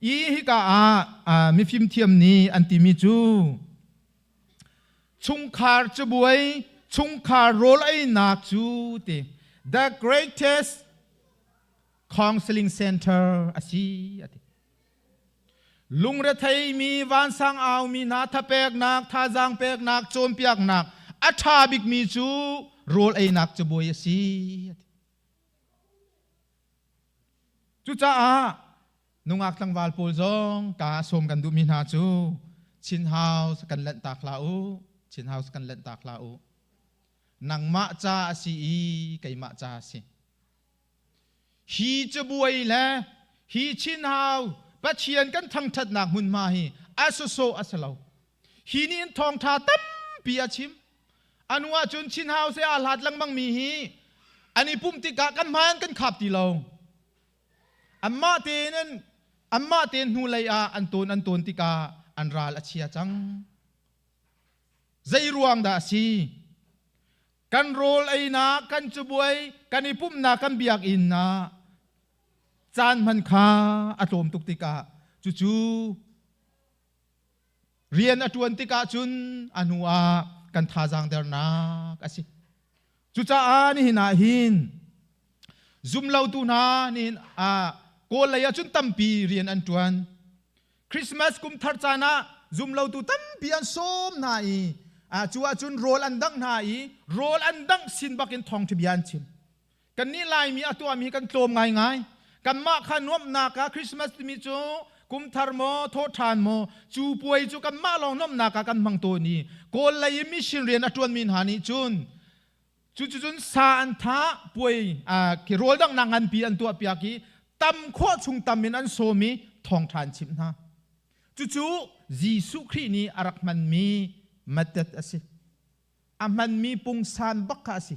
I hika ah mifimthiam nih an timi cu chungkhar cabuai, chungkhar rawl einak cu ti the greatest counseling center a si a ti. Lungretheimi, vansang aumi hna thapeknak, thazaang peknak, cawnpiaknak a ṭha bikmi cu rawl einak cabuai a si. Cucaah nungak tlangval pawl zong ka sawm kan duhmi hna cu Chin House kan lanh tak hlah u. Chin House kan lanh tak hlah u. Nangmah ca a si i keimah ca a si. Hi cabuai le hi Chin Hau Pathian kan thangṭhatnak hmunhma hi a sawsawh a si lo. Hi nih in thawngṭha tampi a chim. Anu ahcun Chin Hau se aa hlat lengmang mi hi an i pumh tikah kan hmaan kan khap ti lo. Anmah tein anmah tein hnulei ah an tawn an tawn tikah an ral a chia cang. Zei ruang dah a si? Kan rawl einak, kan cabuai, kan i pumhnak, kan biakinn ah caan hman kha a tlawm tuk tikah cucu rian a ṭuan tikah cun a hnu ah kan thazaang dernak a si. Cucaah nihin ah hin zumlotu hna nihin ah Kawl lei ah cun tampi rian an ṭuan. Christmas kum thar caan ah zumlotu tampi an sawm hna i cu ahcun rawl an dangh hna i rawl an dangh sin bakin thawngṭha bia an chim. Kannih Laimi a tuahmi kan tlawm ngaingai. Kanmah kha nuamhnak ah Christmas timi cu kum thar maw thawhṭhan maw cu puai cu kanmah lawng nuamhnak ah kan hmang tawn i Kawl lei i mission rian a ṭuanmi hna nih cun cuticun sa an thah puai khi rawl danghnak nganpi an tuahpiak i tam khawh chung tam in an sawm i thawngṭha an chimh hna. Cucu Jesuh Khrih nih a rak hmanmi method a si. A hmanmi pungsan bak kha a si.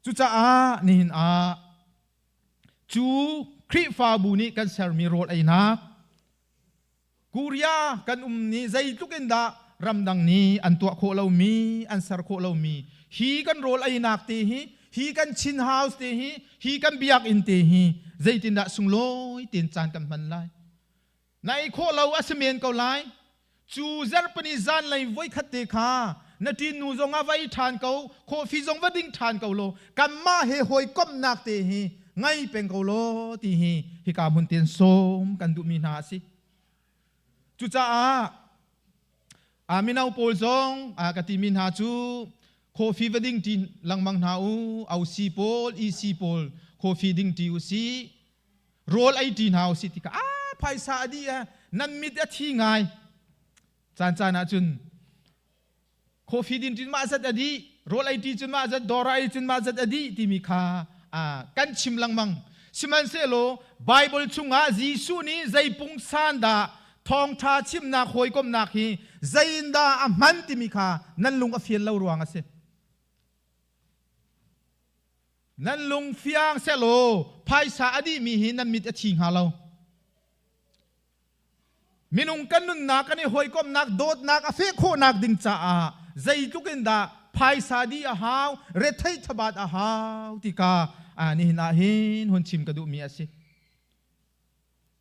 Cucaah nihin ah cu Khrihfabu nih kan sermi rawl einak Korea kan um nih zeitluk in dah ramdang nih an tuah khawh lomi, an ser khawh lomi hi kan rawl einak te hi, hi kan Chin House te hi, hi kan biakinn te hi zeitindah sunglawi tein caan kan hman lai. Na ei khawh lo a si men ko lai. Cu zarhpini zanlei voikhat te kha na ṭinnu zong ah va ei ṭhan ko, coffee zong va ding ṭhan ko law, kanmah he hawikomhnak te hi ngei peng ko law ti hi hika hmun tein sawm kan duhmi hna a si. Cucaah mino pawl zong ka timi hna cu. Coffee va ding ṭi lengmang hna u. OC pawl, EC pawl coffee ding ṭi u si. Rawl ei ṭi hna u si ti kha a phaisa a dih nan mit a thi ngai. Caan caan ah cun coffee din ṭin mah zat a dih, rawl ei ṭi cun mah zat, dawr ei cun mah zat a dih timi kha kan chim lengmang. Sihmanhsehlaw Bible chungah Jesuh nih zei pungsan dah thawngṭha chimnak hawikomhnak hi zeiindah a hman timi kha nan lung a fian lo ruang a si. Nan lung fiang sehlaw phaisa a dihmi hi nan mit a thi hnga lo. Minung kan nunnak kan i hawikomhnak dawtnak a feh khawhnak ding caah zeitluk in dah phaisa dih a hau, retheih thabat a hau ti ka nihin ah hin hun chim ka duhmi a si.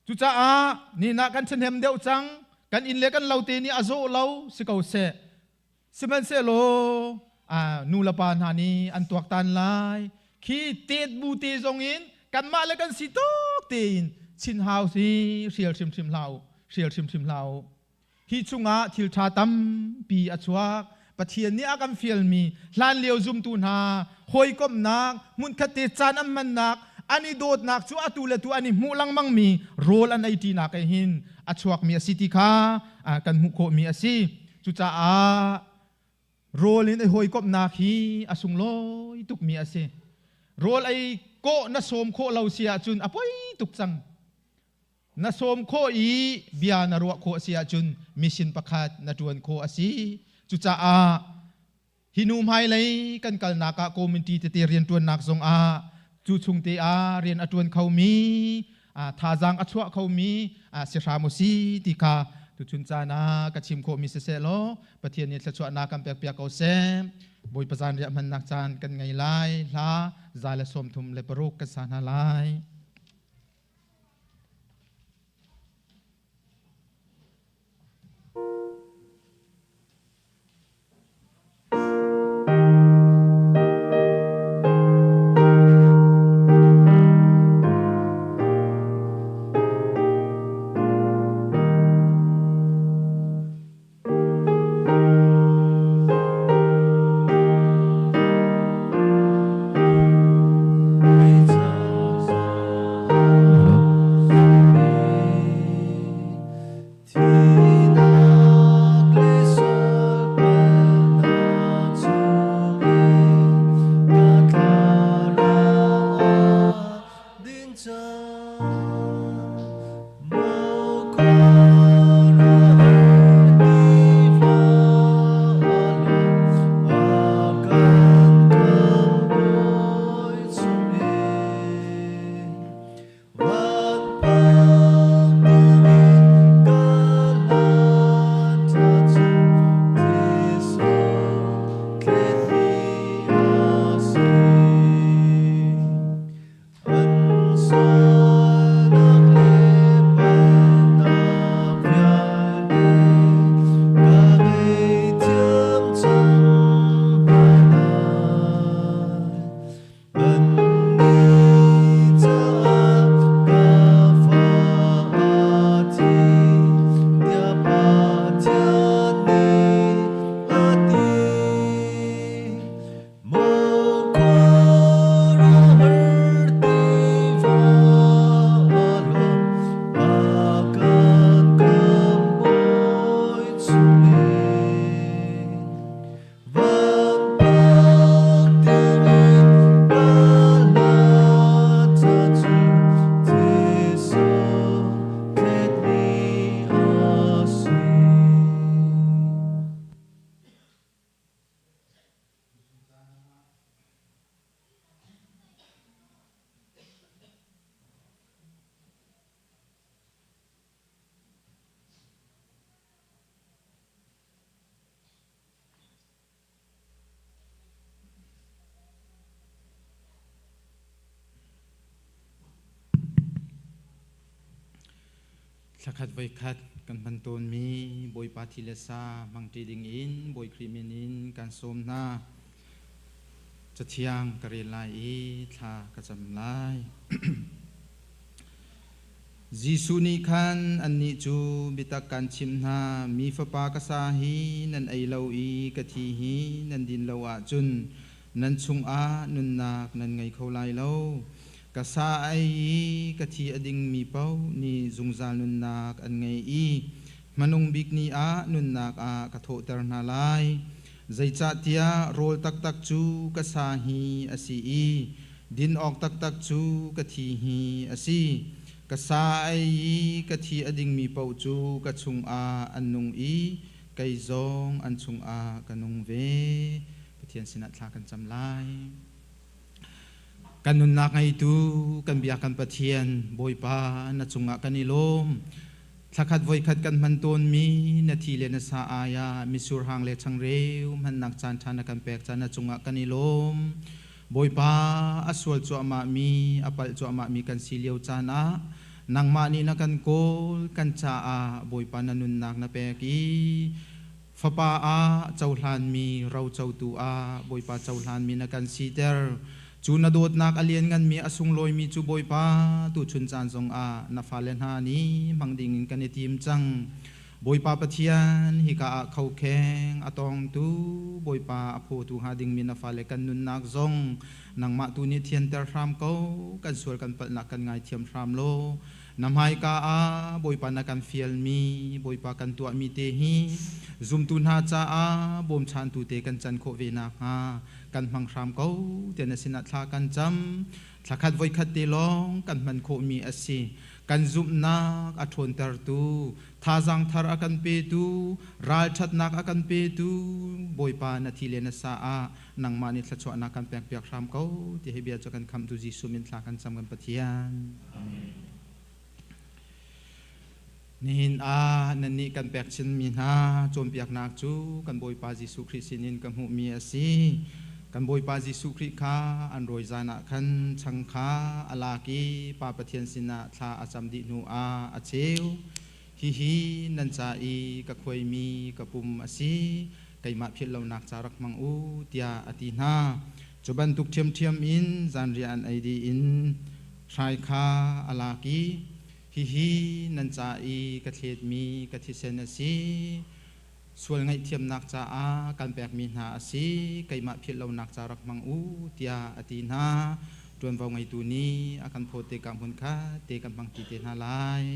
Cucaah nihin ah kan ṭhahnem deuh cang, kan inn le kan lo te nih a zawh lo si ko seh. Sihmanhsehlaw nu le pa hna nih an tuaktan lai. Khi tet bu te zong in kanmah le kan si tuk tein Chin House hi hrial hrimhrim hlah u, hrial hrimhrim hlah u. Hi chungah thil ṭha tampi a chuak. Pathian nih a kan fialmi hlanlio zumtu hna hawikomhnak, hmunkhat te caan an hmannak, an i dawtnak cu atu le tu an i hmuh lengmangmi rawl an ei ṭinak ah hin a chuakmi a si ti kha kan hmuh khawhmi a si. Cucaah rawl in i hawikomhnak hi a sunglawi tukmi a si. Rawl ei kawh na sawm khawh lo si ahcun a poi tuk cang. Na sawm khawh i bia na ruah khawh a si ahcun mission pakhat na ṭuan khawh a si. Cucaah hi nu hmailei kan kalnak ah community tete rianṭuannak zongah cu chung te ah rian a ṭuan khomi thazaang a chuah khomi si hram u si ti kha tuchun caan ah ka chim khawhmi siseh law Pathian nih thluachuahnak kan pekpiak ko seh. Bawipa zan riah hmannak caan kan ngei lai. Hla 136 kan sa hna lai. Thlakhat voikhat kan hman tawnmi Bawipa thi le sa hmangṭi dingin Bawi Khrih min in kan sawm hna. Cathiang ka rel lai i thla ka cam lai. Jesuh nih khan annih cu, Biatak kaan chimh hna, Mi Fapa ka sa hi nan ei lo i ka thi hi nan din lo ahcun nan chungah nunnak nan ngei kho lai lo. Ka sa a ei i ka thi a dingmi paoh nih zungzal nunnak an ngei i hmanung bik ni ah nunnak ah ka thawhter hna lai. Zeicahtiah rawl taktak cu ka sa hi a si i din awk taktak cu ka thi hi a si. Ka sa a ei i ka thi a dingmi paoh cu ka chungah an nung i kei zong an chungah ka nung ve. Pathian sinah thla kan cam lai. Kan nunnak ngeitu kan bia kan Pathian Bawipa na cungah kan i lawm. Thlakhat voikhat kan hman tawnmi na thi le na sa ai ah mitsur hang le changreu hmannak caan ṭha na kan pek caan na cungah kan i lawm. Bawipa a sual cuahmahmi, a palh cuahmahmi kan si lio caan ah nangmah nih na kan kawl, kan caah Bawipa na nunnak na pek i Fapa ah cohlanmi rocotu ah Bawipa cohlanmi na kan siter. Cu na dawtnak a liannganmi a sunglawimi cu Bawipa tuchun caan zongah na fale hna nih hmang dingin kan i tim cang. Bawipa Pathian, hika ah khokheng a tawngtu Bawipa a phawtu hnga dingmi na fale kan nunnak zong nangmah tu nih thianter hram ko, kan sual kan palhnak kan ngaithiam hram law. Na hmaika ah Bawipa na kan fialmi, Bawipa kan tuahmi te hi zumtu hna caah bawmchantu te kan can khawh ve nakhnga kan hmang hram ko tiah na sinah thla kan cam. Thlakhat voikhat te lawng kan hman khawhmi a si. Kan zumhnak a ṭhawntertu, thazaang thar a kan petu, ralṭhatnak a kan petu Bawipa na thi le na sa ah nangmah nih thluachuahnak kan pekpiak hram ko ti hi bia cu kan khamhtu Jesuh min thla kan cam kan Pathian. Nihin ah nannih kan pek chinmi hna cawnpiaknak cu kan Bawipa Jesuh Khrih sinin ka hmuhmi a si. Kan Bawipa Jesuh Khrih kha an rawi zan ah khan chang kha a lak i Pa Pathian sinah thla a cam dih hnu ah a cheu. Hihi nan ca i ka khuaimi ka pum a si. Keimah philh lonak ca rak hmang u tiah a ti hna. Cu bantuk ṭhiamṭhiam in zanriah an ei dih in hrai kha a lak i, Hihi nan ca i ka thletmi ka thisen a si. Sual ngaihthiamnak caah kan pekmi hna a si. Keimah philh lonak ca rak hmang u tiah a ti hna. Ṭuanvo ngeitu nih a kan phawt tikah hmunkhat te kan hmangṭi te hna lai.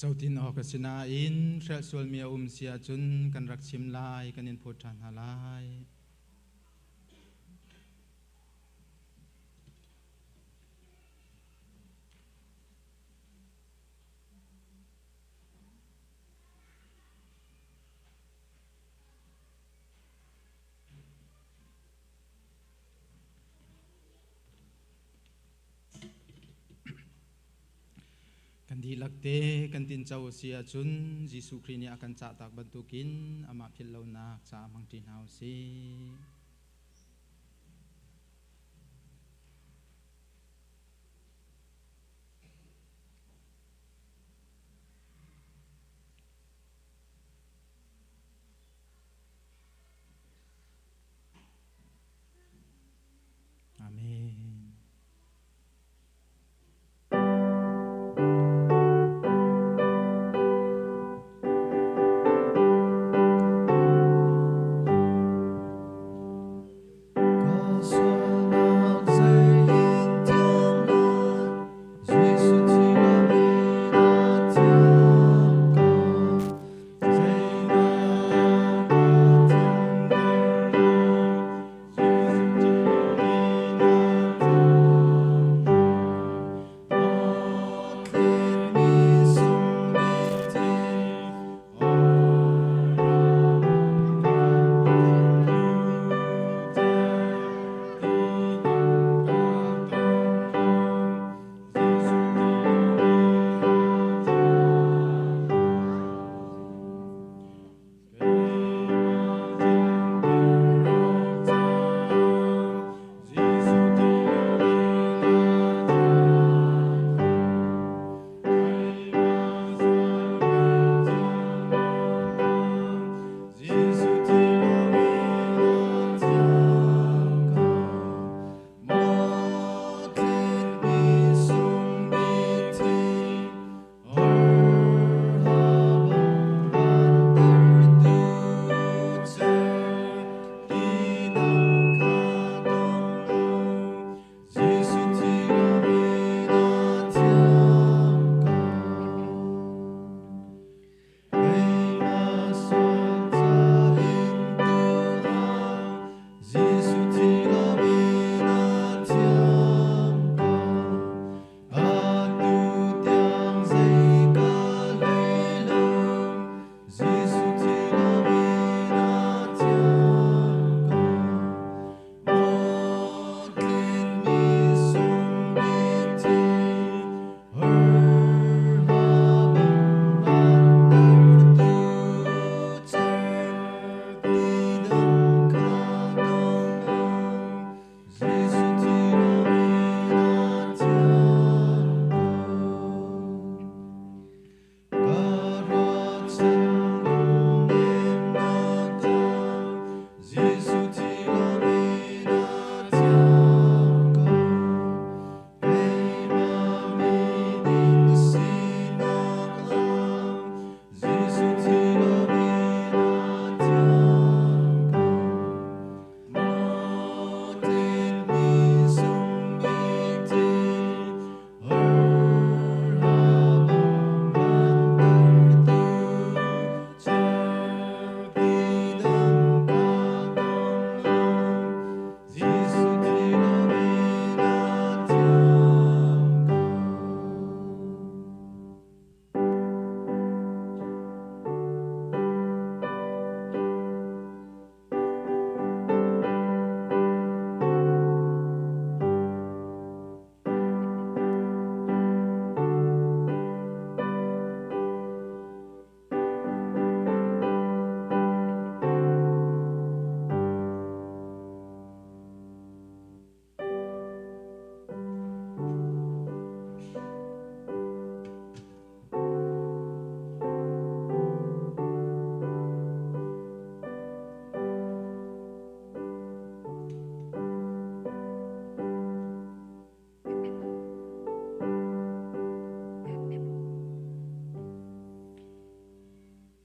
Cotin awk a si nain hrelh sualmi a um si ahcun kan rak chim lai, kan in phawt ṭhan hna lai. Kan dihlak te kan tinco a si ahcun Jesuh Khrih nih a kan cahtak bantukin amah philh lonak caah hmangṭi hna u sih. Amen.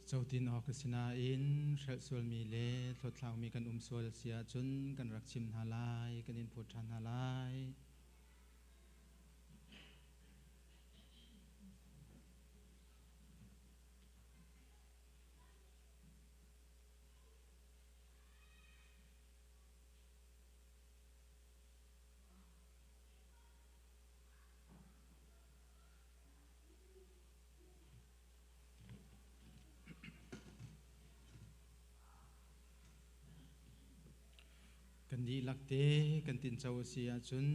Cotin awk a si nain hrelh sualmi le hlawthlangmi kan um sual si ahcun kan rak chim hna lai, kan in phawt ṭhan hna lai. Kan dihlak te kan tinco a si ahcun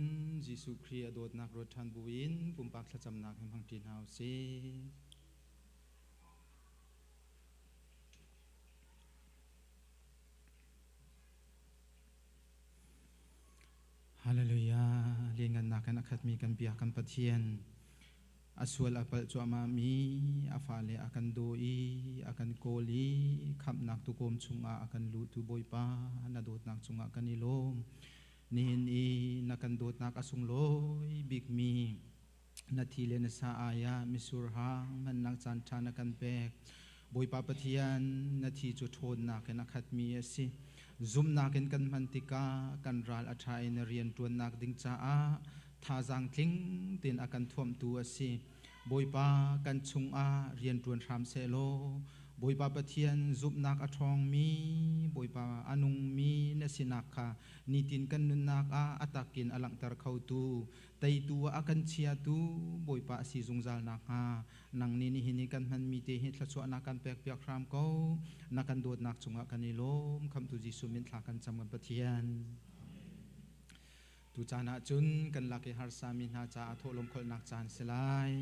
Jesuh Khrih a dawtnak ruat ṭhan buin pumpak thlacamnak he hmangṭi hna u sih. Hallelujah. Lianngannak in a khatmi kan bia kan Pathian. A sual a palh cuahmah mi a fale a kan daw i a kan kawl i khamhnak tukawm chungah a kan luhtu Bawipa na dawtnak cungah kan i lawm. Nihin i na kan dawtnak a sunglawi bikmi na thi le na sa ai ah misur hang hmannak caan ṭha na kan pek. Bawipa Pathian, na thi cu ṭhawnnak in a khatmi a si. Zumhnak in kan hman tikah kan ral a ṭha in rian ṭuannak ding caah thazaang tling tein a kan thuamhtu a si. Bawipa, kan chungah rian ṭuan hram sehlaw, Bawipa Pathian zumhnak a ṭhawngmi, Bawipa a nungmi na sinak kha nitin kan nunnak ah a takin a langhter khotu teitu ah a kan chiatu Bawipa a si zungzal nakhnga nang nih nihin i kan hmanmi te hi thluachuahnak kan pekpiak hram ko. Na kan dawtnak cungah kan i lawm. Khamhtu Jesuh min thla kan cam kan Pathian. Tu caan ah cun kan lak i harsami hna caah thawhlawm kholhnak caan si lai.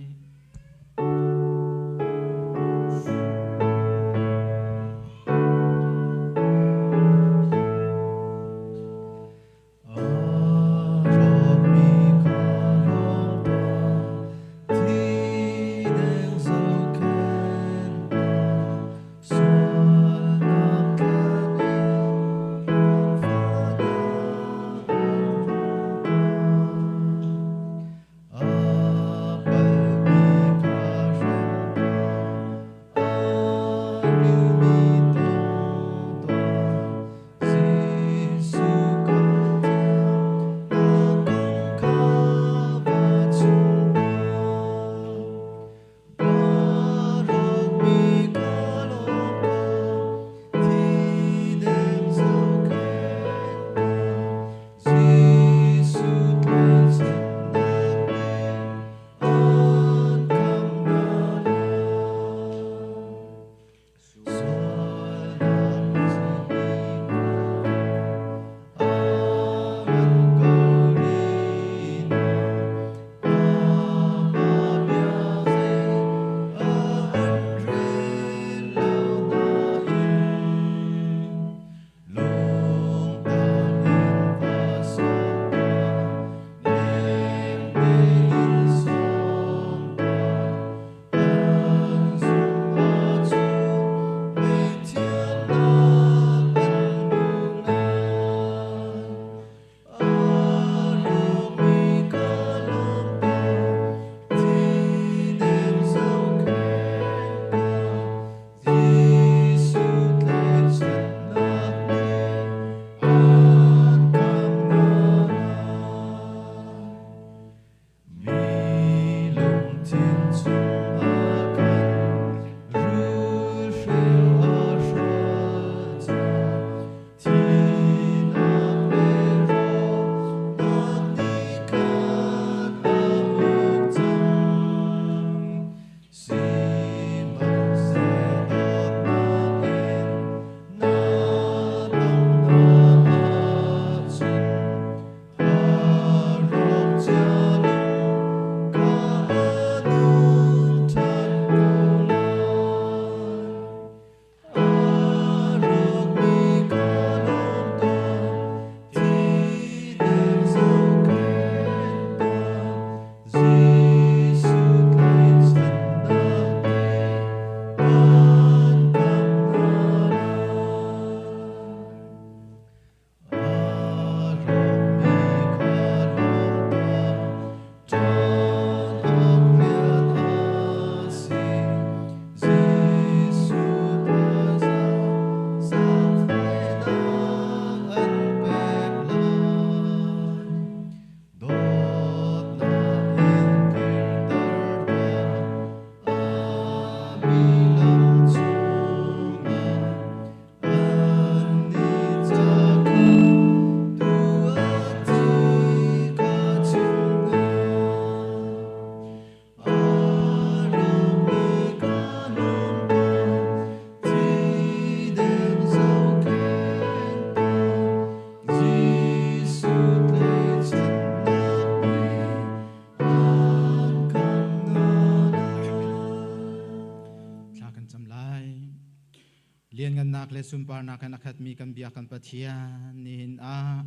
Lianngannak le sunparnak in a khatmi kan bia kan Pathian, nihin ah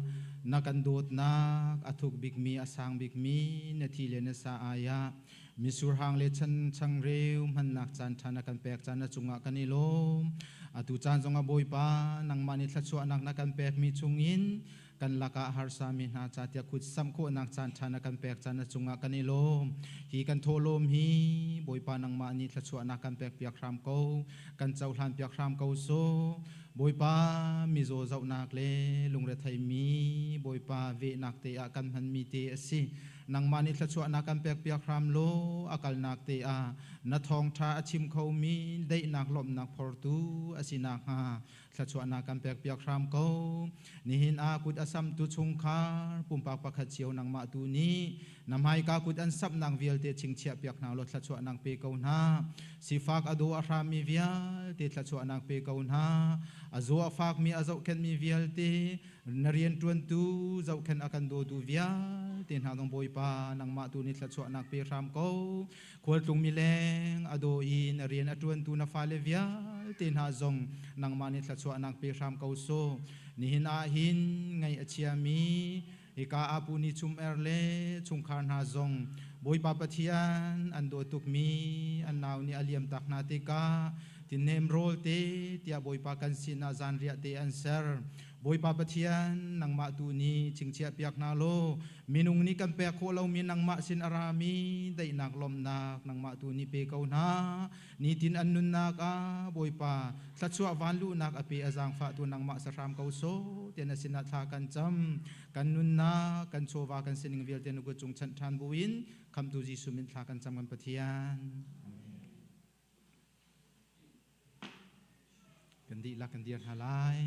na kan dawtnak a thuk bikmi, a sang bikmi na thi le na sa ai ah misur hang le chan changreu hmannak caan ṭha na kan pek caan na cungah kan i lawm. Atu caan zongah Bawipa, nangmah nih thluachuahnak na kan pekmi chungin kan lakah harsami hna ca tiah khut samh khawhnak caan ṭha na kan pek caan na cungah kan i lawm. Hi kan thawhlawm hi Bawipa, nangmah nih thluachuahnak kan pek piak hram ko, kan cohlan piak hram ko so. Bawipa, mizaw zohnak le lungretheimi Bawipa vehnak te ah kan hmanmi te a si. Nangmah nih thluachuahnak kan pek piak hram law, a kalnak te ah na thawngṭha a chim khomi daihnak lawmhnak phortu a si nakhnga thluachuahnak kan pek piak hram ko. Nihin ah kut a samtu chungkhar pumpak pakhat cio nangmah tu nih na hmaika kut an samnak vialte chingchiah piak hna law thluachuahnak pe ko hna. Sifak a daw a hrammi vialte thluachuahnak pe ko hna. A zaw a fakmi a zohkhenhmi vialte, na rianṭuantu zohkhenh a kan dawtu vialte hna zong Bawipa, nangmah tu nih thluachuahnak pe hram ko. Khualtlung mileng a daw i na rian a ṭuantu na fale vialte hna zong nangmah nih thluachuahnak pe hram ko sawh. Nihin ah hin ngaih a chiami hika Apu ni chum er le chungkhar hna zong Bawipa Pathian an dawt tukmi an nau nih a liam tak hna tikah tinnem rawl te tiah Bawipa kan sinah zanriah te an ser. Bawipa Pathian, nangmah tu nih chingchiah piak hna law, minung nih kan pek khawh lomi nangmah sin a rami daihnak lawmhnak nangmah tu nih pe ko hna. Nitin an nunnak ah Bawipa thluachuah vanluhnak a pe a zaangfah tu nangmah sahram ko sawh tiah na sinah thla kan cam. Kan nunnak, kan chawva, kan sining vialte na kut cung chanh ṭhan buin Khamhtu Jesuh min thla kan cam, kan Pathian. Kan dihlak kan dir hna lai.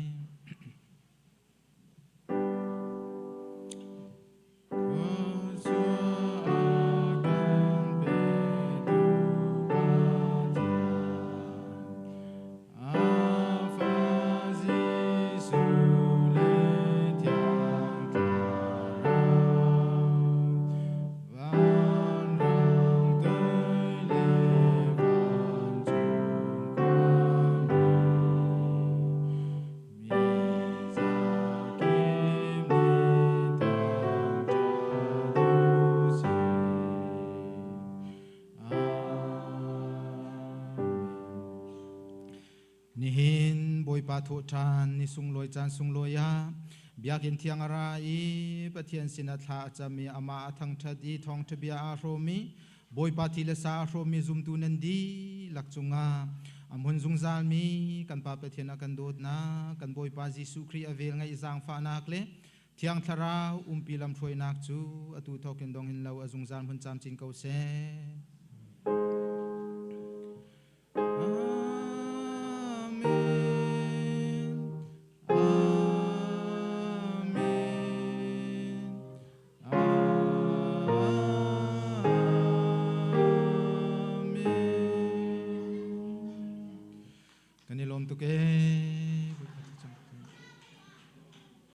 Nihin Bawipa thawhṭhan ni sunglawi caan sunglawi ah Biakinn thiang a ra i Pathian sinah thla a cam i amah a thangṭhat i thawngṭha bia aa hrawm i Bawipa thi le sa a hrawmmi zumtu nan dihlak cungah a hmun zungzalmi kan Pa Pathian a kan dawtnak, kan Bawipa Jesuh Khrih a vel ngaih zaangfahnak le Thiang Thlarau umpi lamhruainak cu atu thawkin dong hin lo a zungzal hmun camcin ko seh.